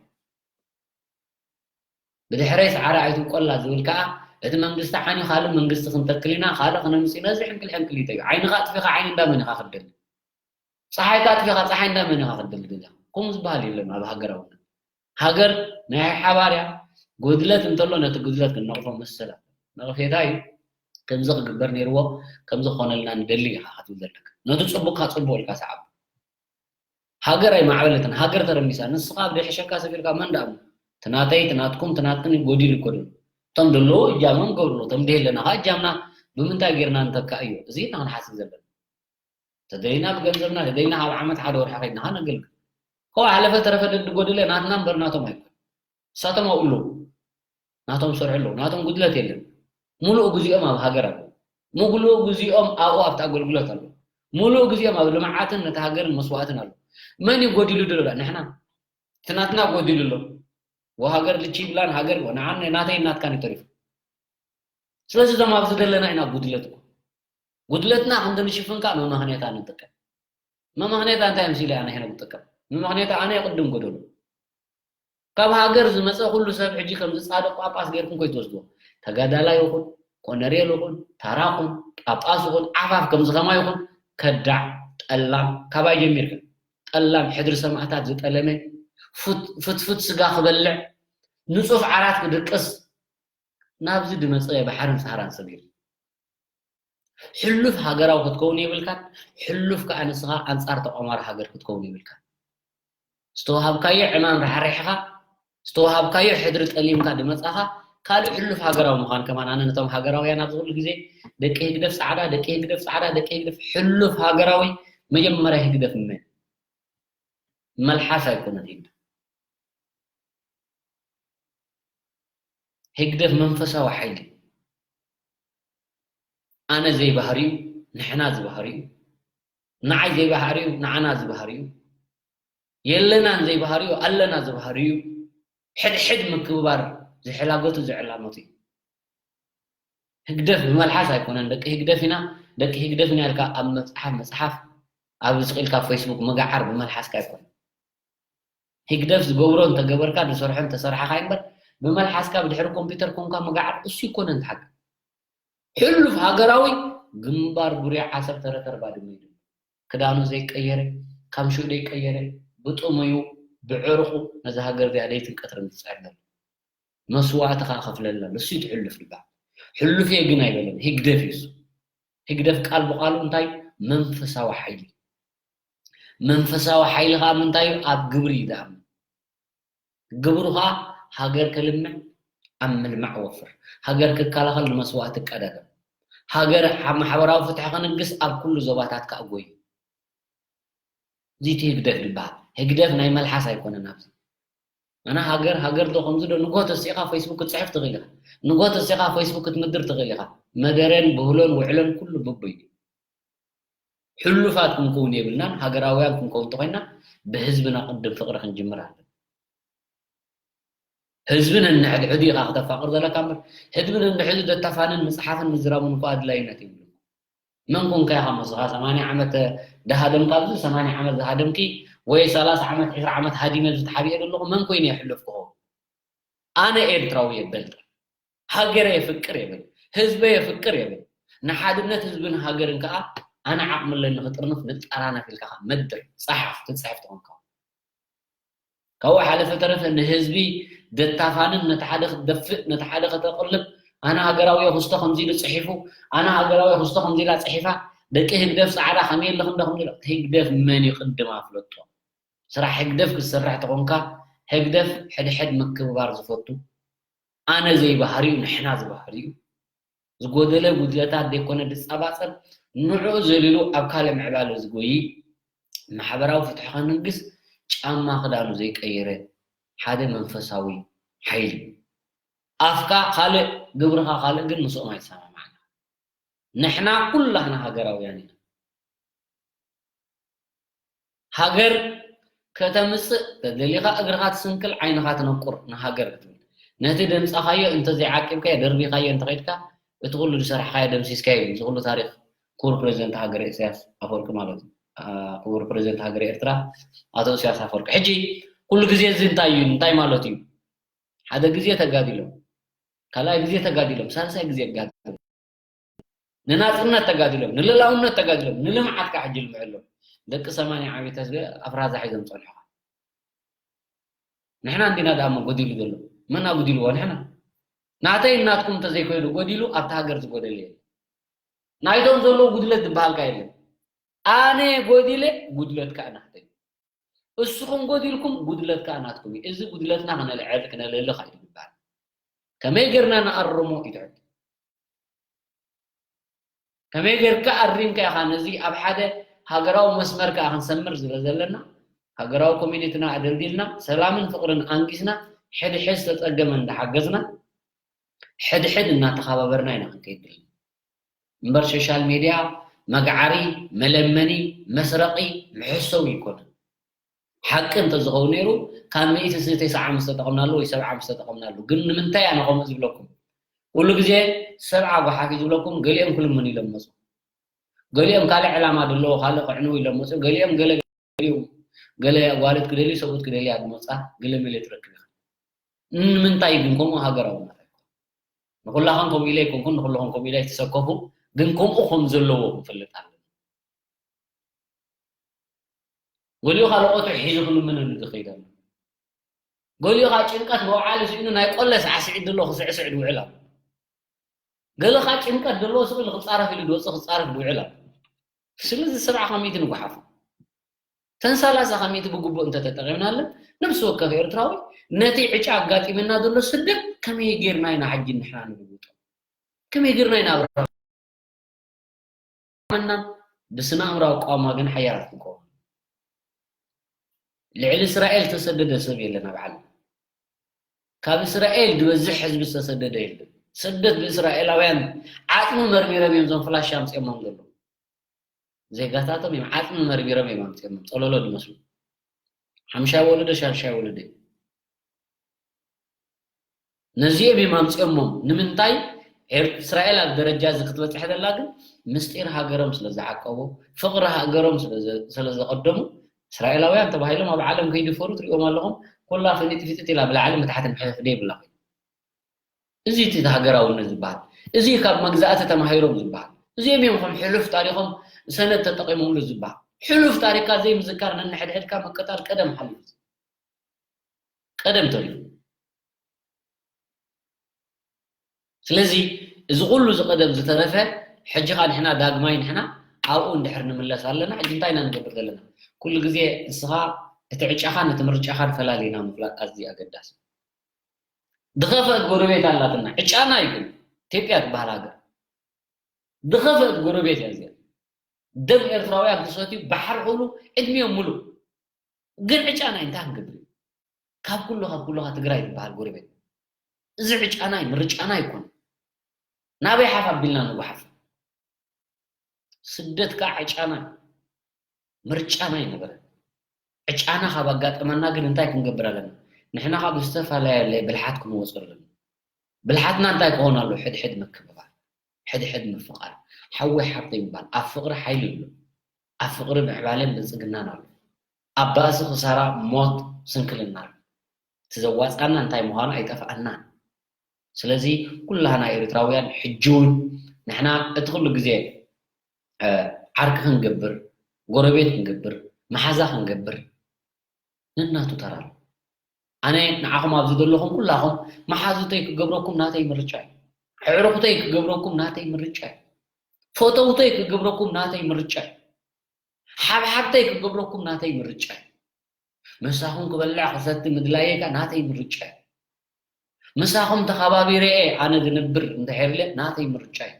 ብድሕረይ ሰዓረ ኣይትውቀላ ዝብል ከዓ እቲ መንግስቲ ሓኒ ካልእ መንግስቲ ክንተክል ኢና ካልእ ክነምፅ ኢና እዚ ሕንቅል ሕንቅል እዩ ዓይንኻ ኣጥፊኻ ዓይኒ እንዳመን ኢኻ ክደሊ ፀሓይ ካጥፊኻ ፀሓይ እንዳመን ኢኻ ክትደሊ ገዛ ከምኡ ዝበሃል የለን ኣብ ሃገራውነት ሃገር ናይ ሓባር እያ ጉድለት እንተሎ ነቲ ጉድለት ክንነቕፎ መሰል ነቕፌታ እዩ ከምዚ ክግበር ነይርዎ ከምዚ ክኾነልና ንደሊ ኢኻ ክትብል ዘለካ ነቲ ፅቡቅካ ፅቡቅ ኢልካ ሰዓብ ሃገር ኣይማዕበለትን ሃገር ተረሚሳ ንስኻ ኣብ ደሕሸካ ሰፊርካ መን ደኣ ትናተይ ትናትኩም ትናትክን ጎዲሉ ይኮዱ እቶም ዘለዉ እጃሞም ገብርሉ እቶም ደየለና ካ እጃምና ብምንታይ ጌርና ንተካ እዩ እዚ ኢና ክንሓስብ ዘለና ተደይና ብገንዘብና ተደይና ኣብ ዓመት ሓደ ወርሒ ከይድና ካ ነገልግል ከዋ ሓለፈ ተረፈ ደድጎደለ ናትና እምበር ናቶም ኣይኮን እሳቶም ኣብኡ ኣለዉ ናቶም ሰርሑ ኣለዉ ናቶም ጉድለት የለን ሙሉእ ግዜኦም ኣብ ሃገር ኣለዉ ሙሉእ ግዜኦም ኣብኡ ኣብቲ ኣገልግሎት ኣለዉ ሙሉእ ግዜኦም ኣብ ልምዓትን ነቲ ሃገርን መስዋእትን ኣለዉ መን እዩ ጎዲሉ ድሎ ንሕና እቲ ናትና ጎዲሉ ኣሎ ወሃገር ልቺ ይብላን ሃገር ንዓን ናተይ ናትካን እዩ ተሪፉ ስለዚ እዞም ኣብዚ ዘለና ኢና ጉድለት እኮ ጉድለትና ክንዲ ንሽፍን ከዓ መመኽኔታ ንጥቀም። መመኽኔታ እንታይ ምስሉ ኣነ ሕነ ንጥቀም? መመኽኔታ ኣነ የቕድም ጎደሎ። ካብ ሃገር ዝመፀ ኩሉ ሰብ ሕጂ ከም ዝፃደቕ ጳጳስ ገይርኩም ኮይትወስድዎ። ተጋዳላይ ይኹን፣ ኮነሬል ይኹን፣ ታራ ይኹን፣ ጳጳስ ይኹን፣ ዓፋፍ ከም ዝኸማ ይኹን፣ ከዳዕ፣ ጠላም፣ ካባይ ጀሚርካ። ጠላም፣ ሕድሪ ሰማእታት ዝጠለመ፣ ፉት-፣ ፍትፍት ስጋ ክበልዕ፣ ንፁፍ ዓራት ክድቅስ፣ ናብዚ ድመፀ ባሕርን ሰሃራን ሰጊሩ። ሕሉፍ ሃገራዊ ክትከውን የብልካን፣ ሕሉፍ ከዓ ንስኻ ኣንጻር ተቋማሪ ሃገር ክትከውን የብልካን። ዝተዋሃብካዮ ዕማም ራሕሪሕኻ፣ ዝተዋሃብካዮ ሕድሪ ጠሊምካ ድመጻኻ፣ ካልእ ሕሉፍ ሃገራዊ ምዃን ከማን። ኣነ ነቶም ሃገራውያን ኣብዚ ኩሉ ግዜ ደቂ ህግደፍ ጻዕዳ፣ ደቂ ህግደፍ ጻዕዳ፣ ደቂ ህግደፍ፣ ሕሉፍ ሃገራዊ መጀመርያ ህግደፍ መን? መልሓስ ኣይኮነን ህግደፍ። ህግደፍ መንፈሳዊ ሓይሊ። ኣነ ዘይባህሪኡ፣ ንሕና ዝበሃሪኡ፣ ንዓይ ዘይባህሪኡ፣ ንዓና ዝበሃሪኡ፣ የለናን ዘይባህሪኡ፣ ኣለና ዝበሃሪኡ፣ ሕድሕድ ምክብባር ዝሕላገቱ ዝዕላመቱ እዩ። ህግደፍ ብመልሓስ ኣይኮነን፣ ደቂ ህግደፍ ኢና፣ ደቂ ህግደፍ ኢና ኢልካ ኣብ መጽሓፍ፣ መጽሓፍ ኣብ ስቕ ኢልካ ኣብ ፌስቡክ ምግዓር ብመልሓስካ ኣይኮነን። ህግደፍ ዝገብሮ እንተገበርካ፣ ዝሰርሖ እንተሰራሕኻ እምበር፣ ብመልሓስካ ብድሕሪ ኮምፒውተር ኮንካ ምግዓር እሱ ይኮነን እቲ ሓቂ። ሕሉፍ ሃገራዊ ግንባር ጉርያ ዓሰብ ተረተር ባድመ እዩ። ክዳኑ ዘይቀየረ፣ ካምሽኡ ዘይቀየረ፣ ብጥሙዩ፣ ብዕርኹ ነዛ ሃገር እዚኣ ለይትን ቀትርን ዝጽዕር ዘሎ። መስዋእቲ ከኣ ከፍለልና ኣሎ። እሱ እዩ እቲ ሕሉፍ ዝበሃል። ሕሉፍ እየ ግን ኣይበለን። ህግደፍ እዩ እሱ። ህግደፍ ቃል ብቃሉ እንታይ? መንፈሳዊ ሓይሊ። መንፈሳዊ ሓይሊ ከኣ ምንታይ እዩ? ኣብ ግብሪ እዩ ዝኣምን። ግብሩ ከኣ ሃገር ከልምዕ ኣብ ምልማዕ ወፍር። ሃገር ክከላኸል ንመስዋእቲ ቀዳደም። ሃገር ኣብ ማሕበራዊ ፍትሒ ከነግስ ኣብ ኩሉ ዞባታት ከኣ ጎዩ። እዚ እቲ ህግደፍ ዝበሃል። ህግደፍ ናይ መልሓስ ኣይኮነን ኣብዚ። ኣነ ሃገር፣ ሃገር ዶ ከምዚ ዶ ንግሆ ተሲእኻ ፌስቡክ ክትጽሕፍ ትኽእል ኢኻ። ንግሆ ተሲእኻ ፌስቡክ ክትምድር ትኽእል ኢኻ። መደረን ብህሎን ውዕሎን ኩሉ ብቡይ እዩ። ሕሉፋት ክንከውን የብልናን። ሃገራውያን ክንከውን እንተኾይንና ብህዝብና ቅድም ፍቕሪ ክንጅምር ኣለና። ህዝቢ ነንሕድሕዱ ኢኻ ክተፋቕር ዘለካ እምበር ህዝቢ ነንሕድሕዱ ደታፋንን ምጽሓፍን ምዝራብን እኮ ኣድላይነት የብሉን። መን ኮንካ ኢኻ መስኻ ሰማንያ ዓመት ድሃደምካ ኣብዚ ሰማንያ ዓመት ዝሃደምኪ ወይ ሰላሳ ዓመት ዕስራ ዓመት ሃዲመ ኣብዚ ተሓቢኤ ዘለኹ መን ኮይነ የሕለፍኩ ክኸውን? ኣነ ኤርትራዊ የበል። ሃገረ የፍቅር የብል፣ ህዝበ የፍቅር የብል። ንሓድነት ህዝብን ሃገርን ከኣ ኣነ ዓቕሚ ኣለኒ ክጥርንፍ ንጠራነፍ ኢልካ ከኣ መድር፣ ጸሓፍ፣ ትጽሕፍ ትኾንካ። ካብኡ ሓለፈ ተረፈ ንህዝቢ ደታፋንን ነቲ ሓደ ክትደፍእ፣ ነቲ ሓደ ከተቕልብ፣ ኣነ ሃገራዊ እየ ክስቶ ከምዚ ኢሉ ጽሒፉ፣ ኣነ ሃገራዊ እየ ክስቶ ከምዚ ኢላ ጽሒፋ፣ ደቂ ህግደፍ ጻዕዳ ከመይ ኣለኹም ዶ ከምዚ ኢሉ፣ ህግደፍ መን እዩ ቅድም ኣፍለጦ። ስራሕ ህግደፍ ክትሰርሕ ተኾንካ፣ ህግደፍ ሕድሕድ ምክብባር ዝፈቱ፣ ኣነ ዘይባህሪኡ ንሕና ዝበህሪኡ፣ ዝጎደለ ጉድለታት ዘይኮነ ዝጸባጸብ፣ ንዕኡ ዘሊሉ ኣብ ካልእ ምዕባለ ዝጎይ፣ ማሕበራዊ ፍትሒ ከነግስ ጫማ ክዳኑ ዘይቀየረ ሓደ መንፈሳዊ ሓይሊ። ኣፍካ ካልእ፣ ግብርኻ ካልእ፣ ግን ምስኦም ኣይሰማማዕና። ንሕና ኩላህና ሃገራውያን ኢና። ሃገር ከተምጽእ ተደሊኻ እግርኻ ትስንክል ዓይንኻ ትነቁር ንሃገር ክትብል። ነቲ ደምጻኻዮ እንተዘይዓቂብካዮ ደርቢኻዮ እንተኸይድካ እቲ ኩሉ ዝሰራሕኻዮ ደምሲስካዮ እዩ። እዚ ኩሉ ታሪኽ ክቡር ፕረዚደንት ሃገር ኢሳያስ ኣፈወርቂ ማለት እዩ። አ፣ ክቡር ፕረዚደንት ሃገር ኤርትራ ኣቶ ኢሳያስ ኣፈወርቂ። ሕጂ ኩሉ ግዜ እዚ እንታይ እዩ? እንታይ ማለት እዩ? ሓደ ግዜ ተጋዲሎም፣ ካልኣይ ግዜ ተጋዲሎም፣ ሳልሳይ ግዜ ተጋዲሎም። ንናጽነት ተጋዲሎም፣ ንልላውነት ተጋዲሎም፣ ንልምዓት ከዓ ሕጂ ልምዐሎም። ደቂ ሰማንያ ዓመት ህዝቢ ኣፍራዛ ሒዞም ጸንሖኻ። ንሕና እንዲና ደኣ እሞ ጎዲሉ ዘሎ። መን ኣጉዲልዎ? ንሕና። ናተይ ናትኩም እንተዘይኮይኑ ጎዲሉ ኣብታ ሃገር ዝጎደለ የለን። ናይቶም ዘለዉ ጉድለት ዝበሃልካ የለን። ኣነ ጎዲለ፣ ጉድለት ከዓ ናተይ። እስኹም ጎዲልኩም፣ ጉድለት ከዓ ናትኩም እዩ። እዚ ጉድለትና ክነልዕል፣ ክነልዕል ከዓ እዩ ዝበሃል። ከመይ ጌርና ንኣርሞ እዩ ትሕት። ከመይ ጌርካ ኣሪምካ ኢኻ ነዚ ኣብ ሓደ ሃገራዊ መስመር ከኣ ክንሰምር ስለ ዘለና፣ ሃገራዊ ኮሚኒቲና ኣደልዲልና፣ ሰላምን ፍቕርን ኣንጊስና፣ ሕድሕድ ዝተጸገመ እንዳሓገዝና፣ ሕድሕድ እናተኸባበርና ኢና ክንከይድ ዘለና። እምበር ሶሻል ሜድያ መግዓሪ፣ መለመኒ፣ መስረቒ፣ መሐሰዊ ኣይኮነን። ሓቂ እንተዝኸውን ነይሩ፣ ካብ ሚእቲ ተስዓ ምስተጠቐምናሉ ወይ ሰብዓ ምስተጠቐምናሉ። ግን ንምንታይ ኣነ ከምኡ ዝብለኩም? ኩሉ ግዜ ሰብዓ ጓሓፍ እዩ ዝብለኩም፣ ገሊኦም ክልምኑ ኢሎም መጹ። ገሊኦም ካልእ ዕላማ ዘለዎ ካልእ ክዕንው ኢሎም መፅኡ፣ ገሊኦም ገለ ገሊኡ ገለ ኣጓልት ክደልዩ ሰብኡት ክደልያ ዝመፃ ገለ መለ ትረክብ ኢኻ። ንምንታይ ግን ከምኡ ሃገራዊ ማለት ኣይኮነን። ንኹላኸን ከምኡ ኢለ ኣይኮንኩን፣ ንኹልኹም ከምኡ ኢለ ኣይተሰከፉ፣ ግን ከምኡ ከም ዘለዎ ክንፈልጥ ኣለና። ገሊኡ ካልኦቱ ሒዙ ክልምነሉ ዝኸይድ ኣሎ። ገሊኡ ኸዓ ጭንቀት መውዓሊ ስኢኑ ናይ ቆለ ሳዕስዒት ዘሎ ክስዕስዕ ዝውዕል ኣሎ። ገለ ኸዓ ጭንቀት ዘለዎ ስቕ ኢሉ ክጻረፍ ኢሉ ዝወጽእ ክጻረፍ ዝውዕል ኣሎ። ስለዚ ስራሕ ከመይቲ ንጓሓፎ? ተንሳላሳ ከመይቲ ብግቡእ እንተተጠቒምናለን፣ ነብሲ ወከፍ ኤርትራዊ ነቲ ዕጫ ኣጋጢመና ዘሎ ስደት ከመይ ጌርና ኢና ሕጂ ንሕና ንልውጦ? ከመይ ጌርና ኢና ኣብርሃ መናን ብስነ ኣእምራዊ ኣቃውማ ግን ሓያላት ክንከውን። ልዕሊ እስራኤል ዝተሰደደ ሰብ የለን ኣብ ዓለም። ካብ እስራኤል ዝበዝሕ ህዝቢ ዝተሰደደ የለን። ስደት ብእስራኤላውያን ዓጽሚ መርሚሮም እዮም እዞም ፍላሽ ኣምጺኦሞም ዘለዉ። ዜጋታቶም እዮም ዓጽሚ መርሚሮም እዮም ኣምጺኦሞም። ጸለሎ ዝመስሉ። ሓምሻይ ወለዶ፣ ሻድሻይ ወለዶ እዮም። ነዚኦም እዮም ኣምጺኦሞም። ንምንታይ? ኤር-፣ እስራኤል ኣብ ደረጃ እዚ ክትበጽሕ ዘላ ግን ምስጢር ሃገሮም ስለ ዝዓቀቡ፣ ፍቕሪ ሃገሮም ስለ ዘ-፣ ስለ ዘቐደሙ፣ እስራኤላውያን ተባሂሎም ኣብ ዓለም ከይድፈሩ ትሪኦም ኣለኹም። ኩላ ፍንጥፊጥጥ ኢላ ብላዕሊ ብታሕትን ሕፍደ ይብላ። እዚ እቲ ሃገራውነት ዝበሃል። እዚ ካብ መግዛእቲ ተማሂሮም ዝበሃል። እዚኦም እዮም ከም ሕሉፍ ታሪኾም ሰነድ ተጠቒሞምሉ ዝበሃል። ሕሉፍ ታሪኽካ ዘይምዝካር ነንሕድሕድካ ምቅታል ቀደም ሓሊፉ። ቀደም ተሪፉ። ስለዚ እዚ ኩሉ ዝቐደም ዝተረፈ ሕጂ ኸኣ ንሕና ዳግማይ ንሕና ኣብኡ እንድሕር ንምለስ ኣለና። ሕጂ እንታይ ኢና ንገብር ዘለና? ኩሉ ግዜ ንስኻ እቲ ዕጫኻን እቲ ምርጫኻን ፈላሊና ምፍላጥ ኣዝዩ ኣገዳሲ። ዝኸፍአት ጎረቤት ኣላትና። ዕጫና እዩ ግን ኢትዮጵያ ትበሃል ሃገር። ዝኸፍአት ጎረቤት እያ እዚኣ። ደም ኤርትራውያን ክሰትዩ ባሕሪ ክብሉ ዕድሚኦም ሙሉእ። ግን ዕጫና እንታይ ክንገብር እዩ? ካብ ኩሉ፣ ካብ ኩሉ፣ ካብ ትግራይ ዝበሃል ጎረቤት። እዚ ዕጫና እዩ፣ ምርጫና ኣይኮነን። ናበይ ሓፍ ኣቢልና ንጓሓፍ? ስደት ከዓ ዕጫና፣ ምርጫና ኣይነበረን። ዕጫና ካብ ኣጋጠመና ግን እንታይ ክንገብር ኣለና? ንሕና ካብ ዝተፈላለየ ብልሓት ክንወፁ ኣለና። ብልሓትና እንታይ ክኸውን ኣሎ? ሕድሕድ ምክብባር፣ ሕድሕድ ምፍቓር፣ ሓወይ ሓብተይ ምባል። ኣብ ፍቕሪ ሓይሊ ኣሎ። ኣብ ፍቕሪ ምዕባለን ብልጽግናን ኣሎ። ኣብ ባእሲ ክሳራ፣ ሞት፣ ስንክልና ኣሎ። እቲ ዘዋጽኣና እንታይ ምዃኑ ኣይጠፍኣናን። ስለዚ ኩላህና ኤርትራውያን ሕጂ እውን ንሕና እቲ ኩሉ ግዜ፣ እ፣ ዓርኪ ክንገብር፣ ጎረቤት ክንገብር፣ መሓዛ ክንገብር ነናቱ ተራ ኣሎ። ኣነ ንዓኹም ኣብዚ ዘለኹም ኩላኹም መሓዙተይ ክገብረኩም ናተይ ምርጫ እዩ። ኣዕሩኽተይ ክገብረኩም ናተይ ምርጫ እዩ። ፈተውተይ ክገብረኩም ናተይ ምርጫ እዩ። ሓብሓብተይ ክገብረኩም ናተይ ምርጫ እዩ። ምሳኹም ክበልዕ ክሰቲ ምድላየይ ከኣ ናተይ ምርጫ እዩ። ምሳኹም ተኸባቢረ እየ ኣነ ዝነብር እንድሕር ኢለ ናተይ ምርጫ እዩ።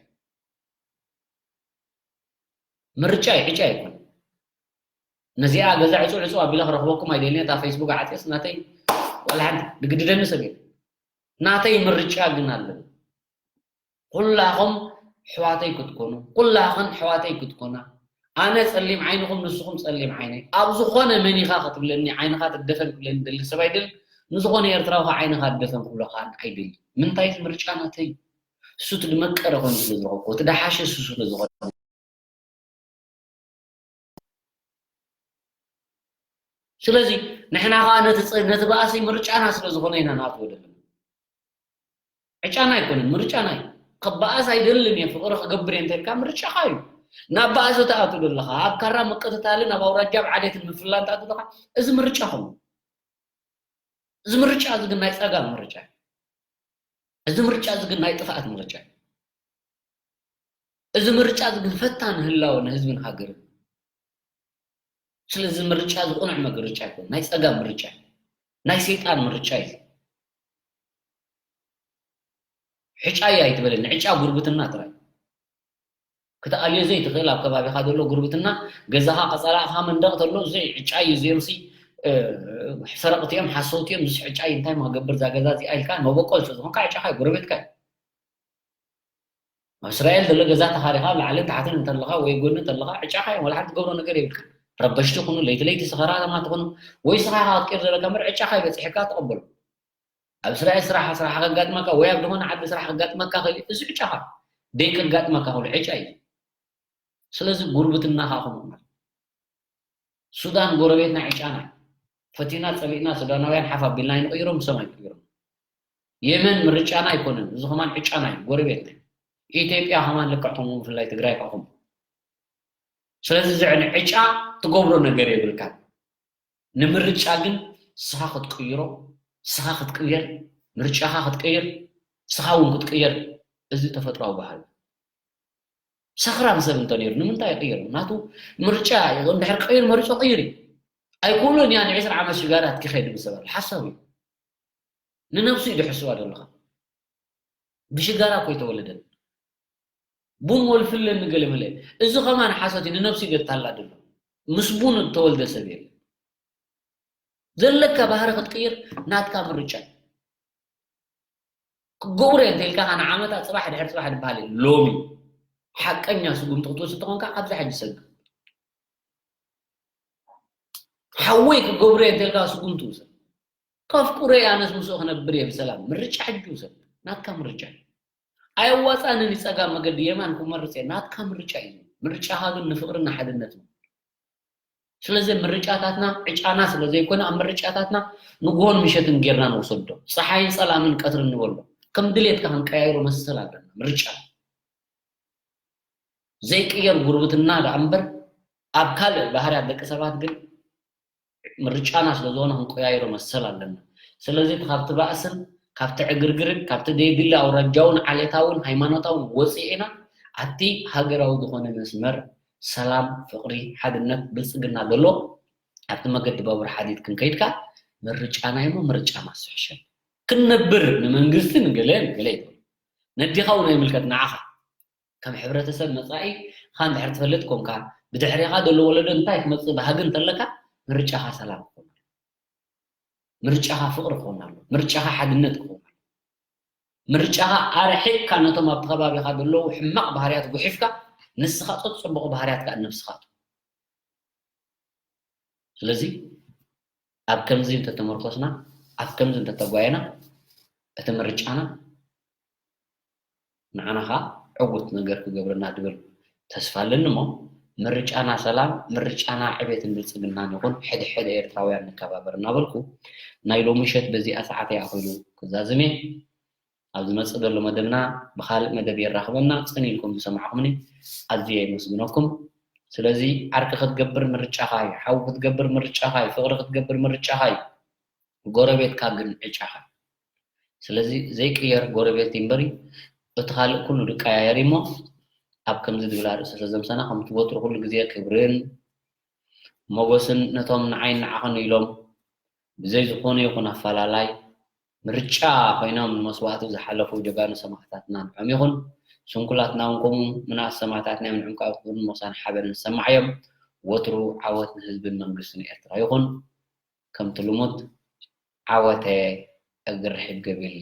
ምርጫ እዩ፣ ዕጫ ኣይኮን። ነዚኣ ገዛ ዕጹ ዕጹ ኣቢለ ክረኽበኩም ኣይደልን እየ። እታ ፌስቡክ ዓጽየስ ናተይ ዋላ ሓንቲ ዝግድደኒ ሰብ የለን። ናተይ ምርጫ ግን ኣለኒ። ኩላኹም ኣሕዋተይ ክትኮኑ፣ ኩላኽን ኣሕዋተይ ክትኮና፣ ኣነ ጸሊም ዓይንኹም ንስኹም ጸሊም ዓይነይ። ኣብ ዝኾነ መን ኢኻ ክትብለኒ፣ ዓይንኻ ትደፈን ክብለኒ ደሊ ሰብ ኣይደልን። ንዝኾነ ኤርትራዊ ኸኣ ዓይንኻ ትደፈን ክብሎ ኸኣ ኣይደልን። ምንታይ እዚ ምርጫ ናተይ እዩ። እሱ እቲ ዝመቀረ ኮይኑ ስለ ዝረኸብኩ፣ እቲ ደሓሸ እሱ ስለ ዝኾነ። ስለዚ ንሕና ኸኣ ነቲ ጸ-፣ ነቲ ባእሲ ምርጫና ስለ ዝኾነ ኢና ንኣትዎ ዘለና። ዕጫና ኣይኮነን፣ ምርጫና እዩ። ክበኣስ ኣይደልን እየ፣ ፍቕሪ ክገብር እየ እንተልካ ምርጫኻ እዩ። ናብ ባእሲ ትኣቱ ዘለኻ፣ ኣብ ካራ ምቅትታልን ኣብ ኣውራጃ ኣብ ዓሌትን ምፍላን ትኣቱ ዘለኻ፣ እዚ ምርጫኹም እዩ። እዚ ምርጫ እዚ ግን ናይ ጸጋም ምርጫ እዩ። እዚ ምርጫ እዚ ግን ናይ ጥፍኣት ምርጫ እዩ። እዚ ምርጫ እዚ ግን ፈታኒ ህላወ ንህዝብን ሃገርን። ስለዚ ምርጫ እዚ ቅኑዕ ምርጫ ኣይኮነን፣ ናይ ጸጋም ምርጫ እዩ። ናይ ሰይጣን ምርጫ እዩ። ዕጫ እዩ ኣይትበለኒ፣ ዕጫ ጉርብትና ጥራይ። ክትኣልዮ ዘይትኽእል ኣብ ከባቢኻ ዘሎ ጉርብትና፣ ገዛኻ ቀጸላኻ መንደቕ ተሎ፣ እዚ ዕጫ እዩ፣ እዚኦምሲ፣ እ፣ ሰረቕቲ እዮም፣ ሓሰውቲ እዮም፣ እዚስ ዕጫ እዩ፣ እንታይ እሞ ክገብር እዛ ገዛ እዚኣ ኢልካ መበቆል ስለ ዝኾንካ ዕጫኻ እዩ፣ ጎረቤትካ እዩ። ኣብ እስራኤል ዘሎ ገዛ ተኻሪኻ ኣብ ላዕልን ታሕትን እንተለኻ ወይ ጎኒ እንተለኻ ዕጫኻ እዩ፣ ዋላ ሓንቲ ትገብሮ ነገር የብልካ። ረበሽቲ ኩኑ፣ ለይቲ ለይቲ ሰኸራተማት ኩኑ፣ ወይ ስኻ ኢኻ ክትቀይር ዘለካ እምበር ዕጫኻ እዩ በጺሕካ ተቐበሎ። ኣብ እስራኤል ስራሕ፣ ስራሕ ከጋጥመካ ወይ ኣብ ዝኾነ ዓዲ ስራሕ ከጋጥመካ ይኽእል እዩ። እዚ ዕጫኻ ደይ ከጋጥመካ ከሎ ዕጫ እዩ። ስለዚ ጉርብትና ከዓ ከምኡ ማለት። ሱዳን ጎረቤትና ዕጫና እዩ። ፈቲና ጸሊእና ሱዳናውያን ሓፍ ኣቢልና ይንቕይሮም፣ ሰማይ ይቅይሮም። የመን ምርጫና ኣይኮነን፣ እዚ ከማን ዕጫና እዩ፣ ጎረቤትና እዩ። ኢትዮጵያ ከማን ልክዕ ከምኡ፣ ብፍላይ ትግራይ ከዓ ከምኡ። ስለዚ ዝዕን ዕጫ ትገብሮ ነገር የብልካን። ንምርጫ ግን ስኻ ክትቅይሮ፣ ስኻ ክትቅየር፣ ምርጫኻ ክትቀይር፣ ስኻ እውን ክትቅየር፣ እዚ ተፈጥሯዊ ባህሪ። ሰኽራም ሰብ እንተነይሩ ንምንታይ ይቕይር? ናቱ ምርጫ እዩ። እንድሕር ቀይር መሪጾ ቀይር እዩ። ኣይክእሉን እያ ንዕስራ ዓመት ሽጋራ ትክኸድ ብሰብ ኣሎ። ሓሳብ እዩ። ንነብሱ እዩ ድሕስዋ ዘለኻ። ብሽጋራ እኮ ይተወለደን። ቡን ወልፍለን ገለ መለ። እዚ ከማን ሓሶት እዩ። ንነብሱ እዩ ደታላ ዘሎ። ምስ ቡን እተወልደ ሰብ የለን። ዘለካ ባህሪ ክትቅይር ናትካ ምርጫ እዩ። ክገብሮ እየ እንተኢልካ ከዓ ንዓመታ ጽባሕ ድሕሪ ጽባሕ ዝበሃል እዩ። ሎሚ ሓቀኛ ስጉምቲ ክትወስድ ተኾንካ ኣብዚ ሕጂ ሰግር። ሓወይ ክገብሮ እየ እንተኢልካ ስጉምቲ ውሰድ። ከፍቅሮ እየ ኣነስ ምስኡ ክነብር እየ ብሰላም። ምርጫ ሕጂ ውሰድ። ናትካ ምርጫ እዩ። ኣየዋጻንን እዩ ጸጋም መገዲ የማን ክመርጽ እየ። ናትካ ምርጫ እዩ። ምርጫኻ ግን ንፍቕርን ንሓድነትን። ስለዚ ምርጫታትና ዕጫና ስለ ዘይኮነ ኣብ ምርጫታትና ንግሆን ምሸትን ጌርና ንውሰዶ። ጸሓይን ጸላምን ቀትርን ንበሎ። ከም ድሌትካ ክንቀያይሮ መሰል ኣለና። ምርጫ ዘይቅየር ጉርብትና ደኣ እምበር ኣብ ካልእ ባህርያት ደቂ ሰባት ግን ምርጫና ስለ ዝኾነ ክንቀያይሮ መሰል ኣለና። ስለዚ እቲ ካብቲ ባእስን ካብቲ ዕግርግርን ካብቲ ደይድሊ ኣውራጃውን ዓሌታውን ሃይማኖታውን ወፂእና ኣብቲ ሃገራዊ ዝኾነ መስመር ሰላም፣ ፍቕሪ፣ ሓድነት፣ ብልፅግና ዘሎ ኣብቲ መገዲ ባቡር ሓዲድ ክንከይድካ ምርጫና እሞ ምርጫ ማስሕሸን ክንነብር ንመንግስቲ ንገለ ንገለ ይበሉ። ነዲኻ እውን ኣይምልከት ንዓኻ። ከም ሕብረተሰብ መጻኢ ኻ እንድሕር ትፈልጥ ኮንካ፣ ብድሕሬኻ ዘሎ ወለዶ እንታይ ክመጽእ ባህጊ እንተለካ፣ ምርጫኻ ሰላም ክኾን ኣሎ። ምርጫኻ ፍቕሪ ክኾን ኣሎ። ምርጫኻ ሓድነት ክኾን ኣሎ። ምርጫኻ ኣርሒቕካ ነቶም ኣብቲ ከባቢኻ ዘለዉ ሕማቕ ባህርያት ጉሒፍካ፣ ንስኻ ጸጥ ጽቡቕ ባህርያት ከኣ ንነብስኻ እቶ። ስለዚ ኣብ ከምዚ እንተተመርኮስና፣ ኣብ ከምዚ እንተተጓየና፣ እቲ ምርጫና ንዓና ኸኣ ዕዉት ነገር ክገብረና ድብል ተስፋ ኣለኒ እሞ፣ ምርጫና ሰላም፣ ምርጫና ዕቤትን ብልጽግናን ይኹን፣ ሕድሕድ ኤርትራውያን ንከባበር እናበልኩ፣ ናይ ሎሚ ምሸት በዚኣ ሰዓተይ ኣኺሉ ክዛዝም እየ። ኣብ ዝመጽእ ዘሎ መደብና ብኻልእ መደብ የራኽበና። ጽን ኢልኩም ዝሰማዕኩምኒ ኣዝየ የመስግነኩም። ስለዚ ዓርኪ ክትገብር ምርጫኻ እዩ፣ ሓው ክትገብር ምርጫኻ እዩ፣ ፍቕሪ ክትገብር ምርጫኻ እዩ። ጎረቤትካ ግን ዕጫኻ። ስለዚ ዘይቅየር ጎረቤት እዩ እምበሪ፣ እቲ ካልእ ኩሉ ድቀያየር እዩ እሞ፣ ኣብ ከምዚ ዝብል ኣርእስቲ ስለ ዘምሰና፣ ከምቲ ወትሩ ኩሉ ግዜ ክብርን ሞገስን ነቶም ንዓይን ንዓኽን ኢሎም ብዘይ ዝኾነ ይኹን ኣፈላላይ ምርጫ ኮይኖም ንመስዋእቲ ዝሓለፉ ጀጋኑ ሰማእታትና ንዖም ይኹን። ስንኩላትና እውን ከምኡ ምንኣስ ሰማእታትና እዮም። ንዕም ከኣ ክብርን ሞሳን ሓበንን ዝሰማዕ እዮም። ወትሩ ዓወት ንህዝብን መንግስትን ኤርትራ ይኹን። ከምቲ ልሙድ ዓወተ እግር ርሒብ ገቢል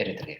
ኤሪትርያ።